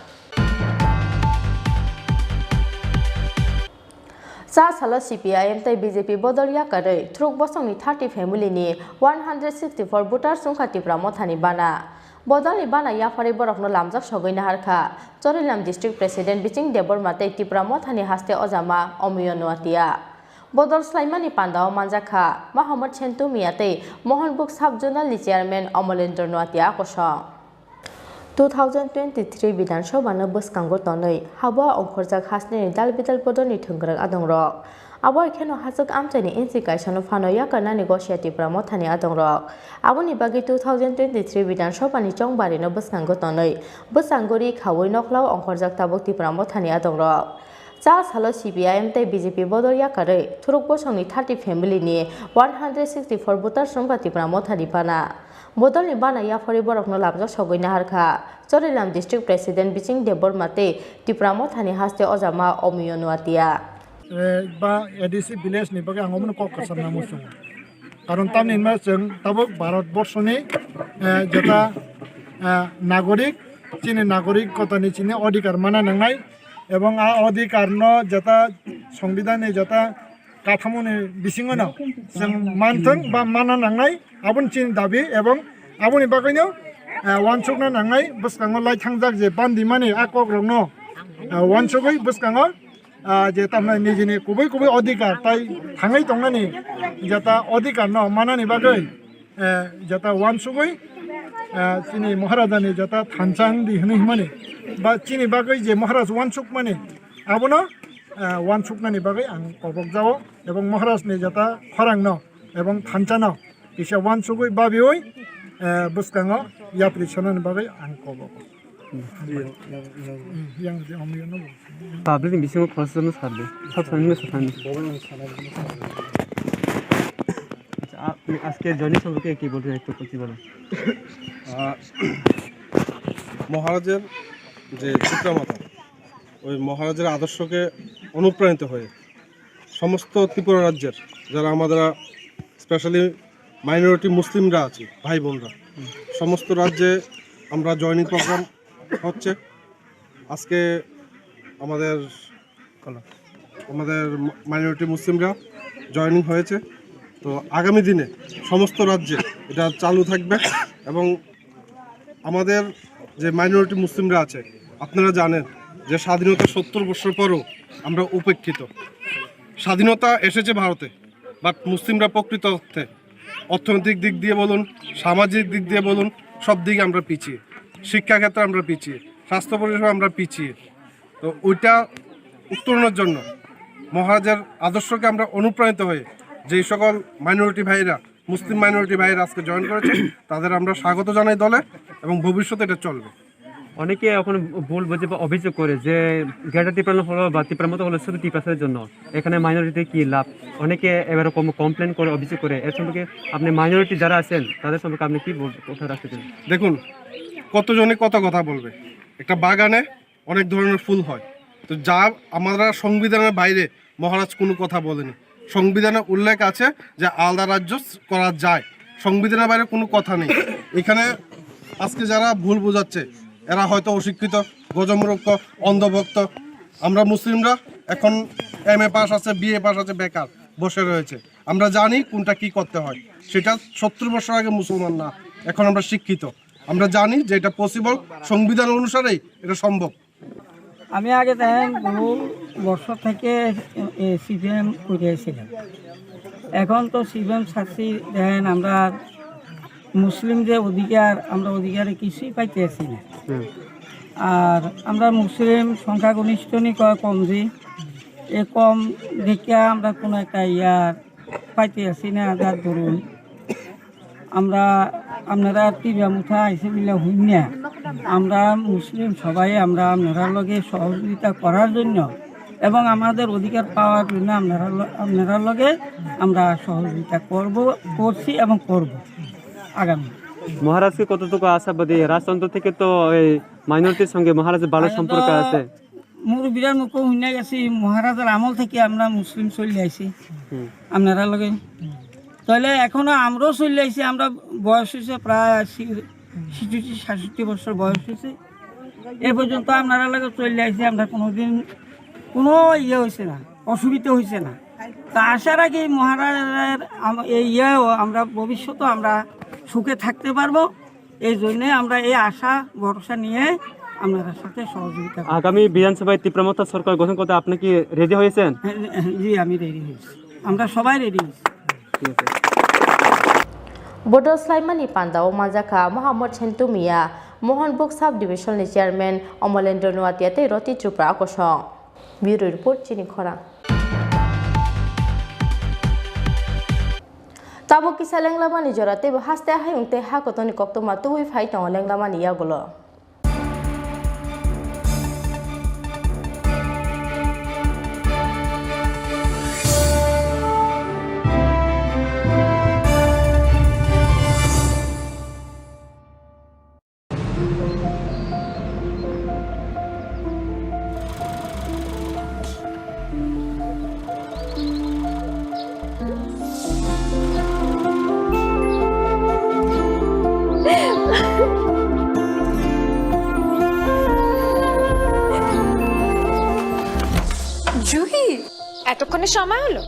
Cha salo C P I M tei B J P bodol yakarwi thuruk bosongni thirty family ni one hundred sixty four voters wngkha Tipra Mothani bana. Bodolni bana yapharwi borokno lamjak sogwi naharkha Chorilam District President Biching Debbarma tei Tipra Mothani haste ojama Omiyo Nuatia. Bodol swlaimani pandao manjakha Mahamud Sentumia tei Mohanbug Sub Zonal ni Chairman Omolendra Nuatia kosong. Two thousand twenty-three Bidhan Sabha no bwskango tonwi habo ongkhorjak hasnini dal bidal bodolni thwngkwrwng adongrok. Abo hai kheno hachwk amchaini inchi kaisano phano yakarnani gosia Tipra Mothani adongrok. Aboni bagwi two thousand twenty-three Bidhan Sabha ni chongbari no bwskango tonwi bwskango ri khaui nokhlao ongkhorjak tabuk Tipra Mothani adongrok. Cha salo C P I M tei B J P bodol yakarwi thuruk bosongni thirty family ni one hundred sixty four voters wngkha Tipra Mothani bana. Bodolni bana yapharwi borokno lamjak sogwi naharkha Chorilam District President Biching Debbarma tei Tipra Mothani haste ojama Omiyo Nuatia. Eh, ba A D C village ni bagwi ang omono kok kwcham nang muchungo. Karon tamni hwnba chwng tabuk Bharat borsoni, eh, jeta, eh, nagorik, chini nagorik kotani chini odhikar mana nangnai, ebong a odhikar no jeta songbidhan ni jeta kathamo ni bisingo no chwng manthwng ba mana nangnai, aboni chini dabi, ebong aboni bagwi no, eh, wansukna nangnai, bwskango lai thangjak je bandi mani a kok rok no, eh, wansugwi bwskango ah, je tamni nijini kubui kubui odhikar tai thangwi tongnani jeta odhikar no manani bagwi, eh, jeta wansugwi, eh, chini Maharajani jeta thansa wngdi hwnwi himani ba chini bagwi je Maharaj wansukmani abono, eh, wansuknani bagwi ang kobok jao ebong Maharajni jeta khorang no ebong thansa no kisa wansugwi babiwi, eh, bwskango yapri sanani bagwi ang kobok. Yang je omiyo no bo. Public ni bisingo khoroksa no sardi. Sab sani no sani. আচ্ছা, আপনি আজকে জয়নিং সম্পর্কে কি বলতে চাই একটু খুলে বলুন। আহ, মহারাজের যে চিত্রা মাতা, ওই মহারাজের আদর্শকে অনুপ্রাণিত হয়ে সমস্ত ত্রিপুরা রাজ্যের যারা আমাদের স্পেশালি মাইনরিটি মুসলিমরা আছি, ভাই বোনরা, সমস্ত রাজ্যে আমরা জয়নিং প্রোগ্রাম হচ্ছে। আজকে আমাদের, আমাদের মাইনরিটি মুসলিমরা জয়নিং হয়েছে। তো আগামী দিনে সমস্ত রাজ্যে এটা চালু থাকবে এবং আমাদের যে মাইনরিটি মুসলিমরা আছে, আপনারা জানেন যে স্বাধীনতা সত্তর বছর পরও আমরা উপেক্ষিত। স্বাধীনতা এসেছে ভারতে, বাট মুসলিমরা প্রকৃত অর্থে অর্থনৈতিক দিক দিয়ে বলুন, সামাজিক দিক দিয়ে বলুন, সব দিকে আমরা পিছিয়ে। শিক্ষাক্ষেত্রে আমরা পিছিয়ে, স্বাস্থ্য পরিষেবা আমরা পিছিয়ে। তো ওইটা উত্তরণের জন্য মহারাজের আদর্শকে আমরা অনুপ্রাণিত হয়ে যেই সকল মাইনরিটি ভাইরা, মুসলিম মাইনরিটি ভাইরা আজকে জয়েন করেছে, তাদের আমরা স্বাগত জানাই দলে এবং ভবিষ্যতে এটা চলবে। অনেকে এখন ভুল বুঝে বা অভিযোগ করে যে গ্রেটার ত্রিপুরা হলো বা ত্রিপুরা মতো হলো শুধু ত্রিপুরার জন্য, এখানে মাইনরিটি কি লাভ? অনেকে এরকম কমপ্লেন করে, অভিযোগ করে। এর সম্পর্কে আপনি মাইনরিটি যারা আছেন তাদের সম্পর্কে আপনি কি বল-, কথা রাখতে চান? দেখুন, কতজনে কত কথা বলবে। একটা বাগানে অনেক ধরনের ফুল হয়। তো যা আমরা সংবিধানের বাইরে মহারাজ কোনো কথা বলেনি। সংবিধানে উল্লেখ আছে যে আলাদা রাজ্য করা যায়, সংবিধানের বাইরে কোনো কথা নেই। এখানে আজকে যারা ভুল বোঝাচ্ছে, এরা হয়তো অশিক্ষিত, গজমূর্খ, অন্ধভক্ত। আমরা মুসলিমরা এখন এমএ পাস আছে, বিএ পাস আছে, বেকার বসে রয়েছে। আমরা জানি কোনটা কি করতে হয়। সেটা সত্তর বছর আগে মুসলমান না, এখন আমরা শিক্ষিত। আমরা জানি যে এটা পসিবল, সংবিধান অনুসারেই এটা সম্ভব। আমি আগে দেখেন বহু বছর থেকে সিপিএম করে আছিলাম। এখন তো সিপিএম ছাড়ছি, দেখেন আমরা মুসলিম যে অধিকার, আমরা অধিকারে কিছুই পাইতে আছি না। হুম। আর আমরা মুসলিম সংখ্যাগরিষ্ঠ নি কয় কম যে, এ কম দেখিয়া আমরা কোনো একটা ইয়ার পাইতে আছি না, যার দরুন আমরা, আপনারা টিভি মুঠা আইসে বিলে হুইনা, আমরা মুসলিম সবাই আমরা আপনারা লগে সহযোগিতা করার জন্য এবং আমাদের অধিকার পাওয়ার জন্য আপনারা ল-, আপনারা লগে আমরা সহযোগিতা করব, করছি এবং করব আগামী। মহারাজকে কতটুকু আশাবাদী? রাজতন্ত্র থেকে তো এই মাইনরিটির সঙ্গে মহারাজের ভালো সম্পর্ক আছে। মুরব্বীরার মুখে হুইনা গেছি, মহারাজার আমল থেকে আমরা মুসলিম চলে আইছি। হুম। আপনারা লগে। তাহলে এখনো আমরাও চলে আইছি, আমরা বয়স হয়েছে প্রায় আশি, ছেষট্টি, সাতষটটি বছর বয়স হয়েছে। এ পর্যন্ত আপনারা লগে চলে আইছি, আমরা কোনোদিন কোনো ইয়ে হয়েছে না, অসুবিধা হয়েছে না। তা আশা রাখি মহারাজার আম-, এই ইয়েও আমরা ভবিষ্যতে আমরা সুখে থাকতে পারবো। এই জন্যে আমরা এই আশা ভরসা নিয়ে আপনাদের সাথে সহযোগিতা করব। আগামী বিধানসভায় ত্রিপুরা মথা সরকার গঠন করতে আপনি কি রেডি হয়েছেন? হ্যাঁ, হ্যাঁ, জি, আমি রেডি হয়েছি, আমরা সবাই রেডি হয়েছি। ঠিক আছে। Bodo swlaimani pandao manjakha Mohammed Sentu Miya, Mohanbuk sub division ni chairman Omolendro Nuatia tei Roti Chopra kosong. Bureau report, chini khorang. Tabuk kisa lenglamani jora, teibo haste hayung tei ha kotorni koktwma tubui phai tongo lenglamani yagulo. Juhi, এতক্ষণে সময় হলো?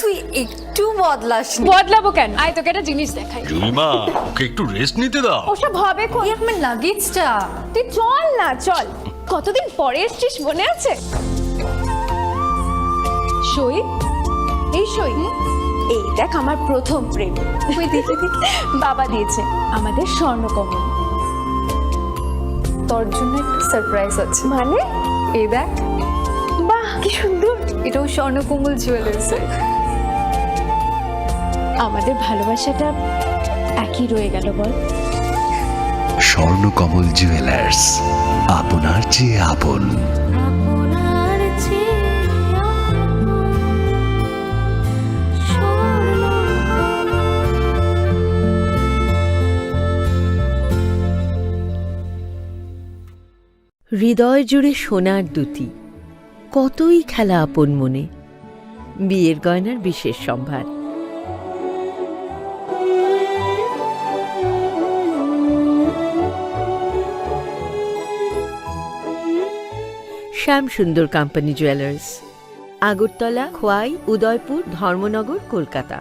তুই একটু বদলাসনি। বদলাবো কেন? আয়, তোকে একটা জিনিস দেখাই। জুলিমা, ওকে একটু রেস্ট নিতে দাও। ওসব হবে কোন? এই আমার লাগেজটা। তুই চল না, চল। কতদিন পরে এসছিস, মনে আছে? সই, এই সই। এই দেখ, আমার প্রথম প্রেম। ওই দেখে দেখে। বাবা দিয়েছে, আমাদের স্বর্ণকমল। তোর জন্য একটা সারপ্রাইজ আছে। মানে? এই দেখ। বাহ, কি সুন্দর। এটাও স্বর্ণকমল জুয়েলার্সের। আমাদের ভালোবাসাটা একই রয়ে গেল, বল? স্বর্ণকমল জুয়েলার্স, আপনার চেয়ে আপন। হৃদয় জুড়ে সোনার দুতি, কতই খেলা আপন মনে। বিয়ের গয়নার বিশেষ সম্ভার। শ্যাম সুন্দর কোম্পানি জুয়েলার্স, আগরতলা, খোয়াই, উদয়পুর, ধর্মনগর, Kolkata.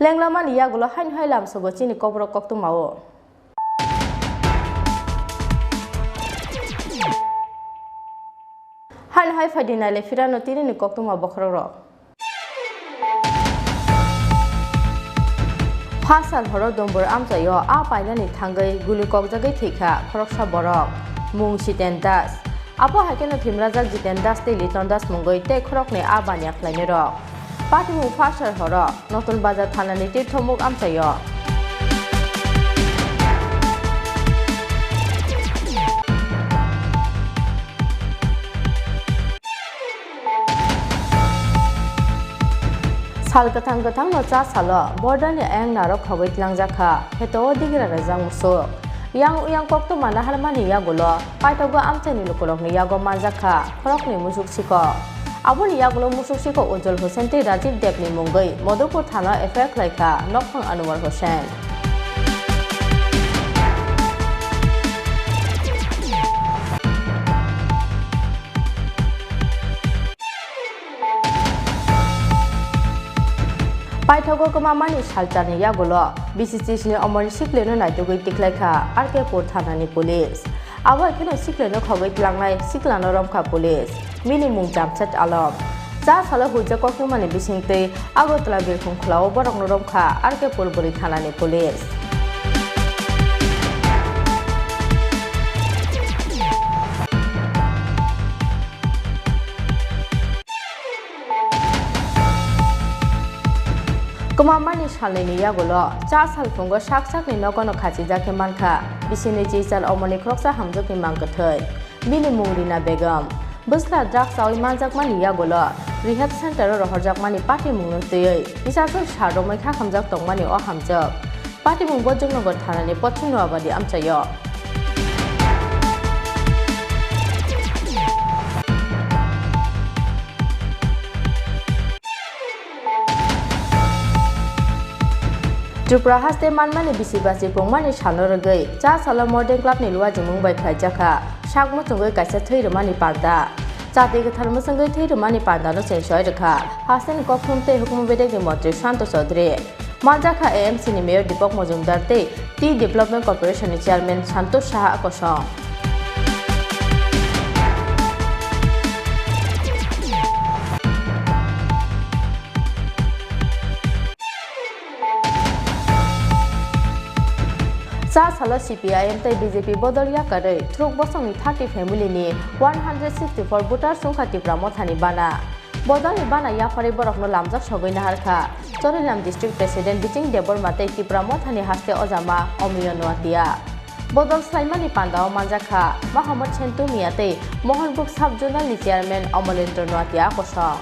Tenglamani yagulo haino hai lamsogo chini kokborok koktwmao. Haino hai phaidi naile phirano tinini koktwma bokhorokrok. Phasal horo Dombor amchaio a painani thangwi guli kokjagwi thwikha khoroksa borok, mung Jiten Das. Abo hai kheno thwimrajak Jiten Das tei Liton Das mungwi tei khoroknwi a baniya khlainairok. Patimung Phasal horo Notun Bazar thanani Tirthomuk amchaio. Sal kwthang kwthangno cha salo borderni ayang narok khogwi tlangjak kha, heto o digira rajak musuk. Yang uyang koktwma naharmani yagulo paithago amchaini lukurokni yago manjak kha khoroknwi musuk sikok. Aboni yagulo musuk sikok Ujjwal Hussain tei Rajiv Debni mungwi Madhupur thana F I R khlai kha nokphang Anwar Hussain. Paithago kwmamani salcharni yagulo B C C S ni omorni siklirno naitugwi tikhlai kha R K pur thanani police. Abo hai kheno siklirno khogwi tlangnai siklano romkha police. Bini mung Jamshed Alam. Cha salo huijak koktwmani bisingtwi Agartala birkhung khulao borokno romkha R K pur bwrwi thanani police. Kwmamani salnwini yagulo cha salphungo sak sakni nogono khachijak khe mankha bisini chichal omoni khoroksa hamjwkni mang kwthwi. Bini mung Rina Begum. Bwsla drugs chawi manjakmani yagulo rehab center o rohorjakmani patimungno twiwi kisaswk sal romwi kha hamjak tongmani o hamjwk. Patimung Bojongnagar thanani Pochim Noabadi amchaio. Tripura haste manmani bisi basi pungmani salno rwgwi cha salo Modern Club ni luajimung bai khlaijak kha sak muchungwi kaisa thwi rwmani panda. Chati kwthar mwchungwi thwi rwmani pandano cheng soi rwkha hasteni kokthum tei hukumu bedekni montri Santo Chaudhary. Manjakha A M C ni Mayor Deepak Majumdar tei Tea Development Corporation ni Chairman Santosh Saha kosong. Cha salo C P I M tei B J P bodol yakarwi thruk bosongni thirty family ni one hundred sixty four voters wngkha Tipra Mothani bana. Bodolni bana yapharwi borokno lamjak sogwi naharkha Chorigram District President Biching Debbarma tei Tipra Mothani haste ojama Omiyo Noatia. Bodol swlaimani pandao manjakha Mohammad Sentu Mia tei Mohanbuk Sub Zonal ni Chairman Omolendra Noatia kosong.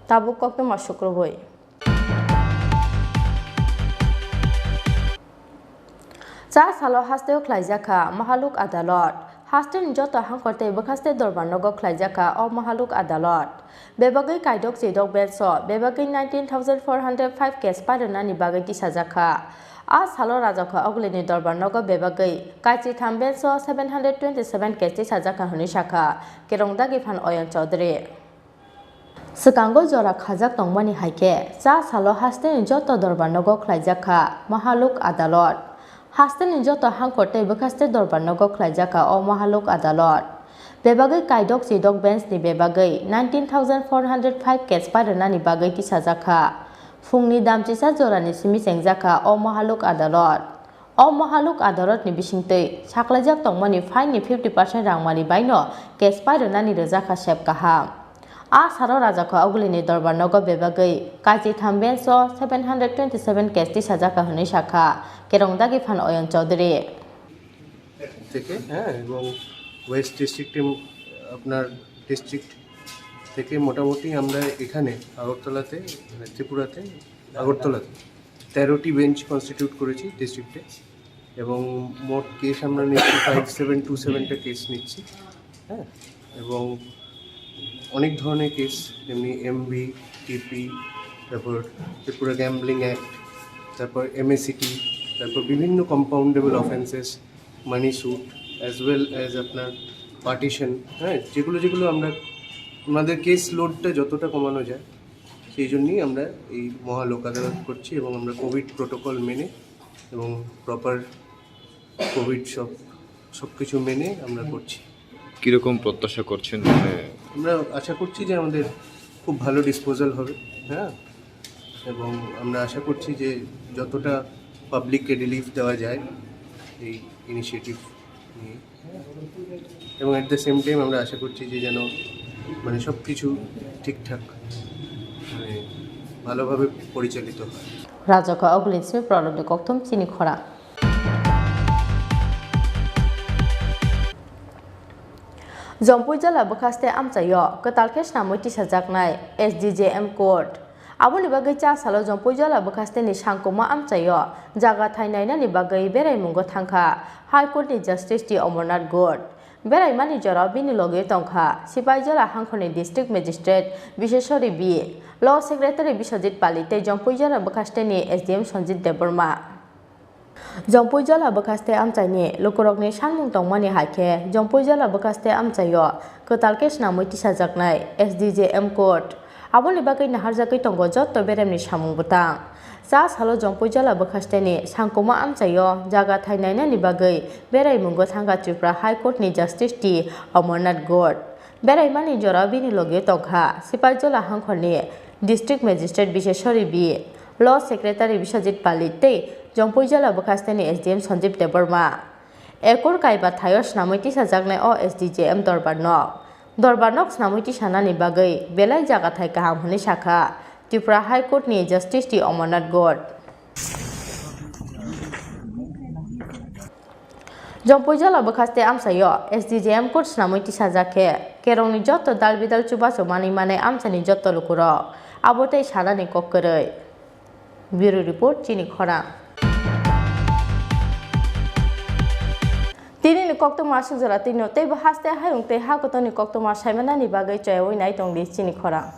Tabuk koktwma sukrubwi. Cha salo hasteo khlaijakha Mahaluk Adalot. Hasteni joto hangkor tei bwkhaste dorbar nogo khlaijakha o Mahaluk Adalot. Bebagwi kaidok chidok bench o bebagwi nineteen thousand four hundred five case pairwnani bagwi tisajakha. A salo Rajakha Ogulini dorbar nogo bebagwi kaichitham bench o seven hundred twenty seven case tisajakha hwnwi sakha Kerongdagi Phan Oyon Chaudhary. Swkango jora khajak tongmani hai khe cha salo hasteni joto dorbar nogo khlaijakha Mahaluk Adalot. Hasteni joto hangkor tei bwkhaste dorbar nogo khlaijakha o Mahaluk Adalot. Bebagwi kaidok chidok bench ni bebagwi nineteen thousand four hundred five case pairwnani bagwi tisajakha. Phungni damchisa jorani simi chengjakha o Mahaluk Adalot. O Mahaluk Adalotni bisingtwi saklaijak tongmani fine ni fifty percent rangmani baino case pairwnani rwjakha sep kaham. A salo Rajakha Ogulini dorbar nogo bebagwi kaichitham bench o seven hundred twenty seven case tisajakha hwnwi sakha Kerongdagi Phan Oyon Chaudhary. থেকে, হ্যাঁ, এবং ওয়েস্ট ডিস্ট্রিক্টে আপনার ডিস্ট্রিক্ট থেকে মোটামুটি আমরা এখানে আগরতলাতে, মানে ত্রিপুরাতে, আগরতলাতে তেরোটি বেঞ্চ কনস্টিটিউট করেছি ডিস্ট্রিক্টে এবং মোট কেস আমরা নিচ্ছি ফাইভ সেভেন টু সেভেনটা কেস নিচ্ছি, হ্যাঁ, এবং অনেক ধরনের কেস, যেমনি এমভি, টিপি, তারপর ত্রিপুরা গ্যাম্বলিং অ্যাক্ট, তারপর এমএসিটি, তারপর বিভিন্ন কম্পাউন্ডেবল অফেন্সেস, মানি স্যুট, অ্যাজ ওয়েল অ্যাজ আপনার পার্টিশন, হ্যাঁ, যেগুলো যেগুলো আমরা আমাদের কেস লোডটা যতটা কমানো যায়, সেই জন্যই আমরা এই মহা লোক আদালত করছি এবং আমরা কোভিড প্রোটোকল মেনে এবং প্রপার কোভিড সব সব কিছু মেনে আমরা করছি। কীরকম প্রত্যাশা করছেন? মানে আমরা আশা করছি যে আমাদের খুব ভালো ডিসপোজাল হবে, হ্যাঁ, এবং আমরা আশা করছি যে যতটা পাবলিককে রিলিফ দেওয়া যায় এই ইনিশিয়েটিভ নিয়ে, হ্যাঁ, এবং অ্যাট দ্য সেম টাইম আমরা আশা করছি যে যেন মানে সব কিছু ঠিকঠাক মানে ভালোভাবে পরিচালিত হয়। Rajaka Ogulin Simi Prologni Kokthum Chini Khorang. Jompui jala bwkhaste amchaio kwtal khe snamwi tisajaknai S D J M court. Aboni bagwi cha salo Jompui jala bwkhasteni sangkuma amchaio jaga thai nainani bagwi beraimungo thangkha High Court ni Justice T Amarnath Ghosh. Beraimani jorao bini logi tongkha Sipaijala hangkhorni District Magistrate Biseswari B, Law Secretary Biswajit Pali tei Jompui jala bwkhasteni S D M Sanjit Debbarma. Jompui jala bwkhaste amchaini lukurokni sanmung tongmani hai khe Jompui jala bwkhaste amchaio kwtal khe snamwi tisajaknai S D J M court. Aboni bagwi naharjagwi tongo jotto beremni samung bwtang. Cha salo Jompui jala bwkhasteni sangkuma amchaio jaga thai nainani bagwi beraimungo thangkha Tripura High Court ni Justice T Amarnath Ghosh. Beraimani jorao bini logi tongkha Sipaijala hangkhorni District Magistrate Biseswari B, Law Secretary Biswajit Pali tei Jompui jala bwkhasteni S D M Sanjit Debbarma. Ekor kaiba thaio snamwi tisajaknai o S D J M dorbar nok. Dorbar nok snamwi tisanani bagwi belai jaga thai kaham hwnwi sakha Tripura High Court ni Justice T Amarnath Ghosh. Jompui jala bwkhaste amchaio S D J M court snamwi tisajak khe kerongni jotto dal bidal chubachu manwi manai amchaini jotto lukurok abo tei sanani kok kwrwi. Bureau Report, Chini Khorang. Tinini koktwma aswk jora twino teibo haste hayung tei ha kotorni koktwma saimanani bagwi choyaui nai tongdi Chini Khorang.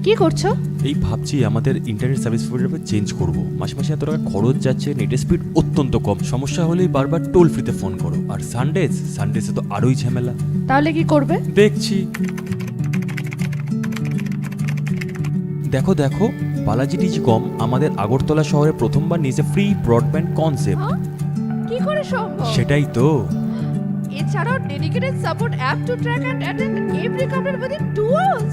কি করছো? এই ভাবছি আমাদের internet service provider change করব। মাসে মাসে এত টাকা খরচ যাচ্ছে, নেটের স্পিড অত্যন্ত কম। সমস্যা হলেই বারবার টোল ফ্রিতে ফোন করো। আর সানডেজ, সানডেজে তো আরোই ঝামেলা। তাহলে কি করবে? দেখছি। দেখো দেখো, বালাজি টেলিকম আমাদের আগরতলা শহরে প্রথমবার নিয়েছে ফ্রি ব্রডব্যান্ড কনসেপ্ট। হ্যাঁ? কি করে সম্ভব? সেটাই তো। এছাড়াও dedicated support app to track and attend every complaint within two hours.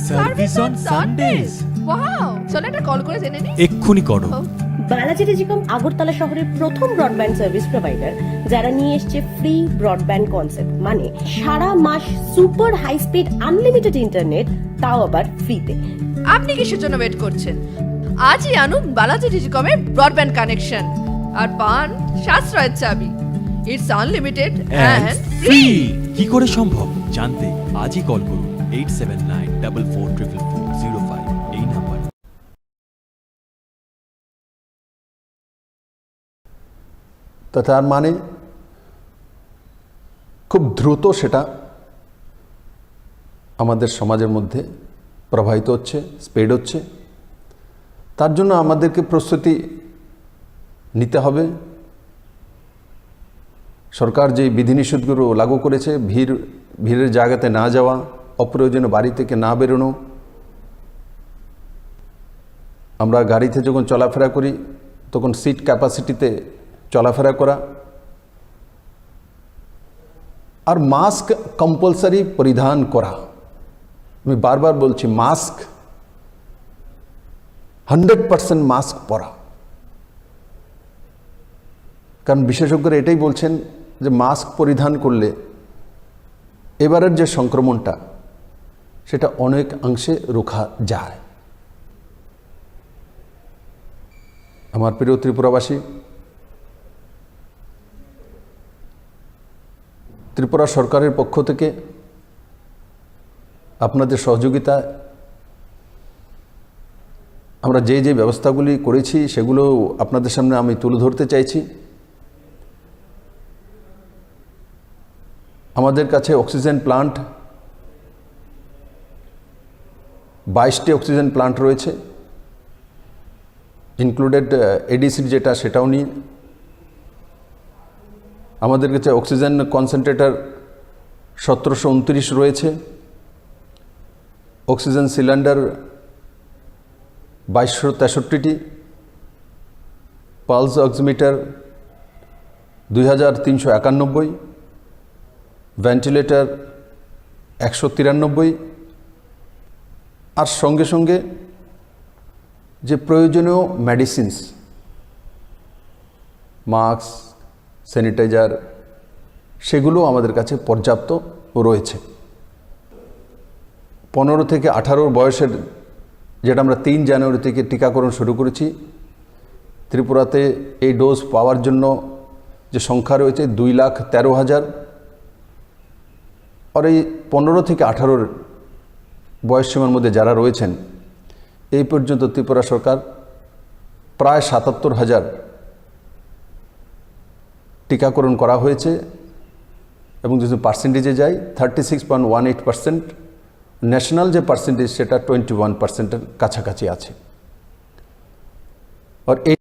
Service on Sundays. Wow, চলো একটা কল করে জেনে নিই। এক্ষুনি করো। বালাজি টেলিকম আগরতলা শহরের প্রথম ব্রডব্যান্ড সার্ভিস প্রোভাইডার, যারা নিয়ে এসছে ফ্রি ব্রডব্যান্ড কনসেপ্ট, মানে সারা মাস super high speed unlimited internet, তাও আবার ফ্রিতে। আপনি কিসের জন্য ওয়েট করছেন? আজই আনুন বালাজি টেলিকমের ব্রডব্যান্ড কানেকশন আর পান সাশ্রয়ের চাবি। It's unlimited and and free. কি করে সম্ভব জানতে আজই কল করুন eight seven nine double four triple four zero five এই নাম্বারে। তা তার মানে খুব দ্রুত সেটা আমাদের সমাজের মধ্যে প্রবাহিত হচ্ছে, স্প্রেড হচ্ছে। তার জন্য আমাদেরকে প্রস্তুতি নিতে হবে। সরকার যে বিধিনিষেধগুলো লাগু করেছে, ভিড়, ভিড়ের জায়গাতে না যাওয়া, অপ্রয়োজনীয় বাড়ি থেকে না বেরোনো, আমরা গাড়িতে যখন চলাফেরা করি, তখন সিট ক্যাপাসিটিতে চলাফেরা করা, আর মাস্ক কম্পালসারি পরিধান করা। আমি বারবার বলছি, মাস্ক, হান্ড্রেড পার্সেন্ট মাস্ক পরা। কারণ বিশেষজ্ঞরা এটাই বলছেন যে মাস্ক পরিধান করলে এবারের যে সংক্রমণটা, সেটা অনেক অংশে রোখা যায়। আমার প্রিয় ত্রিপুরাবাসী, ত্রিপুরা সরকারের পক্ষ থেকে আপনাদের সহযোগিতায় আমরা যে যে ব্যবস্থাগুলি করেছি, সেগুলো আপনাদের সামনে আমি তুলে ধরতে চাইছি। আমাদের কাছে অক্সিজেন প্লান্ট, বাইশটি অক্সিজেন প্লান্ট রয়েছে, ইনক্লুডেড, আহ, এডিসির যেটা, সেটাও নিয়ে। আমাদের কাছে অক্সিজেন কনসেন্ট্রেটর সতেরোশো ঊনত্রিশ রয়েছে, অক্সিজেন সিলিন্ডার বাইশশো তেষট্টিটি, পালস অক্সিমিটার দুই হাজার তিনশো একানব্বই, ভেন্টিলেটর একশো তিরানব্বই, আর সঙ্গে সঙ্গে যে প্রয়োজনীয় মেডিসিনস, মাস্ক, স্যানিটাইজার, সেগুলো আমাদের কাছে পর্যাপ্ত রয়েছে। পনেরো থেকে আঠারো বয়সের, যেটা আমরা তিন জানুয়ারি থেকে টিকাকরণ শুরু করেছি, ত্রিপুরাতে এই ডোজ পাওয়ার জন্য যে সংখ্যা রয়েছে দুই লাখ তেরো হাজার, আর এই পনেরো থেকে আঠারোর বয়স সীমার মধ্যে যারা রয়েছেন, এই পর্যন্ত ত্রিপুরা সরকার প্রায় সাতাত্তর হাজার টিকাকরণ করা হয়েছে এবং যদি পার্সেন্টেজে যাই, thirty six point one eight percent, national যে পার্সেন্টেজ, সেটা টোয়েন্টি ওয়ান পার্সেন্টের কাছাকাছি আছে। আর এই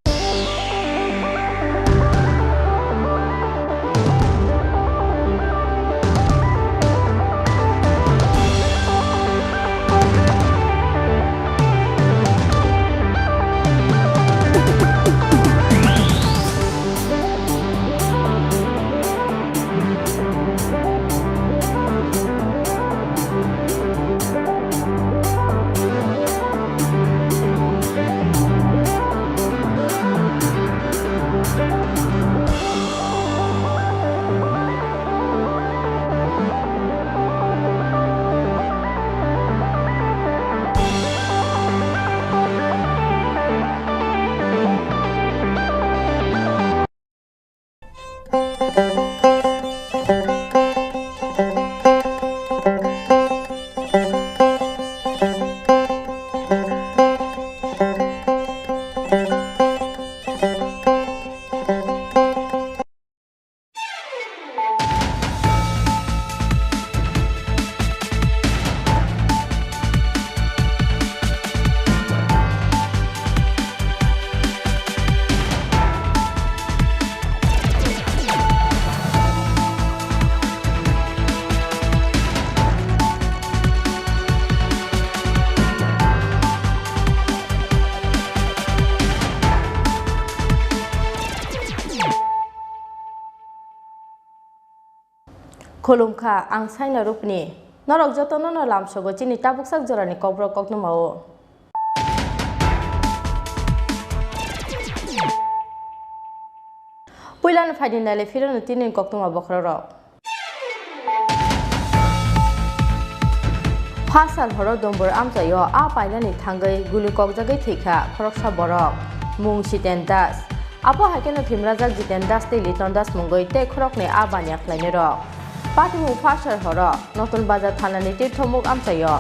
Khulumkha, ang Saina Rupni. Norok jotono no lamsogo chini tabuksak jorani kokborok koknumao. Puilano phaidi naile phirano tini koktwma bokhorok rok. Phasal horo Dombor amchaio a painani thangwi guli kokjagwi thwikha khoroksa borok, mung Jiten Das. Apo hai kheno thwimrajak Jiten Das tei Liton Das mungwi tei khoroknwi a baniya khlainai rok. Patimung Phasal horo Notun Bazar thanani Tirthomuk amchaio.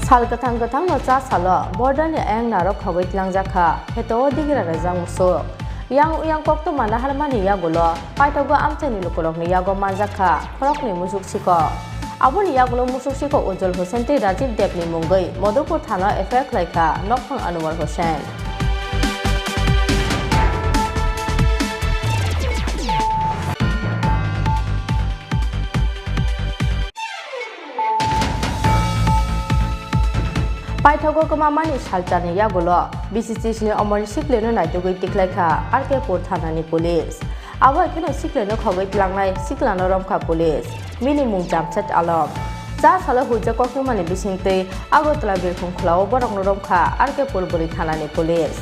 Sal kwthang kwthangno cha salo border ni ayang narok khogwi tlangjak kha, heto o digira rajak musuk. Yang uyang koktwma naharmani yagulo paithago amchaini lukurokni yago manjakha khoroknwi musuk sikok. Aboni yagulo musuk sikok Ujjwal Hussain tei Rajiv Debni mungwi Madhupur thana F I R khlaikha nokphang Anwar Hussain. Paithago kwmamani salcharni yagulo B C C S ni omorni siklirno naitugwi tiklaikha R K Pur thanani police. Abo hai kheno siklirno khogwi tlangnai siklano romkha police. Bini mung Jamshed Alam. Cha salo huijak koktwmani bisingtwi Agartala birkhung khulao borokno romkha R K Pur bwrwi thanani police.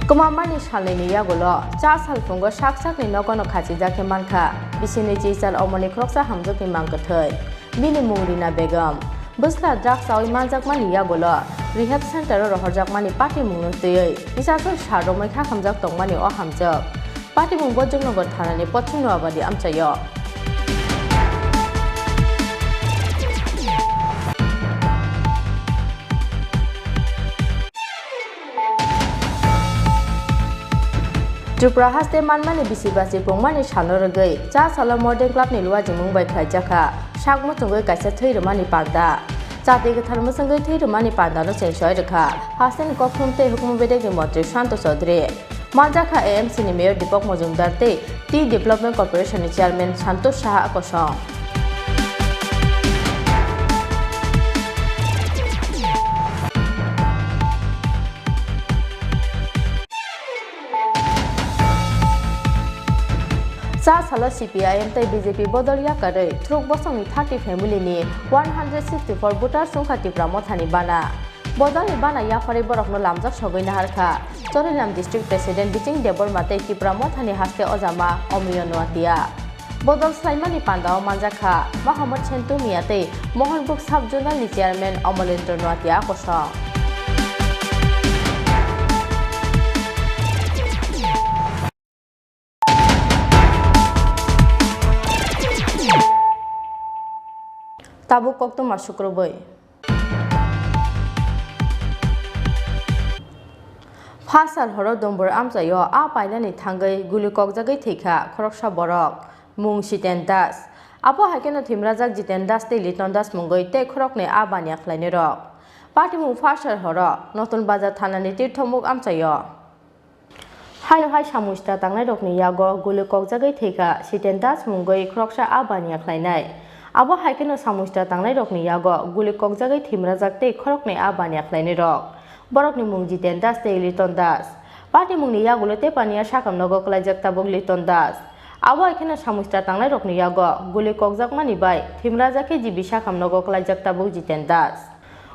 Kwmamani salnwini yagulo cha salphungo sak sakni nogono khachijak khe mankha bisini chichal omoni khoroksa hamjwkni mang kwthwi. Bini mung Rina Begum. Bwsla drugs chawi manjakmani yagulo rehab center o rohorjakmani patimungno twiwi kisaswk sal romwi khakhamjak tongmani o hamjwk. Patimung Bojongnagar thanani Pochim Noabadi amchaio. Tripura haste manmani bisi basi pungmani salno rwgwi cha salo Modern Club ni luajimung bai khlaijakha sak muchungwi kaisa thwi rwmani panda. Chati kwthar mwchwngwi thwi rwmani pandano cheng soi rwkha hasteni kokthum tei hukumu bedekni montri Shanto Chaudhary. Manjakha A M C ni Mayor Deepak Majumdar tei Tea Development Corporation ni Chairman Santosh Saha kosong. Cha salo C P I M tei B J P bodol yakarwi thwrwk bosongni thirty family ni one hundred sixty four voters wngkha Tipra Mothani bana. Bodolni bana yapharwi borokno lamjak sogwi naharkha Chorilam District President Biching Debbarma tei Tipra Mothani haste ojama Omriyo Noatia. Bodol swlaimani pandao manjakha Mohammad Sentu Mia tei Mohanbuk Sub Zonal ni Chairman Omolendra Noatia kosong. Tabuk koktwma sukrubwi. Phasar horo Dombor amchaio a painani thangwi guli kokjagwi thwikha khoroksa borok, mung Jiten Das. Abo hai kheno thwimrajak Jiten Das tei Liton Das mungwi tei khoroknwi a baniya khlainairok. Patimung Phasar horo Notun Bazar thanani Tirthomuk amchaio. Haino hai samung sitra tangnairokni yago guli kokjagwi thwikha Jiten Das mungwi khoroksa a baniya khlainai. Abo hai kheno samung sitra tangnairokni yago guli kokjagwi thwimrajak tei khoroknwi a baniya khlainairok. Borokni mung Jiten Das tei Liton Das. Patimungni yagulo tei paniya sakam nogo klaijak tabuk Liton Das. Abo hai kheno samung sitra tangnairokni yago guli kokjakmani bai thwimrajak khe G B sakam nogo klaijak tabuk Jiten Das.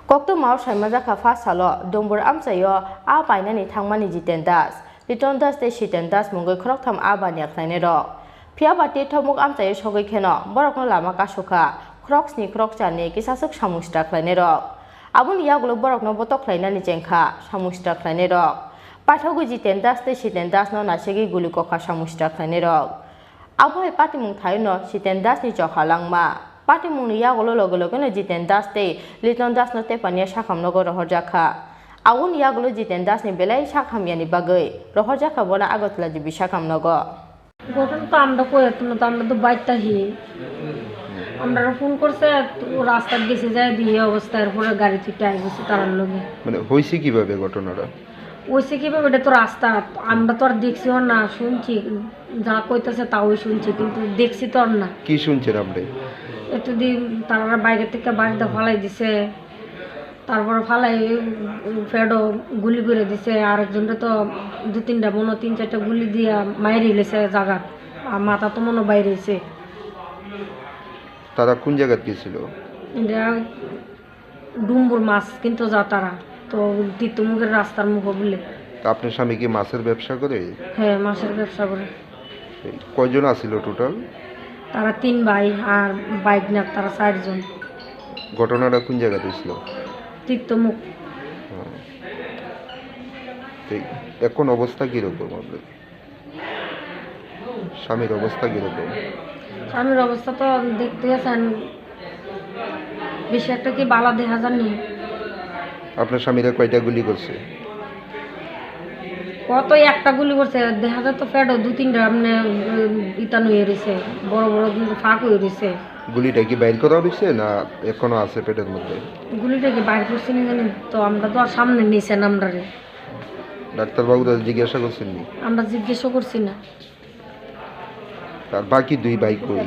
Koktwmao saimanjakha pha salo Dombor amchaio a painani thangmani Jiten Das, Liton Das tei Jiten Das mungwi khoroktham a baniya khlainairok. Phiyaba Tirthomuk amchaio sogwi kheno borokno lama kasukha khorok sni khorok charni kisaswk samung sitra khlainairok. Aboni yagulo borokno botok khlainani chengkha samung sitra khlainairok. Paithogwi Jiten Das tei Jiten Dasno naisegwi guli kokha samung sitra khlainairok. Abo hai patimung thaino Jiten Das ni chokha langma. Patimungni yagulo loge logeno Jiten Das tei Liton Das no tepania sakam nogo rohorjakha. Aboni yagulo Jiten Das ni belai sak hamyani bagwi rohorjakha bono Agartala G B sakam nogo. ঘটনা তো আমরা কই, এত না তো আমরা তো বাইর থাকি। আমরা ফোন করছে, তো রাস্তাত গেছে যায় দিয়ে অবস্থা, এরপরে গাড়ি থেকে আই গেছে তারার লগে। মানে হয়েছে কিভাবে ঘটনাটা? ওইসে কিভাবে? এটা তো রাস্তা, আমরা তো আর দেখছিও না, শুনছি, যা কইতাছে তাওই শুনছি, কিন্তু দেখছি তো আর না। কি শুনছেন আপনি? এতদিন তারা বাইরে থেকে বাড়িতে ফালাই দিছে, তারপরে ফালাই, উম, ফেডো গুলি করে দিছে, আরেকজনটা তো দু তিনটা মনে হয় তিন চারটা গুলি দিয়া মাইরে গেছে জায়গা, আর মাথা তো মনে হয় বাইরে হয়েছে। তারা কোন জায়গাত গেছিল? এটা ডুম্বুর মাছ কিনতো যা তারা, তো তীর্থমুখের রাস্তার মুখো বলে। তা আপনার স্বামী কি মাছের ব্যবসা করে? হ্যাঁ, মাছের ব্যবসা করে। এই কয়জন আছিল টোটাল? তারা তিন ভাই আর বাইক না, তারা চারজন। ঘটনাটা কোন জায়গাতে হয়েছিল? তীর্থমুখ। হ্যাঁ। তো এখন অবস্থা কিরকম আপনার? স্বামীর অবস্থা কিরকম? স্বামীর অবস্থা তো দেখতে গেছেন, বেশি একটা কি বালা দেখা যায়নি। আপনার স্বামীরা কয়টা গুলি করছে? কত একটা গুলি করছে, দেখা যায় তো পেটও দু তিনটা, মানে, উম, ইতান হয়ে রয়েছে, বড় বড় কিন্তু ফাঁক হয়ে রয়েছে। গুলিটা কি বাইর করা হয়েছে না এখনো আছে পেটের মধ্যে? গুলিটা কি বাইর করছে না জানি, তো আমরা তো আর সামনে নিছে না আমরা রে। ডাক্তারবাবুরা জিজ্ঞাসা করছেননি? আমরা জিজ্ঞাসা করছি না। আর বাকি দুই ভাই কই?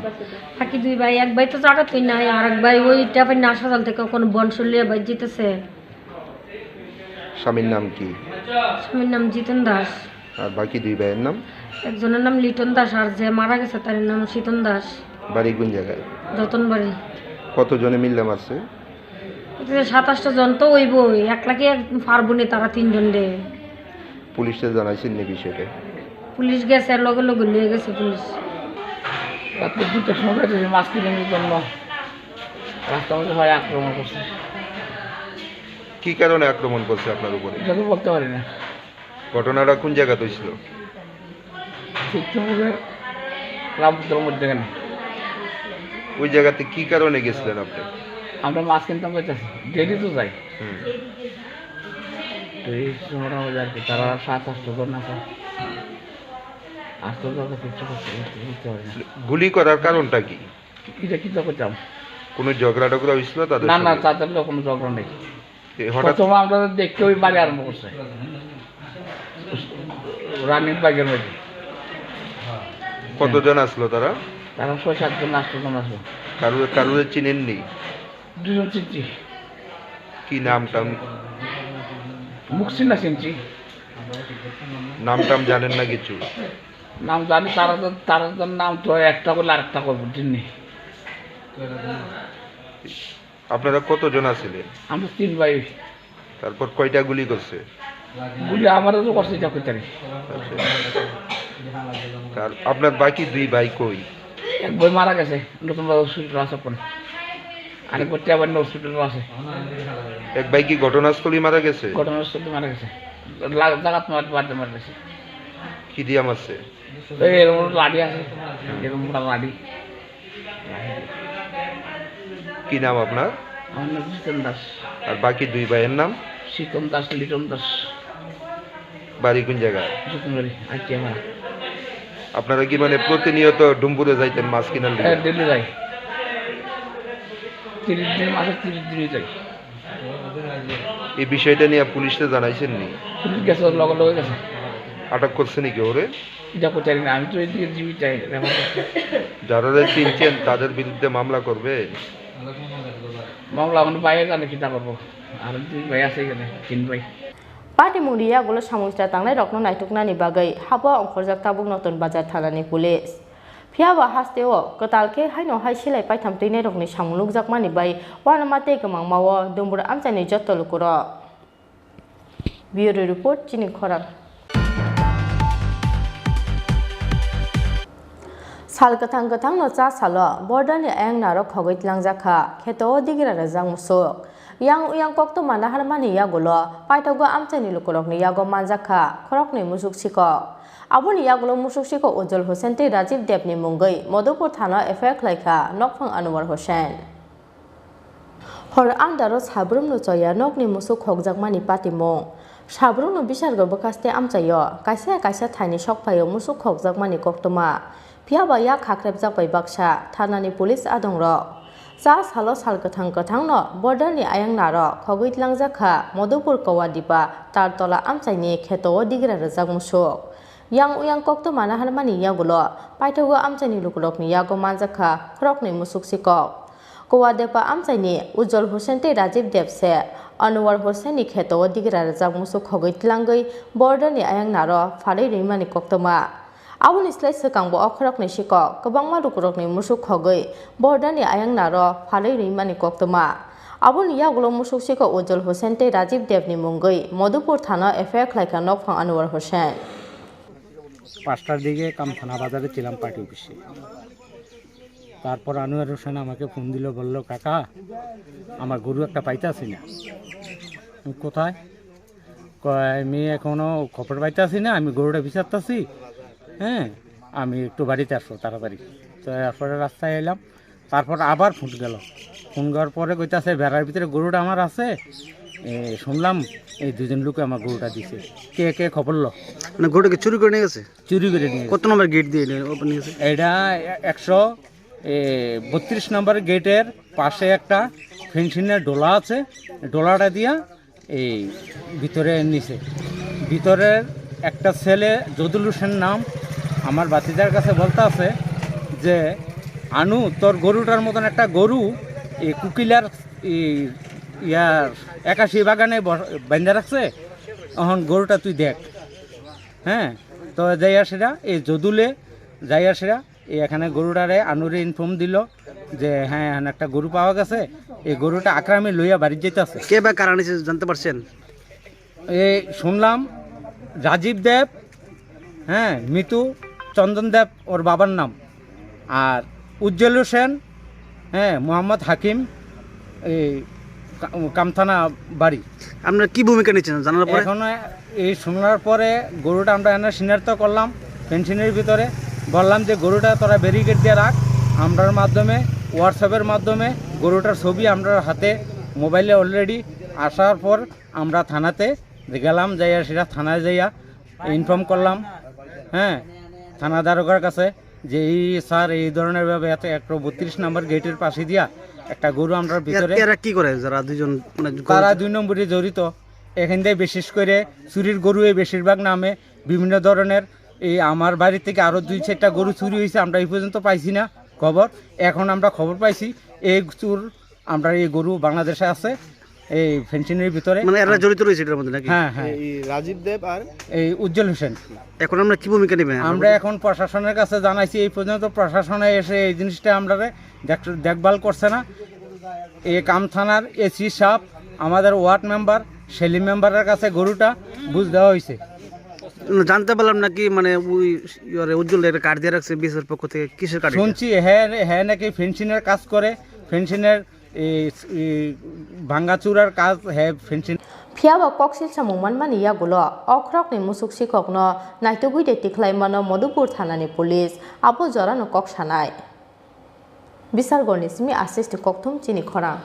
বাকি দুই ভাই, এক ভাই তো জায়গা তুই নাই, আর এক ভাই ওই টেপাই নাশা জাল থেকে কোনো বংশ লিয়ে ভাই জিতেছে। স্বামীর নাম কি? স্বামীর নাম জিতন দাস। আর বাকি দুই ভাইয়ের নাম? একজনের নাম লিটন দাস, আর যে মারা গেছে তার নাম শীতন দাস। বাড়ি কোন জায়গায়? রতনবাড়ি। কতজনে মিললে মারছে? এতে সাত আটটা জন তো ওইবই, একলা কি এক পারবো নি তারা তিনজন রে। পুলিশে জানাইছেন নি বিষয়টা? পুলিশ গেছে, লগে লগে নিয়ে গেছে পুলিশ। রাত্রে দুইটার সময় বের হয়েছে মাছ কিনার জন্য, রাস্তার মধ্যে হয় আক্রমণ করছে। কি কারণে আক্রমণ করছে আপনার উপরে? এটা তো বলতে পারি না। ঘটনাটা কোন জায়গাতে হয়েছিল? ঠিক তোমাদের রামপুত্র মধ্যখানে। ওই জায়গাতে কি কারণে গেছিলেন আপনি? আমরা মাছ কিনতাম যাইতেছি, ডেলি তো যাই। হুম। তো এই সময় আমাদের আর কি, তারা সাত আটশো জন আছে। আটশো জন আছে, কিচ্ছু করতে পারছে না, বুঝতে পারি না। গুলি করার কারণটা কি? এটা কি করতাম? কোনো ঝগড়া টগড়া হয়েছিল তাদের না, না, সঙ্গে? তাদের তো কোনো ঝগড়া নেই। এ, হঠাৎ প্রথমে আমরা দেখতে ওই বাড়ি আরম্ভ করছে, রানিং বাইকের মধ্যে। কতজন আসলো তারা? তারা ছয় সাতজন, আটজন আসলো। কারো, কারোরে চিনেননি? দুজন চিনছি। কি নাম টাম? মুখ চিনা চিনছি। নাম টাম জানেন না কিছু? নাম জানি, তারা তো, তারা তো নাম তো একটা বলে আরেকটা করবো, বুঝছেন নি? আপনারা কতজন আছিলেন? আমরা তিন ভাই। তারপর কয়টা গুলি করছে? গুলি আমারও তো করছে, এটা কইতারি। আচ্ছা। তার আপনার বাকি দুই ভাই কই? এক ভাই মারা গেছে, নতুন বাজার হসপিটাল আছে ওখানে। আরেক ভাই টেবান্য হসপিটাল আছে। এক ভাই কি ঘটনাস্থলেই মারা গেছে? ঘটনাস্থলে মারা গেছে। লা-, জাগাত মার-, মারতে মারা গেছে। কি দিয়া মারছে? এই এরকম লাঠি আছে, এরকম মোটা লাঠি। কি নাম আপনার? আমার নাম জিতেন দাস। আর বাকি দুই ভাইয়ের নাম? শীতল দাস, লিটন দাস। বাড়ি কোন জায়গায়? জিতেন বাড়ি, আইটিএমআর। আপনারা কি মানে প্রতিনিয়ত ডুমপুরে যাইতেন মাছ কেনার হ্যাঁ, লিগে? ডেলি যাই। তিরিশ দিন, মাসে তিরিশ দিনই যাই। এই বিষয়টা নিয়ে পুলিশে জানাইছেন নি? পুলিশ গেছে, লগে লগে গেছে। আটক করছে নাকি ওরে? এটা কোথায় না, আমি তো এদিকে জীবিত চাই, রেফার করছি। যারা চিনছেন তাদের বিরুদ্ধে মামলা করবে? মামলা এখন বাইরে জানে কিতা করবো, আর দুই ভাই আছে এখানে, তিন ভাই। Patimungni yagulo samung sita tangnai rokno naituknani bagwi habo ongkhorjak tabuk Notun Bazar thanani police. Phiyaba hasteo kwtal khe haino hai silai paitham twinairokni samung nukjakmani bai uanama tei kwmangmao Dumbur amchaini jotto lukurok. Bureau Report, chini khorang. Sal kwthang kwthangno cha salo border ni ayang narok khogwi tlangjak kha, kheto o digira rwjak musuk. Yang uyang koktwma naharmani yagulo paithago amchaini lukurokni yago manjak kha khoroknwi musuk sikok. Aboni yagulo musuk sikok Ujjwal Hussain tei Rajiv Deb ni mungwi Madhupur thana o F I R khlai kha nokphang Anwar Hussain. Hor andaro sabrumno choya nokni musuk khokjakmani patimung. Sabrumno bisargo bwkhaste amchaio, kaisa kaisa thaini sokphaio musuk khokjakmani koktwma. Phiyaba yak khakrebjak bai baksa thanani police adongrok. Cha salo sal kwthang kwthangno border ni ayang narok khogwi tlangjak kha Madhupur Kowadipa Tartola amchaini kheto o digira rwjak musuk. Yang uyang koktwma naharmani yagulo paithago amchaini lukurokni yago manjak kha khoroknwi musuk sikok. Kowa Depa amchaini Ujjwal Hussain tei Rajiv Deb se Anwar Hussain ni kheto o digira rwjak musuk khogwi tlangwi border ni ayang naro phalwi rwimani koktwma. Aboni slai swkang bo o khoroknwi sikok kwbangma lukurokni musuk khogwi border ni ayang naro phalwi rwimani koktwma. Aboni yagulo musuk sikok Ujjwal Hussain tei Rajiv Deb ni mungwi Madhupur thana o F I R khlai kha nokphang Anwar Hussain. পাঁচটার দিকে কামথানা বাজারে ছিলাম পার্টি অফিসে। তারপর আনোয়ার হোসেন আমাকে ফোন দিল, বলল, "কাকা, আমার গরু একটা পাইতাছি না।" আমি, "কোথায়?" কয়, "আমি এখনো খবর পাইতাছি না, আমি গরুটা বিচারতাছি, হ্যাঁ, আমি একটু বাড়িতে আসো তাড়াতাড়ি।" তো এরপরে রাস্তায় এলাম, তারপর আবার ফোন গেল। ফোন যাওয়ার পরে কইতাছে, "বেড়ার ভিতরে গরুটা আমার আছে, এ, শুনলাম এই দুজন লোকে আমার গরুটা দিছে, কে কে খবর লো?" মানে গরুটাকে চুরি করে নিয়ে গেছে? চুরি করে নিয়ে গেছে। কত নম্বর গেট দিয়ে নিয়ে, ওপেন নিয়ে গেছে? এটা একশো, এ, বত্রিশ নম্বর গেটের পাশে একটা ফেন্সিনের ডোলা আছে, ডোলাটা দিয়া এই ভিতরে নিছে। ভিতরের একটা ছেলে, জদুল হোসেন নাম, আমার ভাতিজার কাছে বলতে আছে যে, "আনু, তোর গরুটার মতন একটা গরু এই কুকিলার, এই ইয়ার একাশি বাগানে বস-, বান্ধা রাখছে, এখন গরুটা তুই দেখ।" হ্যাঁ, তো যাইয়া সেটা এই জদুলে যাইয়া সেটা এই এখানে গরুটারে আনুরে ইনফর্ম দিল যে, "হ্যাঁ, এখানে একটা গরু পাওয়া গেছে, এই গরুটা আকরামে লইয়া বাড়িত যাইতাছে।" কে বা কারা নিছে জানতে পারছেন? এই শুনলাম রাজীব দেব, হ্যাঁ, মিতু, চন্দন দেব ওর বাবার নাম, আর উজ্জ্বল হোসেন, হ্যাঁ, মোহাম্মদ হাকিম, এই কা-, কামথানা বাড়ি। আপনারা কি ভূমিকা নিচ্ছেন জানার পরে? এখন এই শোনার পরে গরুটা আমরা এনে সিনার তো করলাম, ফেন্সিনের ভিতরে বললাম যে, "গরুটা তোরা ব্যারিকেড দিয়ে রাখ।" আমরার মাধ্যমে, WhatsApp-এর মাধ্যমে গরুটার ছবি আমরার হাতে, মোবাইলে already আসার পর আমরা থানাতে গেলাম, যাইয়া সেটা থানায় যাইয়া ইনফর্ম করলাম, হ্যাঁ, থানা দারোগার কাছে যে, "এই স্যার, এই ধরনের ভাবে এত একশো বত্রিশ নম্বর গেটের পাশে দিয়া একটা গরু আমরার এরা, ভিতরে।" এরা কি করে যারা দুইজন, মানে, তারা গরু দুই নম্বরে জড়িত। এখান দিয়ে বিশেষ করে চুরির গরু এই বেশিরভাগ নামে বিভিন্ন ধরনের। এই আমার বাড়ি থেকে আরো দুই চারটা গরু চুরি হয়েছে, আমরা এই পর্যন্ত পাইছি না খবর। এখন আমরা খবর পাইছি এই চুর, আমরা এই গরু বাংলাদেশে আছে, এই ফেন্সিনের ভিতরে। মানে এরা জড়িত রয়েছে এটার মধ্যে নাকি? হ্যাঁ, হ্যাঁ। এই রাজীব দেব আর এই উজ্জ্বল হোসেন। এখন আমরা কি ভূমিকা নেবেন? আমরা এখন প্রশাসনের কাছে জানাইছি, এই পর্যন্ত প্রশাসনে এসে এই জিনিসটা আমরা দেখ-, দেখভাল করছে না। এই কাম থানার এসি সাহেব, আমাদের ওয়ার্ড মেম্বার, সেলিম মেম্বারের কাছে গরুটা বুঝ দেওয়া হয়েছে। না, জানতে পারলাম নাকি, মানে, ওই, ইয়ে, উজ্জ্বল একটা কার্ড দিয়ে রাখছে বিএসএফ পক্ষ থেকে, কিসের কার্ড এটা? শুনছি, হ্যাঁ, হ্যাঁ নাকি ফেন্সিনের কাজ করে, ফেন্সিনের এই, এই ভাঙ্গাচুরার কাজ, হ্যাঁ, ফেন্সিন। Phiya ba koksil samung manmani yagulo okhorokni musuk sikhokno naitugwi de tikhlaimano Madhupur thanani police, abo jorano kok sanai. Bisargorni simi asesti kokthum chini khorang.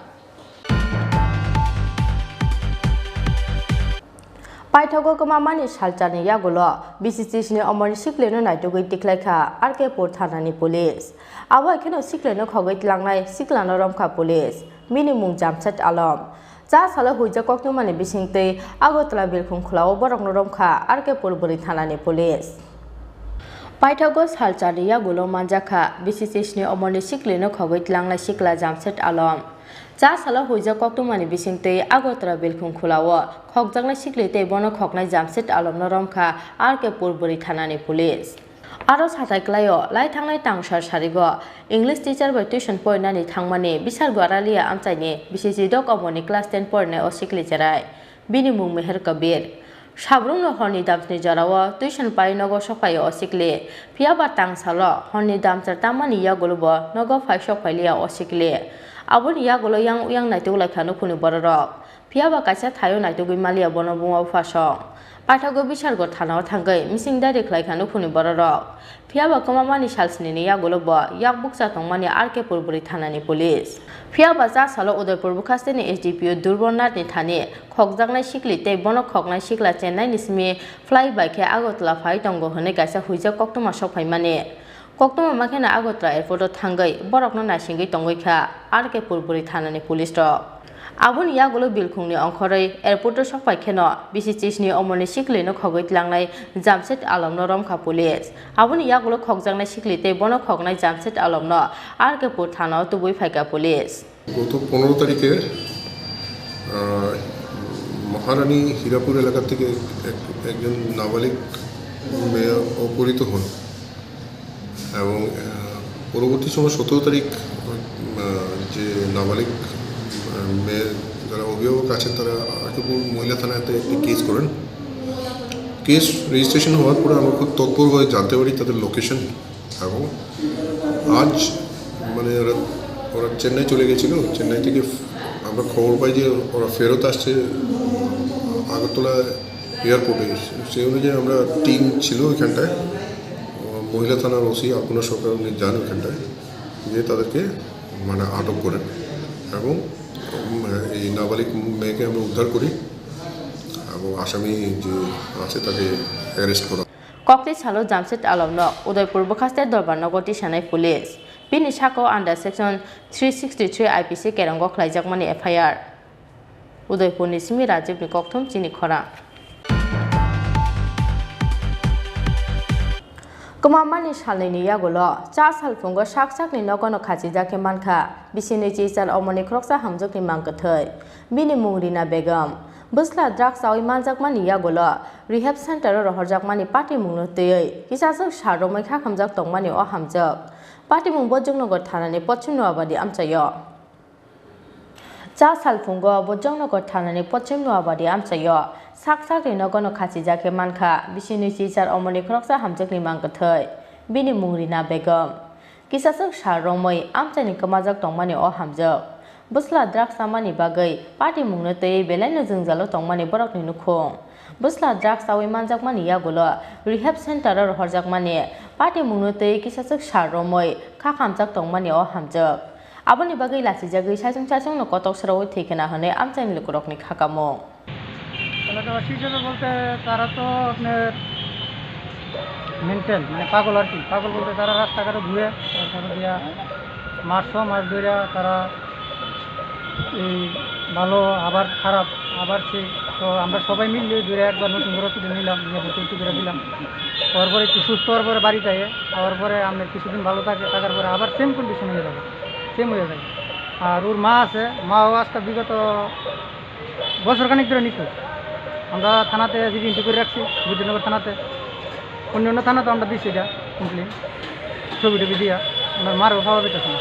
Paithago kwmamani salcharni yagulo B C C sni omorni siklino naitugwi tikhlaikha R K pur thanani police. Abo hai kheno siklino khogwi tlangnai siklano romkha police. Bini mung Jamshed Alom. Cha salo huijak koktwmani bisingtwi Agartala Bilkhung khulao borokno romkha R K pur bwrwi thanani police. Paithago salcharni yagulo manjakha B C C sni omorni siklino khogwi tlangnai sikla Jamshed Alom. Cha salo huijak koktwmani bisingtwi Agartala Bilkhung khulao khokjaknai sikli tei bono khoknai Jamshed Alomno romkha R K pur bwrwi thanani police. Aro satai klaio, lai thangnai tangsar sarigo English teacher bai tuition porinani thangmani Bisar Gwaralia amchaini B C C dok omoni class ten porinai o sikli cherai. Bini mung Meher Kabir. Sabrumno horni damsni jorao tuition pai nogo sokphaio o sikli. Phiya ba tang salo horni damsar tammani yagulo bo nogo phai sokphai liya o sikli. Aboni yagulo yang uyang naituk lai kha nukhungni bororok. Phiya ba kaisa thaio naitugwi maliya bono buma buphasong. Paithago Bisargor thanao thangwi mising dairi khlai kha nukhungni bororok. Phiya ba kwmamani salsnini yagulo bo yak bukcha tongmani R K pur bwrwi thanani police. Phiya ba cha salo Udaipur bwkhasteni S D P O Durbor Nathni thani khokjaknai sikli tei bono khoknai sikla Chennai ni simi fly bai khe Agartala phai tongo hwnwi kaisa huijak koktwma sokphaimani. Koktwma ma kheno Agartala airport o thangwi borokno naisingwi tongwi kha R K pur bwrwi thanani police rok. Aboni yagulo Bilkhungni ongkhorwi airport o sokphai kheno B C C sni omorni siklino khogwi tlangnai Jamshed Alomno romkha police. Aboni yagulo khokjaknai sikli tei bono khoknai Jamshed Alomno R K pur thanao tubui phaikha police. গত পনেরো তারিখে, আহ, মহারানী হীরাপুর এলাকা থেকে এক-, একজন নাবালিক মেয়ে অপহৃত হন এবং, আহ, পরবর্তী সময় সতেরো তারিখ, আহ, যে নাবালিক, আহ, মেয়ের যারা অভিভাবক আছেন, তারা আরকিপুর মহিলা থানাতে একটি কেস করেন। কেস রেজিস্ট্রেশন হওয়ার পরে আমরা খুব তৎপর হয়ে জানতে পারি তাদের লোকেশন। এবং আজ মানে ওরা, ওরা চেন্নাই চলে গেছিল। চেন্নাই থেকে আমরা খবর পাই যে ওরা ফেরত আসছে আগরতলা এয়ারপোর্টে। সেই অনুযায়ী আমরা টিম ছিল ওইখানটায়, উম, মহিলা থানার ওসি অর্পণা সরকার উনি যান ওখানটায়, গিয়ে তাদেরকে মানে আটক করেন এবং উম, এই নাবালিক মেয়েকে আমরা উদ্ধার করি এবং আসামি যে আছে তাকে অ্যারেস্ট করা। Kokti salo Jamshid Alamno Udaipur bwkhaste dorbar nogo tisanai police. Bini saka o under section three sixty three I P C kerongo khlaijakmani F I R. Udaipurni simi Rajibni kokthum chini khorang. Kwmamani salnwini yagulo cha salphungo sak sakni nogono khachijak khe mankha bisini chichal omoni khoroksa hamjwkni mang kwthwi. Bini mung Rina Begum. Bwsla drugs chawi manjakmani yagulo rehab center o rohorjakmani patimungno twiwi kisaswk sal romwi khakhamjak tongmani o hamjwk. Patimung Bojongnogo thanani Pochim Noabadi amchaio. Cha salphungo Bojongnogo thanani Pochim Noabadi amchaio sak sakni nogono khachijak khe mankha bisini chichal omoni khoroksa hamjwkni mang kwthwi. Bini mung Rina Begum. Kisaswk sal romwi amchaini kwmajak tongmani o hamjwk. Bwsla drugs chamani bagwi patimungno twiwi belaino jwngjalo tongmani borokni nukhung. Bwsla drugs chawi manjakmani yagulo rehab center o rohorjakmani patimungno twiwi kisaswk sal romwi khakhamjak tongmani o hamjwk. Aboni bagwi lachijagwi saichung saichungno kotok srawi thwi khna hwnwi amchaini lukurokni khakamung. তাহলে তো অসুবিধা বলতে তারা তো আপনার মেন্টাল, মানে পাগল আর কি। পাগল বলতে তারা রাস্তাঘাটে ঘুরে, তারপরে দিয়া মাস ছ মাস ধরে তারা এই ভালো, আবার খারাপ, আবার সেই। তো আমরা সবাই মিলে ধরে একবার নতুন করে ছুটি নিলাম, নিয়ে ভর্তি টর্তি করে দিলাম। হওয়ার পরে একটু সুস্থ হওয়ার পরে বাড়িতে আয়ে, আওয়ার পরে আপনার কিছুদিন ভালো থাকে, থাকার পরে আবার সেম কন্ডিশন হয়ে যাবে, সেম হয়ে যাবে। আর ওর মা আছে, মাও আজকে বিগত বছর খানিক ধরে নিখোঁজ। আমরা থানাতে জিডি এন্ট্রি করে রাখছি, বুদ্ধিনগর থানাতে। অন্য অন্য থানা তো আমরা দিচ্ছি এটা কমপ্লেন, ছবি টবি দিয়া। আমরা মারও পাওয়া যাইতেছে না,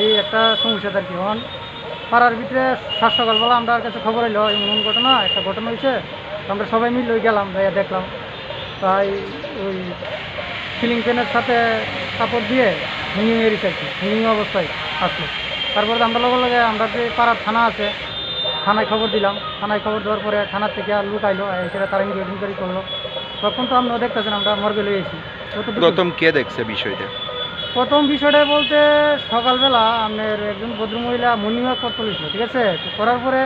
এই একটা সমস্যা আর কি। এখন পাড়ার ভিতরে সাত সকালবেলা আমরা কাছে খবর হইলো এমন এমন ঘটনা, একটা ঘটনা হয়েছে। তো আমরা সবাই মিলে ওই গেলাম, যাইয়া দেখলাম। তাই ওই সিলিং ফ্যানের সাথে কাপড় দিয়ে হ্যাঙ্গিং এ রেখেছে, হ্যাঙ্গিং অবস্থায় আসলো। তারপরে তো আমরা লগে লগে আমরা যে পাড়ার থানা আছে, থানায় খবর দিলাম। থানায় খবর দেওয়ার পরে থানা থেকে লোক আইলো, এসে তারা ইনকোয়ারি করলো। তখন তো আপনি দেখতেছেন আমরা মর্গে লয়ে এসেছি। যতটুকু প্রথম কে দেখছে বিষয়টা? প্রথম বিষয়টা বলতে সকালবেলা আপনার একজন ভদ্রমহিলা মর্নিং ওয়াক করতে হয়েছিল, ঠিক আছে? তো করার পরে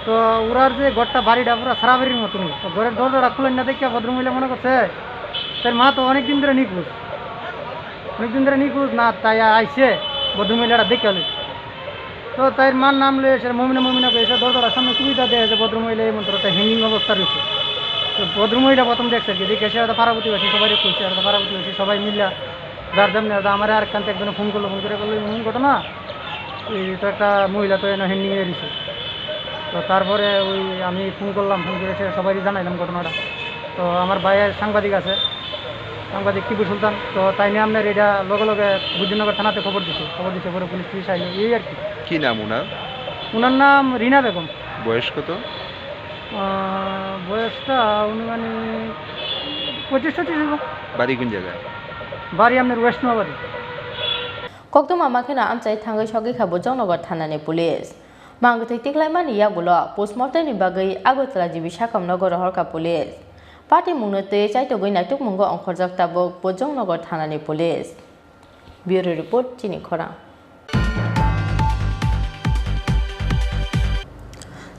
তো ওরার যে ঘরটা, বাড়িটা পুরো সারাবাড়ির মতনই। তো ঘরের দরজাটা খুলেন না দেখে ভদ্রমহিলা মনে করছে তার মা তো অনেক দিন ধরে নিখোঁজ, অনেক দিন ধরে নিখোঁজ না, তাই আইসে ভদ্রমহিলাটা দেখে আলো। তো তাই মার নাম লয়ে এসে মমিনা মমিনা করে এসে দরজার সামনে সুবিধা দেয় যে ভদ্রমহিলা এই মন্ত্র তাই হ্যাঙ্গিং অবস্থা রয়েছে। তো ভদ্রমহিলা প্রথম দেখছে কি, দেখে সে হয়তো পাড়া প্রতিবেশী সবাই কইছে, হয়তো পাড়া প্রতিবেশী সবাই মিললা যার যেমনি হয়তো আমার আর কান্তে একজনে ফোন করলো, ফোন করে বললো, "এমন ঘটনা, এই তো একটা মহিলা তো এনে হ্যাঙ্গিং হয়ে দিছে।" তো তারপরে ওই আমি ফোন করলাম, ফোন করে সে সবাই জানাইলাম ঘটনাটা। তো আমার ভাইয়ের সাংবাদিক আছে, সাংবাদিক টিপু সুলতান, তো তাই নিয়ে আপনার এটা লগে লগে বুদ্ধিনগর থানাতে খবর দিছে, খবর দিছে পরে পুলিশ টুলিশ আইলো, এই আর কি। কি নাম ওনার? ওনার নাম রিনা বেগম। বয়স কত? আহ, বয়সটা অনুমানিক পঁচিশ টচিশ হবে। বাড়ি কোন জায়গায়? বাড়ি আপনার ওয়েস্ট Noabari. Koktwma ma kheno amchai thangwi sogwi kha Bojongnogo thanani police. Mangkwthwi tiklaimani yagulo postmortemni bagwi Agartala G B sakam nogo rohorkha police. Patimungno twi chaitogwi naitukmungo ongkhorjak tabuk Bojongnogo thanani police. Bureau report, chini khorang.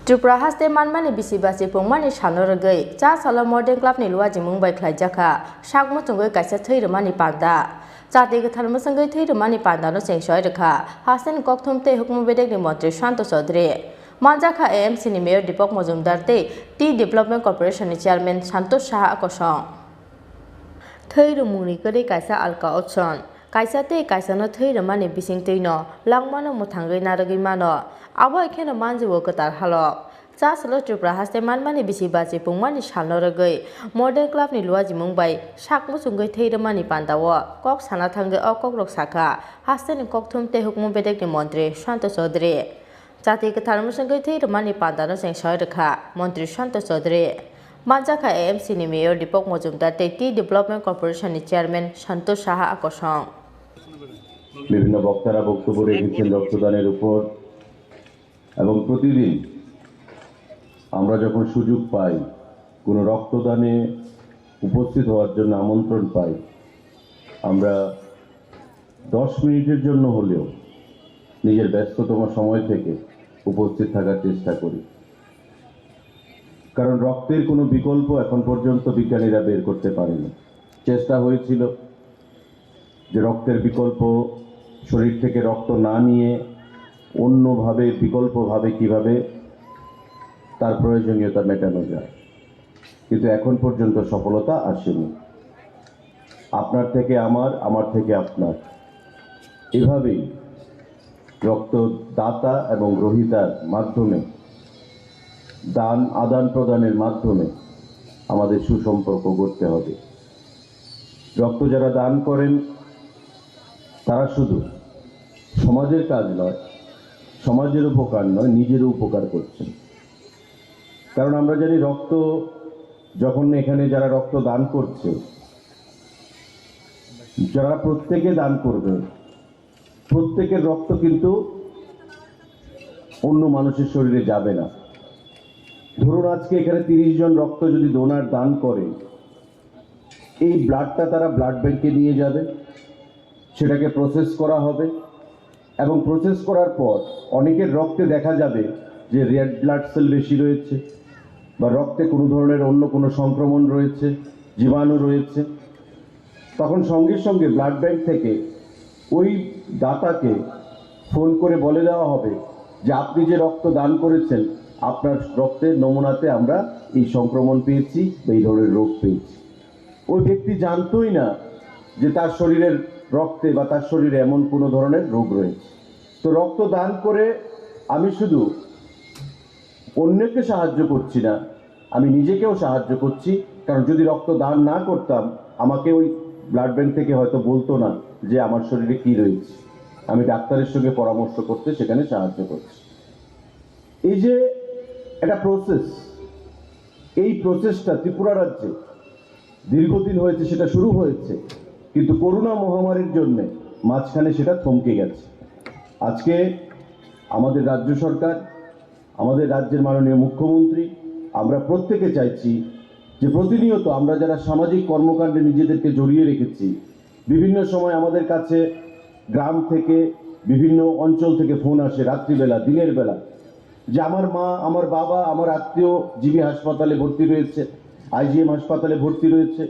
Tripura haste manmani bisi basi pungmani salno rwgwi cha salo Modern Clubni luajimung bai khlaijakha sak muchungwi kaisa thwi rwmani panda. Chati kwthar mwswngwi thwi rwmani pandano cheng soi rwkha hasteni kokthum tei hukumu bedekni montri Shanto Chaudhary. Manjakha A M C ni mayor Deepak Majumdar tei Tea Development Corporation ni chairman Santosh Saha kosong. Thwi rwmungni kwrwi kaisa alka option. Kaisa tei kaisano thwi rwmani bisingtwino langmano mwthangwi narwgwi mano. Abo hai kheno manjio kwtal halok. Chasalo Tripura haste manmani bisi bachi pungmani salno rwgwi Modern Clubni luajimung bai sak muchungwi thwi rwmani pandao kok sana thangwi o kokrok sakha hasteni kokthum tei hukumu bedekni montri Shanto Chaudhary. Chati kwthar mwswngwi thwi rwmani pandano cheng soi rwkha Montri Shanto Chaudhary. Manjakha A M C ni mayor Deepak Majumdar tei Tea Development Corporation ni chairman Santosh Saha a kosong. বিভিন্ন বক্তারা বক্তব্য রেখেছেন রক্তদানের উপর, এবং প্রতিদিন আমরা যখন সুযোগ পাই, কোনো রক্তদানে উপস্থিত হওয়ার জন্য আমন্ত্রণ পাই, আমরা দশ মিনিটের জন্য হলেও নিজের ব্যস্ততম সময় থেকে উপস্থিত থাকার চেষ্টা করি, কারণ রক্তের কোনো বিকল্প এখন পর্যন্ত বিজ্ঞানীরা বের করতে পারেনি। চেষ্টা হয়েছিল যে রক্তের বিকল্প, শরীর থেকে রক্ত না নিয়ে অন্যভাবে, বিকল্পভাবে কিভাবে তার প্রয়োজনীয়তা মেটানো যায়, কিন্তু এখন পর্যন্ত সফলতা আসেনি। আপনার থেকে আমার, আমার থেকে আপনার, এভাবেই রক্তদাতা এবং গ্রহীতার মাধ্যমে, দান আদান প্রদানের মাধ্যমে আমাদের সুসম্পর্ক গড়তে হবে। রক্ত যারা দান করেন, তারা শুধু সমাজের কাজ নয়, সমাজের উপকার নয়, নিজেরও উপকার করছেন। কারণ আমরা জানি, রক্ত যখন এখানে যারা রক্ত দান করছে, যারা প্রত্যেকে দান করবে, প্রত্যেকের রক্ত কিন্তু অন্য মানুষের শরীরে যাবে না। ধরুন, আজকে এখানে তিরিশ জন রক্ত যদি ডোনার দান করে, এই ব্লাডটা তারা ব্লাড ব্যাংকে নিয়ে যাবে, সেটাকে প্রসেস করা হবে, এবং প্রসেস করার পর অনেকের রক্তে দেখা যাবে যে রেড ব্লাড সেল বেশি রয়েছে, বা রক্তে কোনো ধরনের অন্য কোনো সংক্রমণ রয়েছে, জীবাণু রয়েছে। তখন সঙ্গে সঙ্গে ব্লাড ব্যাংক থেকে ওই দাতাকে ফোন করে বলে দেওয়া হবে যে আপনি যে রক্ত দান করেছেন, আপনার রক্তের নমুনাতে আমরা এই সংক্রমণ পেয়েছি বা এই ধরনের রোগ পেয়েছি। ওই ব্যক্তি জানতোই না যে তার শরীরের রক্তে বা তার শরীরে এমন কোনো ধরনের রোগ রয়েছে। তো রক্ত দান করে আমি শুধু অন্যকে সাহায্য করছি না, আমি নিজেকেও সাহায্য করছি। কারণ যদি রক্ত দান না করতাম, আমাকে ওই ব্লাড ব্যাংক থেকে হয়তো বলতো না যে আমার শরীরে কি রয়েছে। আমি ডাক্তারের সঙ্গে পরামর্শ করতে সেখানে সাহায্য করছি। এই যে একটা প্রসেস, এই প্রসেসটা ত্রিপুরা রাজ্যে দীর্ঘদিন হয়েছে, সেটা শুরু হয়েছে, কিন্তু করোনা মহামারীর জন্য মাঝখানে সেটা থমকে গেছে। আজকে আমাদের রাজ্য সরকার, আমাদের রাজ্যের মাননীয় মুখ্যমন্ত্রী, আমরা প্রত্যেকে চাইছি যে প্রতিনিয়ত আমরা যারা সামাজিক কর্মকাণ্ডে নিজেদেরকে জড়িয়ে রেখেছি, বিভিন্ন সময় আমাদের কাছে গ্রাম থেকে, বিভিন্ন অঞ্চল থেকে ফোন আসে, রাত্রিবেলা, দিনের বেলা, যে আমার মা, আমার বাবা, আমার আত্মীয় জিবি হাসপাতালে ভর্তি রয়েছে, আইজিএম হাসপাতালে ভর্তি রয়েছে,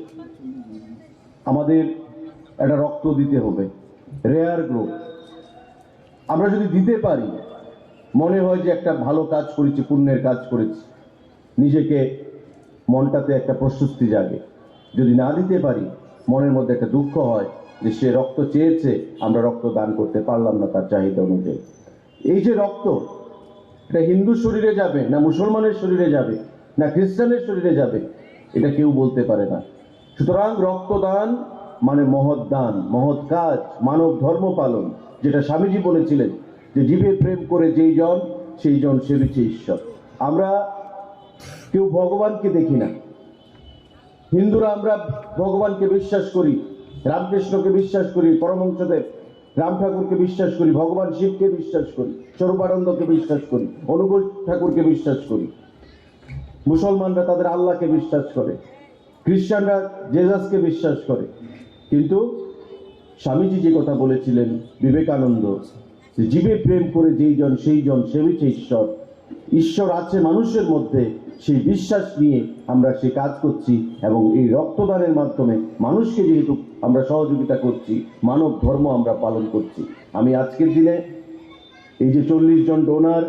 আমাদের একটা রক্ত দিতে হবে, রেয়ার গ্রুপ। আমরা যদি দিতে পারি, মনে হয় যে একটা ভালো কাজ করেছি, পুণ্যের কাজ করেছি, নিজেকে, মনটাতে একটা প্রশস্তি জাগে। যদি না দিতে পারি, মনের মধ্যে একটা দুঃখ হয় যে সে রক্ত চেয়েছে, আমরা রক্ত দান করতে পারলাম না তার চাহিদা অনুযায়ী। এই যে রক্ত, এটা হিন্দু শরীরে যাবে, না মুসলমানের শরীরে যাবে, না খ্রিস্টানের শরীরে যাবে, এটা কেউ বলতে পারে না। সুতরাং রক্তদান মানে মহৎ দান, মহৎ কাজ, মানব ধর্ম পালন, যেটা স্বামীজি বলেছিলেন যে জীবে প্রেম করে যেই জন, সেই জন সেবিছে ঈশ্বর। আমরা কেউ ভগবানকে দেখি না। হিন্দুরা আমরা ভগবানকে বিশ্বাস করি, রামকৃষ্ণকে বিশ্বাস করি, পরমহংসদেব রাম ঠাকুরকে বিশ্বাস করি, ভগবান শিবকে বিশ্বাস করি, স্বরূপানন্দকে বিশ্বাস করি, অনুকূল ঠাকুরকে বিশ্বাস করি। মুসলমানরা তাদের আল্লাহকে বিশ্বাস করে, খ্রিস্টানরা জেজাসকে বিশ্বাস করে। কিন্তু স্বামীজি যে কথা বলেছিলেন, বিবেকানন্দ, যে জীবে প্রেম করে যেই জন, সেই জন সেবিছে ঈশ্বর। ঈশ্বর আছে মানুষের মধ্যে, সেই বিশ্বাস নিয়ে আমরা সেই কাজ করছি এবং এই রক্তদানের মাধ্যমে মানুষকে যেহেতু আমরা সহযোগিতা করছি, মানব ধর্ম আমরা পালন করছি। আমি আজকের দিনে এই যে চল্লিশ জন ডোনার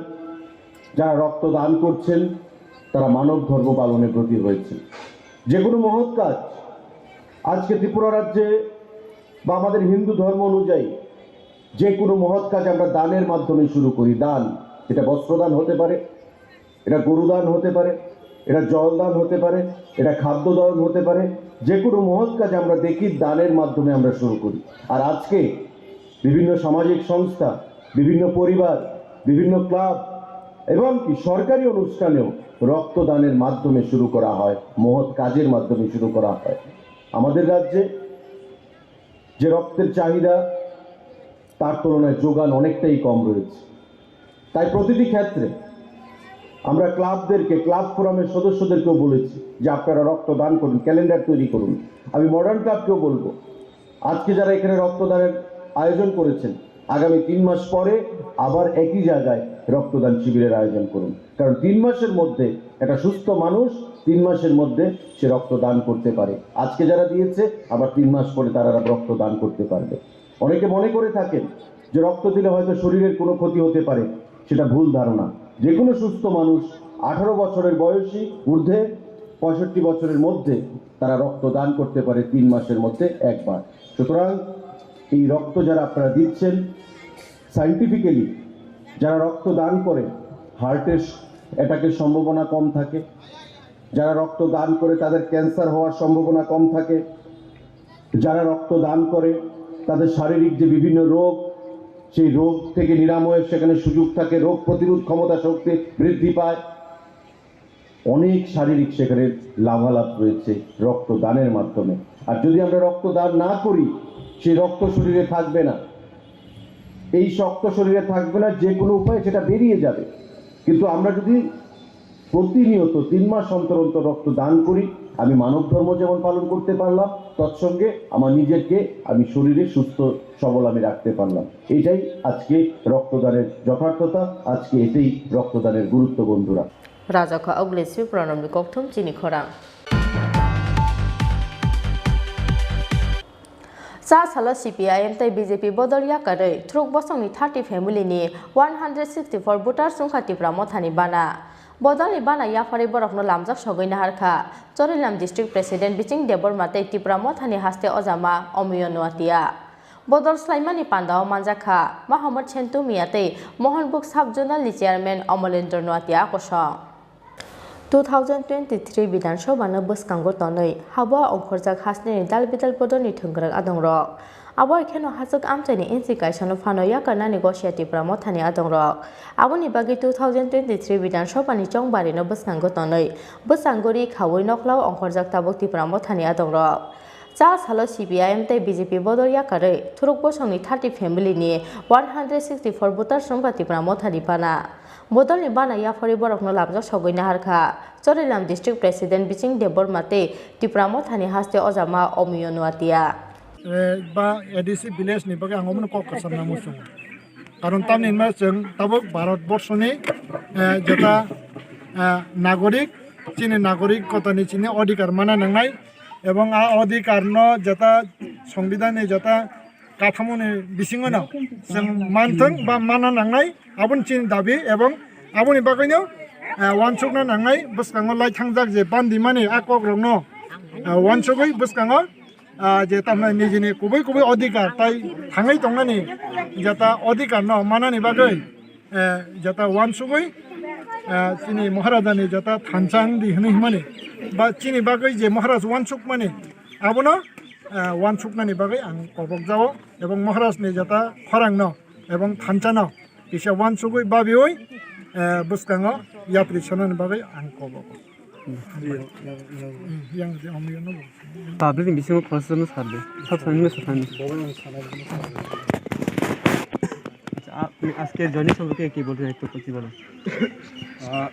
যারা রক্ত দান করছেন, তারা মানব ধর্ম পালনের প্রতি হয়েছে। যে কোনো মহৎ কাজ, আজকে ত্রিপুরা রাজ্যে বা আমাদের হিন্দু ধর্ম অনুযায়ী যে কোনো মহৎ কাজ আমরা দানের মাধ্যমে শুরু করি। দান, এটা বস্ত্রদান হতে পারে, এটা গরু দান হতে পারে, এটা জল দান হতে পারে, এটা খাদ্য দান হতে পারে। যে কোনো মহৎ কাজ আমরা দেখি দানের মাধ্যমে আমরা শুরু করি। আর আজকে বিভিন্ন সামাজিক সংস্থা, বিভিন্ন পরিবার, বিভিন্ন ক্লাব এবং কি সরকারি অনুষ্ঠানেও রক্তদানের মাধ্যমে শুরু করা হয়, মহৎ কাজের মাধ্যমে শুরু করা হয়। আমাদের রাজ্যে যে রক্তের চাহিদা, তার তুলনায় যোগান অনেকটাই কম রয়েছে। তাই প্রতিটি ক্ষেত্রে আমরা ক্লাবদেরকে, ক্লাব ফোরামের সদস্যদেরকেও বলেছি যে আপনারা রক্ত দান করুন, ক্যালেন্ডার তৈরি করুন। আমি মডার্ন ক্লাবকেও বলবো, আজকে যারা এখানে রক্তদানের আয়োজন করেছেন, আগামী তিন মাস পরে আবার একই জায়গায় রক্তদান শিবিরের আয়োজন করুন, কারণ তিন মাসের মধ্যে একটা সুস্থ মানুষ তিন মাসের মধ্যে সে রক্তদান করতে পারে। আজকে যারা দিয়েছে, আবার তিন মাস পরে তারা রক্তদান করতে পারবে। অনেকে মনে করে থাকেন যে রক্ত দিলে হয়তো শরীরের কোনো ক্ষতি হতে পারে, সেটা ভুল ধারণা। যে কোনো সুস্থ মানুষ, আঠারো বছরের বয়সী ঊর্ধ্বে পঁয়ষট্টি বছরের মধ্যে, তারা রক্তদান করতে পারে তিন মাসের মধ্যে একবার। সুতরাং এই রক্ত যারা আপনারা দিচ্ছেন, সায়েন্টিফিক্যালি যারা রক্তদান করে, হার্টের অ্যাটাকের সম্ভাবনা কম থাকে। যারা রক্ত দান করে, তাদের ক্যান্সার হওয়ার সম্ভাবনা কম থাকে। যারা রক্ত দান করে, তাদের শারীরিক যে বিভিন্ন রোগ, সেই রোগ থেকে নিরাময়ের সেখানে সুযোগ থাকে, রোগ প্রতিরোধ ক্ষমতা শক্তি বৃদ্ধি পায়। অনেক শারীরিক সেখানে লাভালাভ রয়েছে রক্তদানের মাধ্যমে। আর যদি আমরা রক্তদান না করি, সেই রক্ত শরীরে থাকবে না। এই রক্ত শরীরে থাকবে না, যে কোনো উপায়ে সেটা বেরিয়ে যাবে। কিন্তু আমরা যদি প্রতিনিয়ত তিন মাস অন্তর অন্তর রক্ত দান করি, আমি মানব ধর্ম যেমন পালন করতে পারলাম, তৎসঙ্গে আমার নিজেকে আমি শরীরে সুস্থ সবল আমি রাখতে পারলাম। এটাই আজকে রক্তদানের যথার্থতা, আজকে এটাই রক্তদানের গুরুত্ব, বন্ধুরা। Rajakha Oglis, Swipranomni Kokthum, Chini Khorang. Cha salo C P I M tei B J P bodol yakarwi thuruk bosongni thirty family ni one hundred sixty four voters wngkha Tipra Mothani bana. Bodolni bana yapharwi borokno lamjak sogwi naharkha Chorilam District President Biching Debbarma tei Tipra Mothani haste ojama Omiyo Nuatia. Bodol swlaimani pandao manjakha Mahamud Sentu Miya tei Mohanbuk Sub Zonal ni Chairman Omolendra Nuatia kosong. Two thousand twenty-three Bidhan Sabha no bwskango tonwi habua ongkhorjak hasteni dal bidal bodolni thwngkwrang adongrok. Abo hai kheno hachwk amchaini inchi kaisano phano yakarnani gosia Tipra Mothani adongrok. Aboni bagwi two thousand twenty-three Bidhan Sabha ni chongbari no bwskango tonwi bwskango ri khaui nokhlao ongkhorjak tabuk Tipra Mothani adongrok. Cha salo C P I M tei B J P bodol yakarwi thuruk bosongni thirty family ni one hundred sixty four voters wngkha Tipra Mothani bana. Bodolni bana yapharwi borokno lamjak sogwi naharkha Chorilam District President Biching Debbarma tei Tipra Mothani haste ojama Omiyo Nuatia. Eh, ba A D C village ni bagwi ang omono kok kwcham nang muchungo. Karon tamni hwnba chwng tabuk Bharat borsoni, eh, jeta, eh, nagorik, chini nagorikotani chini odhikar mana nangnai, ebong a odhikarno jeta songbidanni jeta kathamoni bisingono chwng manthwng ba mana nangnai, aboni chini dabi, ebong aboni bagwino, eh, uansukna nangnai, bwskango lai thangjak je bandimani a kokrokno, eh, uansugwi bwskango, ah, je tamni nijini kubui kubui odhikar tai thangwi tongnani jeta odhikarno manani bagwi, eh, jeta uansugwi, eh, chini Maharajani jeta thansa wngdi hwnwi hwnmani ba chini bagwi je Maharaj uansukmani abono, eh, uansuknani bagwi ang kobokjao ebong Maharajni jeta khorangno ebong thansano kisa uansugwi babiwi, eh, bwskango yapri sanani bagwi ang kobogo. Yang, yang, yang, yang, yang, yang, yang, yang. Public ni bisingo khoroksa no sardi. Sab sani no sakani. আচ্ছা, আপনি আজকে জয়নিং সম্পর্কে কি বলবেন, একটু খুলে বলুন। আহ,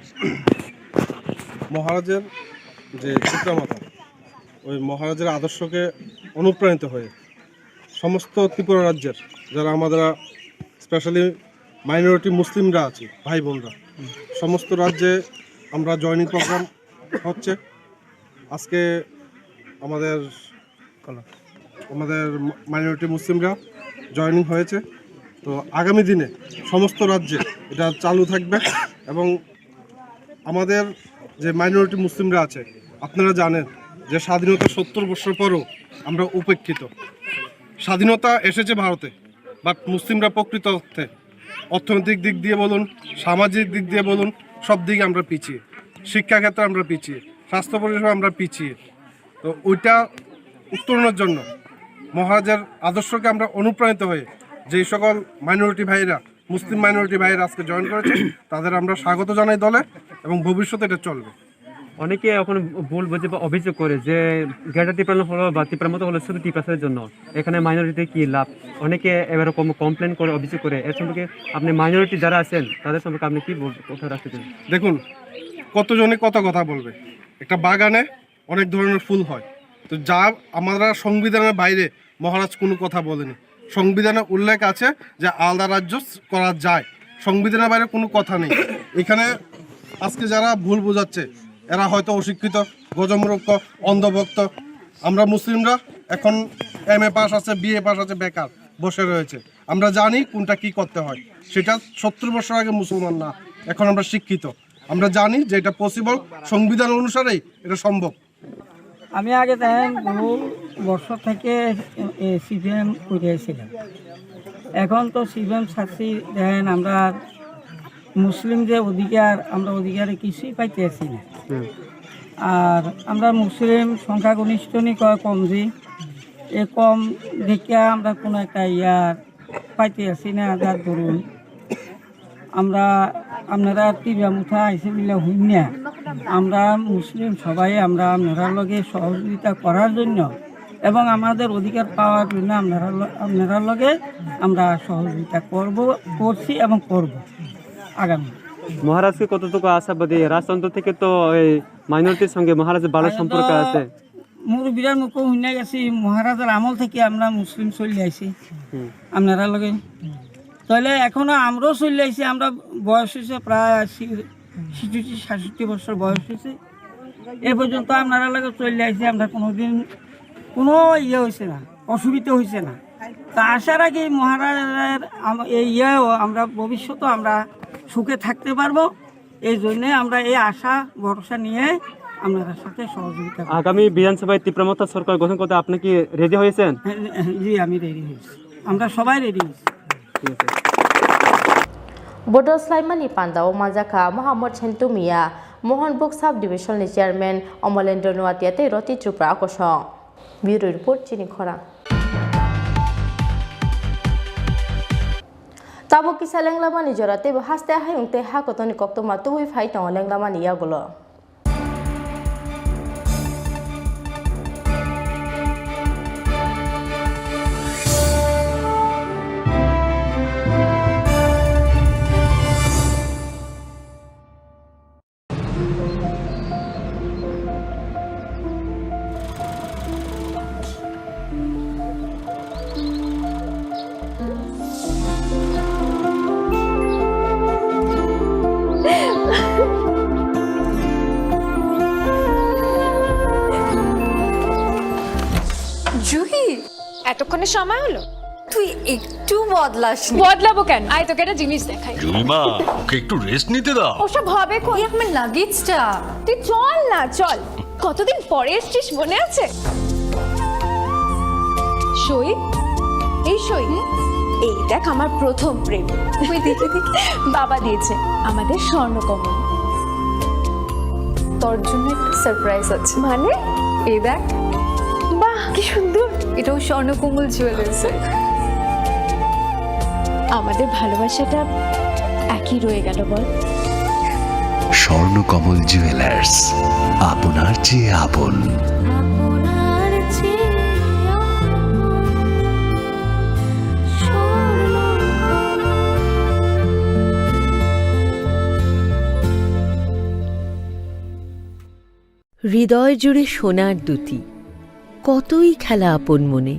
মহারাজের যে চিত্রা মাতা, ওই মহারাজের আদর্শকে অনুপ্রাণিত হয়ে সমস্ত ত্রিপুরা রাজ্যের যারা আমাদের স্পেশালি মাইনরিটি মুসলিমরা আছি, ভাই বোনরা, সমস্ত রাজ্যে আমরা জয়নিং প্রোগ্রাম হচ্ছে। আজকে আমাদের আমাদের মাইনরিটি মুসলিমরা জয়েনিং হয়েছে। তো আগামী দিনে সমস্ত রাজ্যে এটা চালু থাকবে এবং আমাদের যে মাইনরিটি মুসলিমরা আছে, আপনারা জানেন যে স্বাধীনতা সত্তর বছর পরও আমরা উপেক্ষিত। স্বাধীনতা এসেছে ভারতে, বাট মুসলিমরা প্রকৃত অর্থে অর্থনৈতিক দিক দিয়ে বলুন, সামাজিক দিক দিয়ে বলুন, সব দিকে আমরা পিছিয়ে। শিক্ষাক্ষেত্রে আমরা পিছিয়ে, স্বাস্থ্য পরিষেবা আমরা পিছিয়ে। তো ওইটা উত্তরণের জন্য মহারাজের আদর্শকে আমরা অনুপ্রাণিত হয়ে যেই সকল মাইনরিটি ভাইরা, মুসলিম মাইনরিটি ভাইরা আজকে জয়েন করেছে, তাদের আমরা স্বাগত জানাই দলে এবং ভবিষ্যতে এটা চলবে। অনেকে এখন ভুল বুঝে বা অভিযোগ করে যে গ্রেটার ত্রিপুরা হলো বা ত্রিপুরার মতো হলো শুধু ত্রিপুরার জন্য, এখানে মাইনরিটি কি লাভ? অনেকে এরকম কমপ্লেন করে, অভিযোগ করে। এর সম্পর্কে আপনি মাইনরিটি যারা আছেন তাদের সম্পর্কে আপনি কি বল-, কথা রাখতে চান? দেখুন, কতজনে কত কথা বলবে। একটা বাগানে অনেক ধরনের ফুল হয়, তো যা আমরা সংবিধানের বাইরে মহারাজ কোনো কথা বলেনি। সংবিধানে উল্লেখ আছে যে আলাদা রাজ্য করা যায়, সংবিধানের বাইরে কোনো কথা নেই। এখানে আজকে যারা ভুল বোঝাচ্ছে, এরা হয়তো অশিক্ষিত, গজমূর্খ, অন্ধভক্ত। আমরা মুসলিমরা এখন এমএ পাস আছে, বিএ পাস আছে, বেকার বসে রয়েছে। আমরা জানি কোনটা কি করতে হয়, সেটা সত্তর বছর আগে মুসলমান না, এখন আমরা শিক্ষিত। আমরা জানি যে এটা পসিবল, সংবিধান অনুসারেই এটা সম্ভব। আমি আগে দেখেন বহু বছর থেকে সিপিএম করে আছিলাম। এখন তো সিপিএম ছাড়ছি, দেখেন আমরা মুসলিম যে অধিকার, আমরা অধিকারে কিছুই পাইতে আছি না। হুম। আর আমরা মুসলিম সংখ্যাগরিষ্ঠ নি কয় কম যে, এ কম দেখে আমরা কোনো একটা ইয়ার পাইতে আছি না, যার দরুন আমরা, আপনারা টিভি মুঠা আইসে মিলে হুইনা, আমরা মুসলিম সবাই আমরা আপনারা লগে সহযোগিতা করার জন্য এবং আমাদের অধিকার পাওয়ার জন্য আপনারা ল-, আপনারা লগে আমরা সহযোগিতা করব, করছি এবং করব আগামী। মহারাজকে কতটুকু আশাবাদী? রাজতন্ত্র থেকে তো এই মাইনরিটির সঙ্গে মহারাজের ভালো সম্পর্ক আছে। মুরব্বীরার মুখে হুইনা গেছি, মহারাজার আমল থেকে আমরা মুসলিম চলে আইছি। হুম। আপনারা লগে। তাহলে এখনো আমরাও চলে আইছি, আমরা বয়স হয়েছে প্রায় আশি, ছেষট্টি, সাতষট্টি বছর বয়স হয়েছে। এ পর্যন্ত আপনারা লগে চলে আইছি, আমরা কোনোদিন কোনো ইয়ে হয়েছে না, অসুবিধা হয়েছে না। তা আশা রাখি মহারাজার আম-, এই ইয়েও আমরা ভবিষ্যতে আমরা সুখে থাকতে পারবো। এই জন্যে আমরা এই আশা ভরসা নিয়ে আপনাদের সাথে সহযোগিতা করব। আগামী বিধানসভায় তীব্র মথা সরকার গঠন করতে আপনি কি রেডি হয়েছেন? হ্যাঁ, হ্যাঁ, জি, আমি রেডি হয়েছি, আমরা সবাই রেডি হয়েছি। ঠিক আছে। Bodol swlaimani pandao manjakha Mohammad Sentu Miya, Mohanbuk sub division ni chairman Omolendra Nuatia tei Roti Tripura kosong. Bureau report, chini khorang. Tabuk kisa lenglamani jora teibo haste hayung tei ha kotorni koktwma tubui phai tongo lenglamani yagulo. Juhi, এতক্ষণে সময় হলো? তুই একটু বদলাসনি। বদলাবো কেন? আয়, তোকে একটা জিনিস দেখাই। জুলিমা, ওকে একটু রেস্ট নিতে দাও। ওসব হবে কই? এই আমার লাগেজটা। তুই চল না, চল। কতদিন পরে এসছিস, মনে আছে? সই, এই সই। এই দেখ, আমার প্রথম প্রেম। ওই দেখে দেখে বাবা দিয়েছে আমাদের স্বর্ণকমল। তোর জন্য একটা সারপ্রাইজ আছে। মানে? এই দেখ। বাহ, কি সুন্দর। এটাও স্বর্ণকমল জুয়েলার্স। আমাদের ভালোবাসাটা একই রয়ে গেল, বল? স্বর্ণকমল জুয়েলার্স, আপনার চেয়ে আপন। হৃদয় জুড়ে সোনার দ্যুতি, কতই খেলা আপন মনে।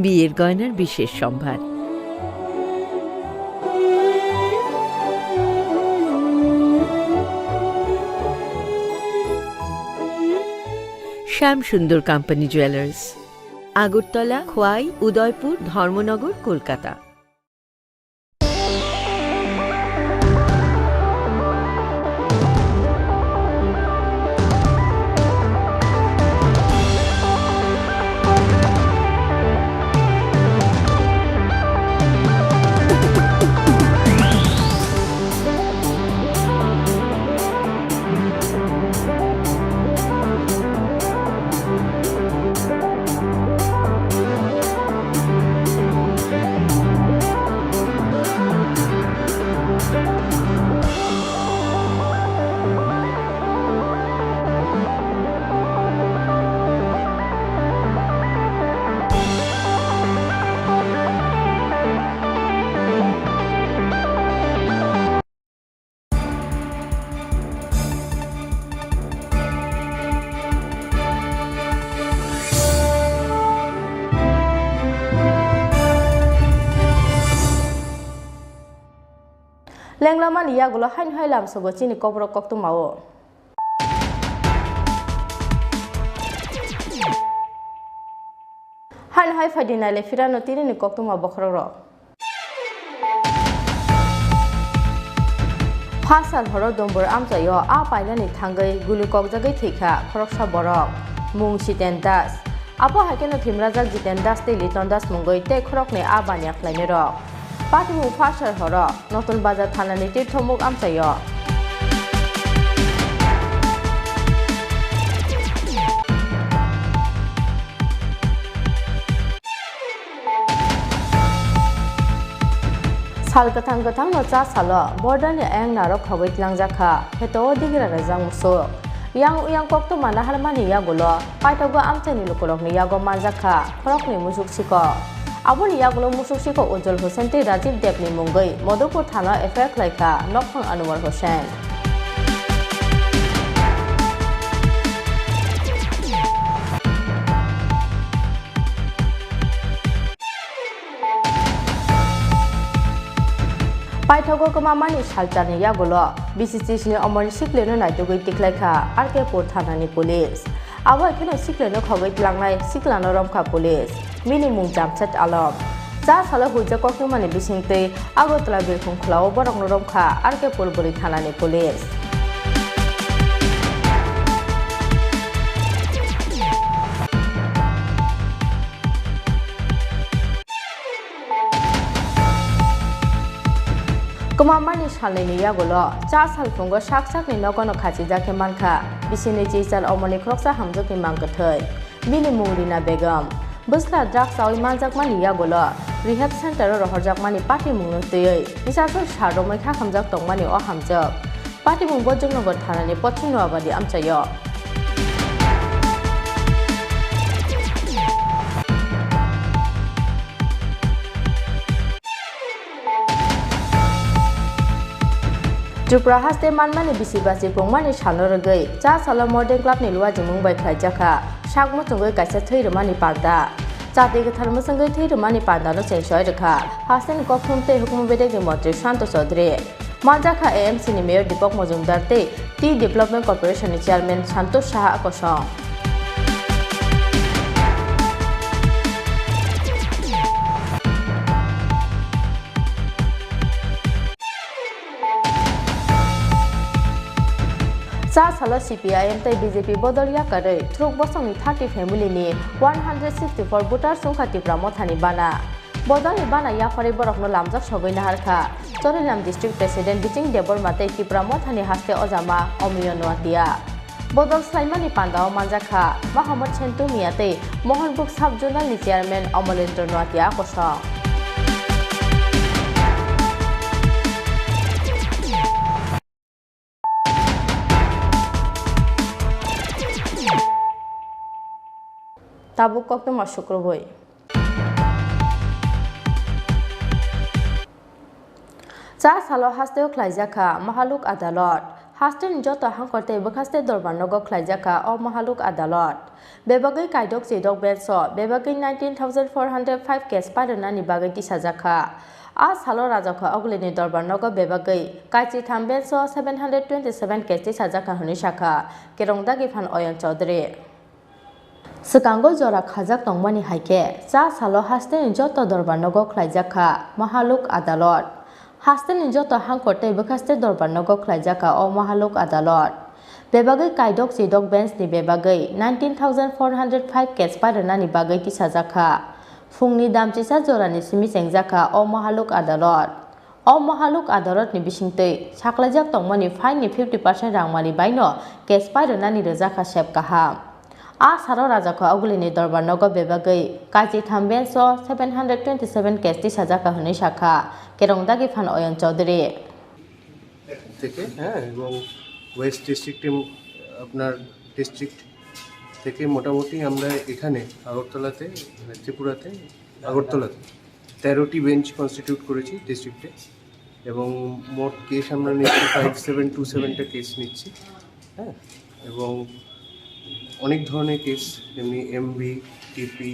বিয়ের গয়নার বিশেষ সম্ভার। শ্যাম সুন্দর কোম্পানি জুয়েলার্স, আগরতলা, খোয়াই, উদয়পুর, ধর্মনগর, Kolkata. Lenglamani yagulo haino hai lamsogo chini kokborok koktwmao. Haino hai phaidi naile phirano tinini koktwma bokhorokrok. Phasal horo Dombor amchaio a pailani thangwi guli kokjagwi thwikha khoroksa borok, mung Jiten Das. Abo hai kheno thwimrajak Jiten Das tei Liton Das mungwi tei khoroknwi a baniya khlainairok. Patimung Phasal horo Notun Bazar thanani Tirthomuk amchaio. Sal kwthang kwthangno cha salo borderni ayang narok khogwi tlangjak kha, kheto o digira rajak musuk. Yang uyang koktwma naharmani yagulo paithago amchaini lukurokni yago manjak kha khoroknwi musuk sikok. Aboni yagulo musuk sikok Ujjwal Hussain tei Rajiv Debni mungwi Madhupur thana F I R khlai kha nokphang Anwar Hussain. Paithago kwmamani salcharni yagulo B C C sni omorni siklirno naitugwi tikhlai kha R K pur thanani police. Abo hai kheno siklirno khogwi tlangnai siklano romkha police. Bini mung Jamshed Alam. Cha salo huijak koktwmani bisingtwi Agartala birkhung khulao borokno romkha R K pur bwrwi thanani police. Kwmamani salnwini yagulo cha salphungo sak sakni nogono khachijak khe mankha bisini chichal omoni khoroksa hamjwkni mang kwthwi. Bini mung Rina Begum. Bwsla drugs chawi manjakmani yagulo rehab center o rohorjakmani patimungno twiwi tisasul sal romwi khakhamjak tongmani o hamjwk. Patimung Bojongnagar thanani Poschim Noabadi amchaio. Tripura haste manmani bisi basi pungmani salno rwgwi cha salo Modern Club ni luajimung bai khlaijakha sak muchungwi kaisa thwi rwmani panda. Chati kwthar mwchwngwi thwi rwmani pandano cheng soi rwkha hasteni kokthum tei hukumu bedekni montri Santo Chaudhary. Manjakha A M C ni Mayor Deepak Majumdar tei Tea Development Corporation ni Chairman Santosh Saha kosong. Cha salo C P I M tei B J P bodol yakarwi thruk bosongni thirty family ni one hundred sixty four voters wngkha Tipra Mothani bana. Bodolni bana yapharwi borokno lamjak sogwi naharkha Chorilam District President Biching Debbarma tei Tipra Mothani haste ojama Omiyo Noatia. Bodol swlaimani pandao manjakha Mohammad Sentu Mia tei Mohanbuk Sub Zonal ni Chairman Omolendra Noatia kosong. Tabuk koktwma sukrubwi. Cha salo hasteo khlaijakha Mahaluk Adalot. Hasteni joto hangkor tei bwkhaste dorbar nogo khlaijakha o Mahaluk Adalot. Bebagwi kaidok chidok bench o bebagwi nineteen thousand four hundred five case pairwnani bagwi tisajakha. A salo rajakha Ogulini dorbar nogo bebagwi kaichitham bench o seven hundred twenty seven case tisajakha hwnwi sakha Kerongdagi phan Oyon Chaudhary. Swkango jora khajak tongmani hai khe cha salo hasteni joto dorbar nogo khlaijakha Mahaluk Adalot. Hasteni joto hangkor tei bwkhaste dorbar nogo khlaijakha o Mahaluk Adalot. Bebagwi kaidok chidok bench ni bebagwi nineteen thousand four hundred five case pairwnani bagwi tisajakha. Phungni damchisa jorani simi chengjakha o Mahaluk Adalot. O Mahaluk Adalot ni bisingtwi saklaijak tongmani fine ni fifty percent rangmani baino case pairwnani rwjakha sep kaham. A salo rajakha Ogulini dorbar nogo bebagwi kaichitham bench o seven hundred twenty seven case tisajakha hwnwi sakha Kerongdagi phan Oyon Chaudhary. থেকে, হ্যাঁ, এবং ওয়েস্ট ডিস্ট্রিক্টে, আপনার ডিস্ট্রিক্ট থেকে মোটামুটি আমরা এখানে আগরতলাতে, মানে ত্রিপুরাতে, আগরতলাতে তেরোটি বেঞ্চ কনস্টিটিউট করেছি ডিস্ট্রিক্টে, এবং মোট কেস আমরা নিচ্ছি ফাইভ সেভেন টু সেভেনটা কেস নিচ্ছি। হ্যাঁ, এবং অনেক ধরনের কেস, যেমনি এমভি, টিপি,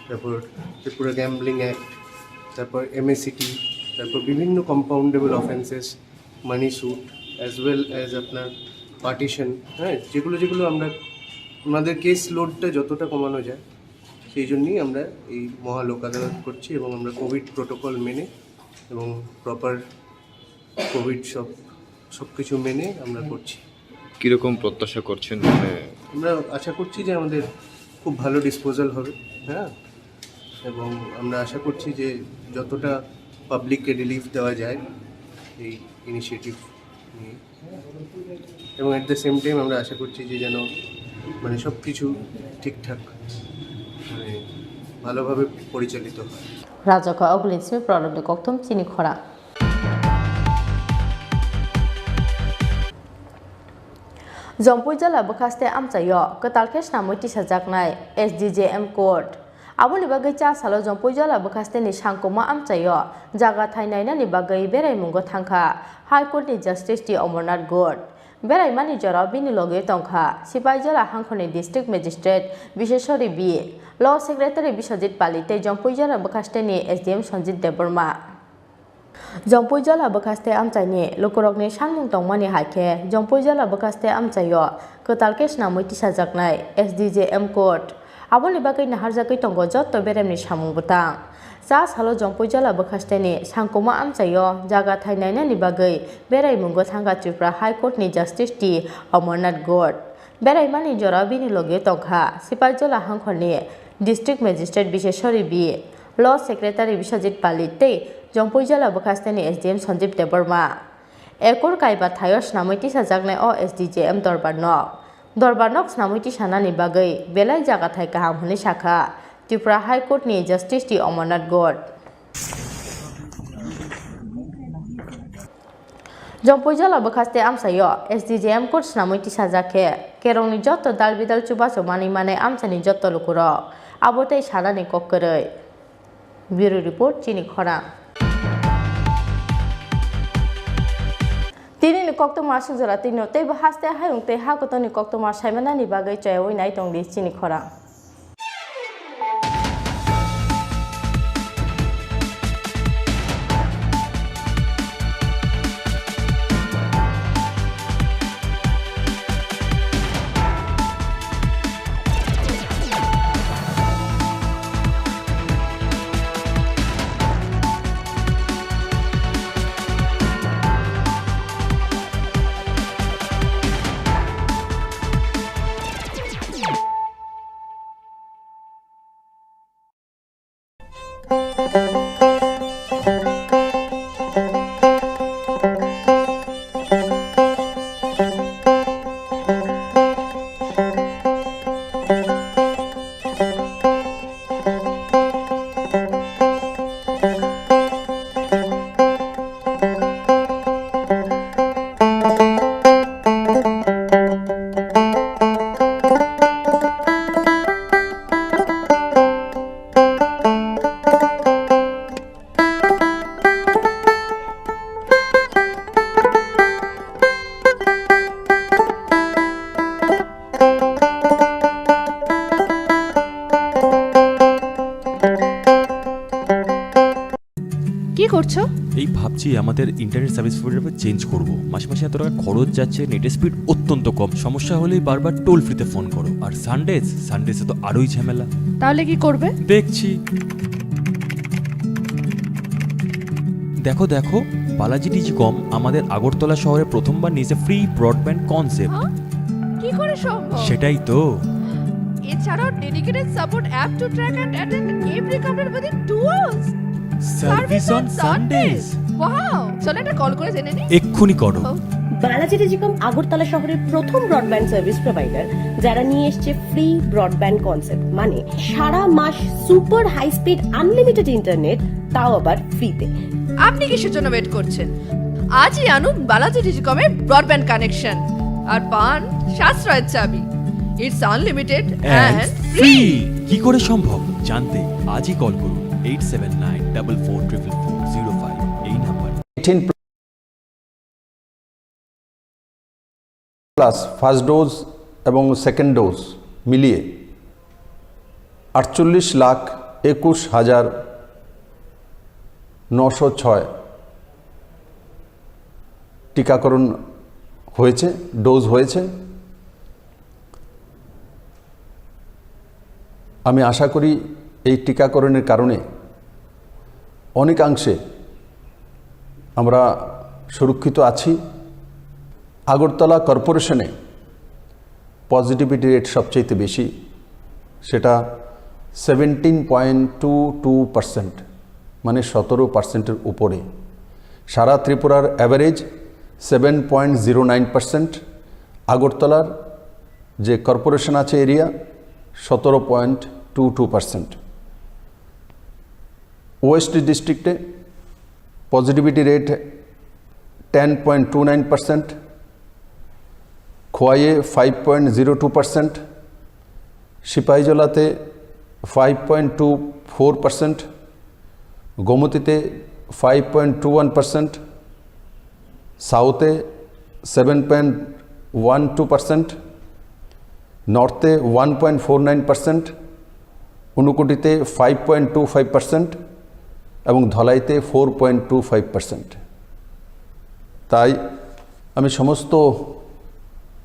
তারপর ত্রিপুরা গ্যাম্বলিং অ্যাক্ট, তারপর এমএসিটি, তারপর বিভিন্ন কম্পাউন্ডেবল অফেন্সেস, মানি স্যুট, অ্যাজ ওয়েল অ্যাজ আপনার পার্টিশন, হ্যাঁ, যেগুলো যেগুলো আমরা ওনাদের কেস লোডটা যতটা কমানো যায়, সেই জন্যই আমরা এই মহা লোক আদালত করছি এবং আমরা কোভিড প্রোটোকল মেনে এবং প্রপার কোভিড সব, সব কিছু মেনে আমরা করছি। কীরকম প্রত্যাশা করছেন? মানে, আমরা আশা করছি যে আমাদের খুব ভালো ডিসপোজাল হবে, হ্যাঁ, এবং আমরা আশা করছি যে যতটা পাবলিককে রিলিফ দেওয়া যায় এই ইনিশিয়েটিভ নিয়ে, এবং অ্যাট দ্য সেম টাইম আমরা আশা করছি যে যেন, মানে, সব কিছু ঠিকঠাক, মানে, ভালোভাবে পরিচালিত হয়। Rajokha Ogulin simi prologni kokthum chini khorang. Jompui jala bwkhaste amchaio kwtal khe snamwi tisajaknai S D J M court. Aboni bagwi cha salo Jompui jala bwkhasteni sangkuma amchaio jaga thai nainani bagwi beraimungo thangkha High Court ni Justice T Amarnath Ghosh. Beraimani jorao bini logi tongkha Sipaijala hangkhorni District Magistrate Biseswari B, Law Secretary Biswajit Pali tei Jompui jala bwkhasteni S D M Sanjit Debbarma. Jompui jala bwkhaste amchaini lukurokni sanmung tongmani hai khe Jompui jala bwkhaste amchaio kwtal khe snamwi tisajaknai S D J M court. Aboni bagwi naharjagwi tongo jotto beremni samung bwtang. Cha salo Jompui jala bwkhasteni sangkuma amchaio jaga thai nainani bagwi beraimungo thangkha Tripura High Court ni Justice T Amarnath Ghosh. Beraimani jorao bini logi tongkha Sipaijala hangkhorni District Magistrate Biseswari B, Law Secretary Biswajit Pali tei Jompui jala bwkhasteni S D M Sanjit Debbarma. Ekor kaiba thaio snamwi tisajaknai o S D J M dorbar nok. Dorbar nok snamwi tisanani bagwi belai jaga thai kaham hwnwi sakha Tripura High Court ni Justice T Amarnath Ghosh. Jompui jala bwkhaste amchaio S D J M court snamwi tisajak khe kerongni jotto dal bidal chubachu manwi manai amchaini jotto lukurok abo tei sanani kok kwrwi. Bureau Report, chini khorang. Tinini koktwma aswk jora twino teibo haste hayung tei ha kotorni koktwma saimanani bagwi choyaui nai tongdi chini khorang. কি করছো? এই ভাবছি আমাদের internet service provider change করব। মাসে মাসে এত টাকা খরচ যাচ্ছে, নেটের স্পিড অত্যন্ত কম। সমস্যা হলেই বারবার টোল ফ্রিতে ফোন করো। আর সানডেজ, সানডেজে তো আরোই ঝামেলা। তাহলে কি করবে? দেখছি। দেখো, দেখো, বালাজি টেলিকম আমাদের আগরতলা শহরে প্রথমবার নিয়েছে ফ্রি ব্রডব্যান্ড কনসেপ্ট। হ্যাঁ? কি করে সম্ভব? সেটাই তো। এছাড়াও dedicated support app to track and attend every counter within two hours. Service on Sundays. Wow, চলো একটা কল করে জেনে নিই। এক্ষুনি করো। ও। বালাজি টেলিকম আগরতলা শহরের প্রথম ব্রডব্যান্ড সার্ভিস প্রোভাইডার, যারা নিয়ে এসছে ফ্রি ব্রডব্যান্ড কনসেপ্ট, মানে সারা মাস super high speed unlimited internet, তাও আবার ফ্রিতে। আপনি কিসের জন্য ওয়েট করছেন? আজই আনুন বালাজি টেলিকমের ব্রডব্যান্ড কানেকশন আর পান সাশ্রয়ের চাবি। It's unlimited and and free। Free। কি করে সম্ভব জানতে আজই কল করুন eight seven nine double four triple four zero five এই number. Eighteen plus first dose এবং সেকেন্ড ডোজ মিলিয়ে আটচল্লিশ লাখ একুশ হাজার নশো ছয় টিকাকরণ হয়েছে, ডোজ হয়েছে। আমি আশা করি এই টিকাকরণের কারণে অনেকাংশে আমরা সুরক্ষিত আছি। আগরতলা কর্পোরেশনে পজিটিভিটি রেট সবচেয়ে বেশি, সেটা seventeen point two two percent, মানে সতেরো পার্সেন্টের উপরে। সারা ত্রিপুরার average seven point zero nine percent. আগরতলার যে কর্পোরেশন আছে এরিয়া, সতেরো point two two percent. West ডিস্ট্রিক্টে positivity rate ten point two nine percent, খোয়াইয়ে five point zero two percent, সিপাহীজলাতে five point two four percent, গোমতীতে five point two one percent, সাউথে seven point one two percent, নর্থে one point four nine percent, ঊনকোটিতে five point two five percent এবং ধলাইতে four point two five percent. তাই আমি সমস্ত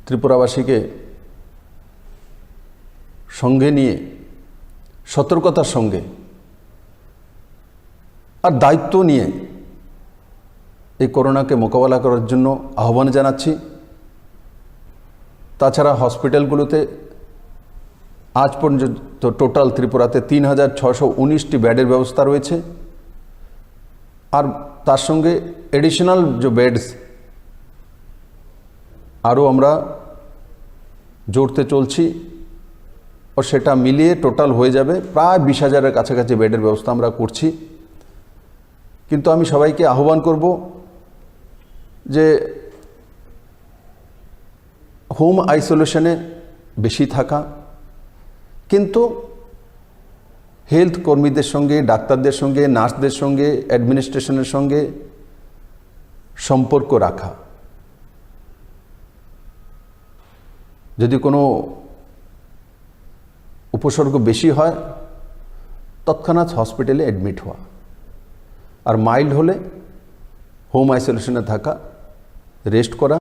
ত্রিপুরাবাসীকে সঙ্গে নিয়ে সতর্কতার সঙ্গে আর দায়িত্ব নিয়ে এই করোনাকে মোকাবেলা করার জন্য আহ্বান জানাচ্ছি। তাছাড়া হসপিটালগুলোতে আজ পর্যন্ত টোটাল ত্রিপুরাতে তিন হাজার ছশো উনিশটি বেডের ব্যবস্থা রয়েছে। আর তার সঙ্গে অ্যাডিশনাল যে বেডস আরও আমরা জুড়তে চলছি, ও সেটা মিলিয়ে টোটাল হয়ে যাবে প্রায় বিশ হাজারের কাছাকাছি বেডের ব্যবস্থা আমরা করছি। কিন্তু আমি সবাইকে আহ্বান করব যে হোম আইসোলেশনে বেশি থাকা, কিন্তু হেলথ কর্মীদের সঙ্গে, ডাক্তারদের সঙ্গে, নার্সদের সঙ্গে, অ্যাডমিনিস্ট্রেশনের সঙ্গে সম্পর্ক রাখা। যদি কোনো উপসর্গ বেশি হয়, তৎক্ষণাৎ হসপিটালে অ্যাডমিট হওয়া, আর মাইল্ড হলে হোম আইসোলেশনে থাকা, রেস্ট করা।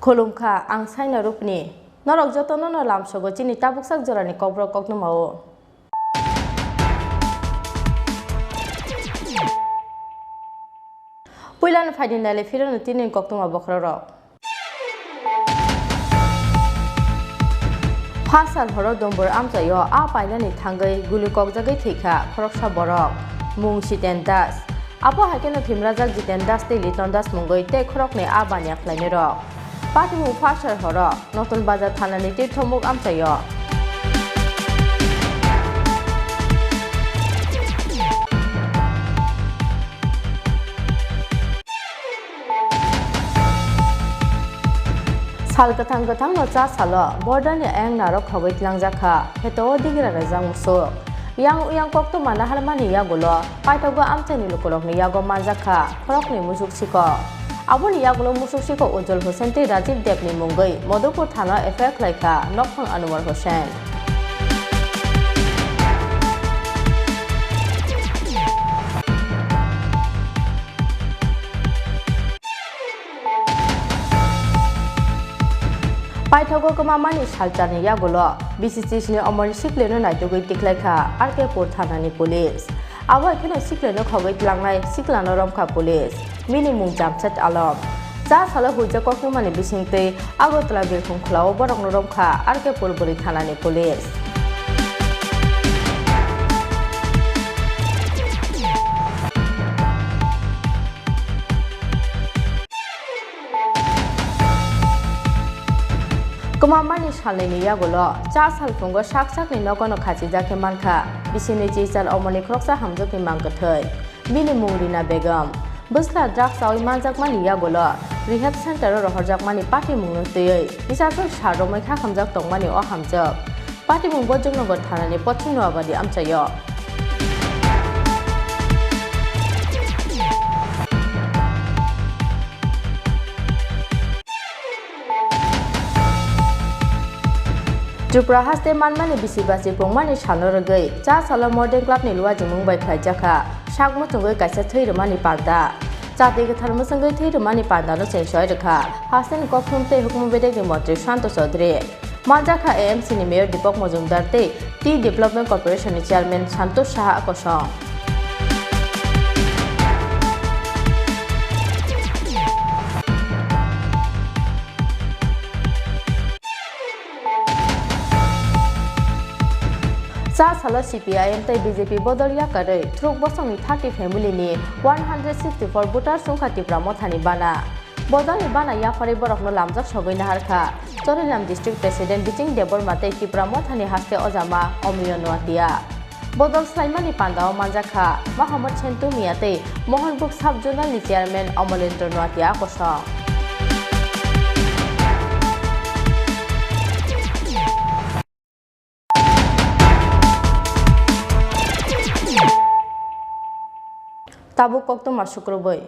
Khulumkha, ang Saina Rupni. Norok jotono no lamsogo chini tabuksak jorani kokborok koktwmao. Puilano phaidi naile phirano tini koktwma bokhorok. Phasal horo Dombor amchaio a pailani thangwi guli kokjagwi thwikha khoroksa borok, mung Siten Das. Abo hai kheno thwimrajak Jiten Das tei Liton Das mungwi tei khoroknwi a baniya khlainairok. Patimung Phasal horo Notun Bazar thanani Tirthomuk amchaio. Sal kwthang kwthangno cha salo border ni ayang narok khogwi tlangjak kha, kheto o digira rajak musuk. Yang uyang koktwma naharmani yagulo paithago amchaini lukurokni yago manjakha khoroknwi musuk sikok. Aboni yagulo musuk sikok Ujjwal Hussain tei Rajiv Debni mungwi Madhupur thana F I R khlaikha nokphang Anwar Hussain. Paithago kwmamani salcharni yagulo B C C S ni omorni siklirno naitugwi tiklaikha R K Pur thanani police. Abo hai kheno siklirno khogwi tlangnai siklano romkha police. Bini mung Jamshed Alam. Cha salo huijak koktwmani bisingtwi Agartala birkhung khulao borokno romkha R K Pur bwrwi thanani police. Kwmamani salnwini yagulo cha salphungo sak sakni nogono khachijak khe mankha bisini chichal omoni khoroksa hamjwkni mang kwthwi. Bini mung Rina Begum. Bwsla drugs chawi manjakmani yagulo rehab center-o rohorjakmani patimungno twiwi kisaswk sal romwi kha hamjak tongmani o hamjwk. Patimung Bojongnagar thanani Poschim Noabadi amchaio. Tripura haste manmani bisi basi pungmani salno rwgwi cha salo Modern Club ni luajimung bai khlaijakha sak muchungwi kaisa thwi rwmani panda. Chati kwthar mwchwngwi thwi rwmani pandano cheng soi rwkha hasteni kokthum tei hukumu bedekni montri Shanto Chaudhary. Manjakha A M C ni Mayor Deepak Majumdar tei Tea Development Corporation ni Chairman Santosh Saha kosong. Cha salo C P I M tei B J P bodol yakarwi thruk bosongni thirty family ni one hundred sixty four voters wngkha Tipra Mothani bana. Bodolni bana yapharwi borokno lamjak sogwi naharkha Chorilam District President Biching Debbarma tei Tipra Mothani haste ojama Omiyo Noatia. Bodol swlaimani pandao manjakha Mohammad Sentu Mia tei Mohanbuk Sub Zonal ni Chairman Omolendra Noatia kosong. Tabuk koktwma sukrubwi.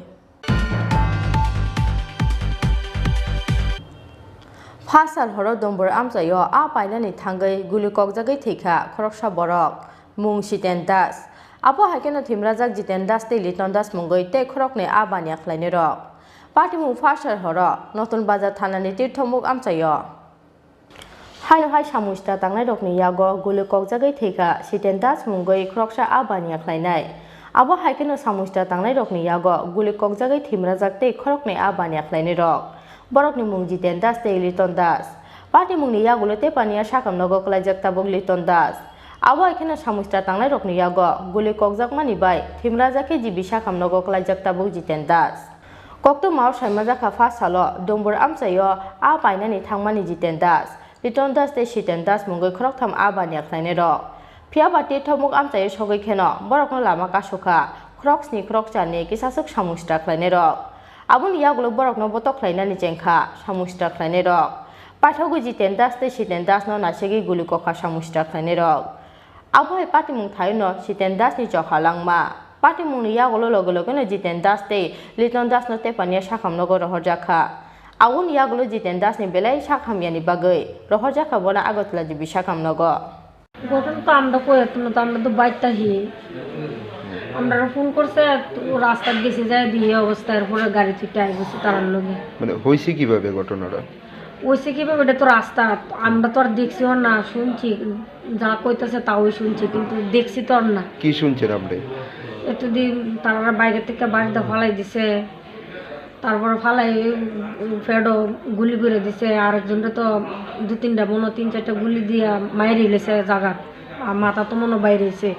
Phasal horo Dombor amchaio a painani thangwi guli kokjagwi thwikha khoroksa borok, mung Jiten Das. Abo hai kheno thwimrajak Jiten Das tei Liton Das mungwi tei khoroknwi a baniya khlainairok. Patimung Phasal horo Notun Bazar thanani Tirthomuk amchaio. Haino hai samung sitra tangnairokni yago guli kokjagwi thwikha Jiten Das mungwi khoroksa a baniya khlainai. Abo hai kheno samung sitra tangnairokni yago guli kokjagwi thwimrajak tei khoroknwi a baniya khlainairok. Borokni mung Jiten Das tei Liton Das. Patimungni yagulo tei paniya sakam nogo kwlaijak tabuk Liton Das. Abo hai kheno samung sitra tangnairokni yago guli kokjakmani bai thwimrajak khe G B sakam nogo kwlaijak tabuk Jiten Das. Koktwmao saimanjakha Phasalo Dombor amchaio a painani thangmani Jiten Das, Liton Das tei Jiten Das mungwi khoroktham a baniya khlainairok. Phiyaba Tirthomuk amchaio sogwi kheno borokno lama kasukha khorok sni khorok charni kisaswk samung sitra khlainairok. Aboni yagulo borokno botok khlainani chengkha samung sitra khlainairok. Paithogwi Jiten Das tei Jiten Dasno naisegwi guli kokha samung sitra khlainairok. Abo hai patimung thaino Jiten Das ni chokha langma. Patimungni yagulo loge logeno Jiten Das tei Liton Das no tepania sakam nogo rohorjakha. Aboni yagulo Jiten Das ni belai sak hamyani bagwi rohorjakha bono Agartala G B sakam nogo. ঘটনা তো আমরা কই, এত তো আমরা তো বাইর থাকি। আমরা ফোন করছে, তো রাস্তাত গেছি, যায় দিয়ে অবস্থা, এরপরে গাড়ি থেকে আই গেছে তারার লগে। মানে হয়েছে কিভাবে ঘটনাটা? ওইসে কিভাবে? এটা তো রাস্তা, আমরা তো আর দেখছিও না, শুনছি, যা কইতাছে তাওই শুনছি, কিন্তু দেখছি তো আর না। কি শুনছেন আপনি? এতদিন তারা বাইরে থেকে বাড়িতে ফালাই দিছে, তারপরে ফালাই, উম, ফেডো গুলি করে দিছে, আরেকজনটা তো দু তিনটা, মনে হয় তিন চারটা গুলি দিয়া মাইরে গেছে জায়গা, আর মাথা তো মনে হয় বাইরে হয়েছে।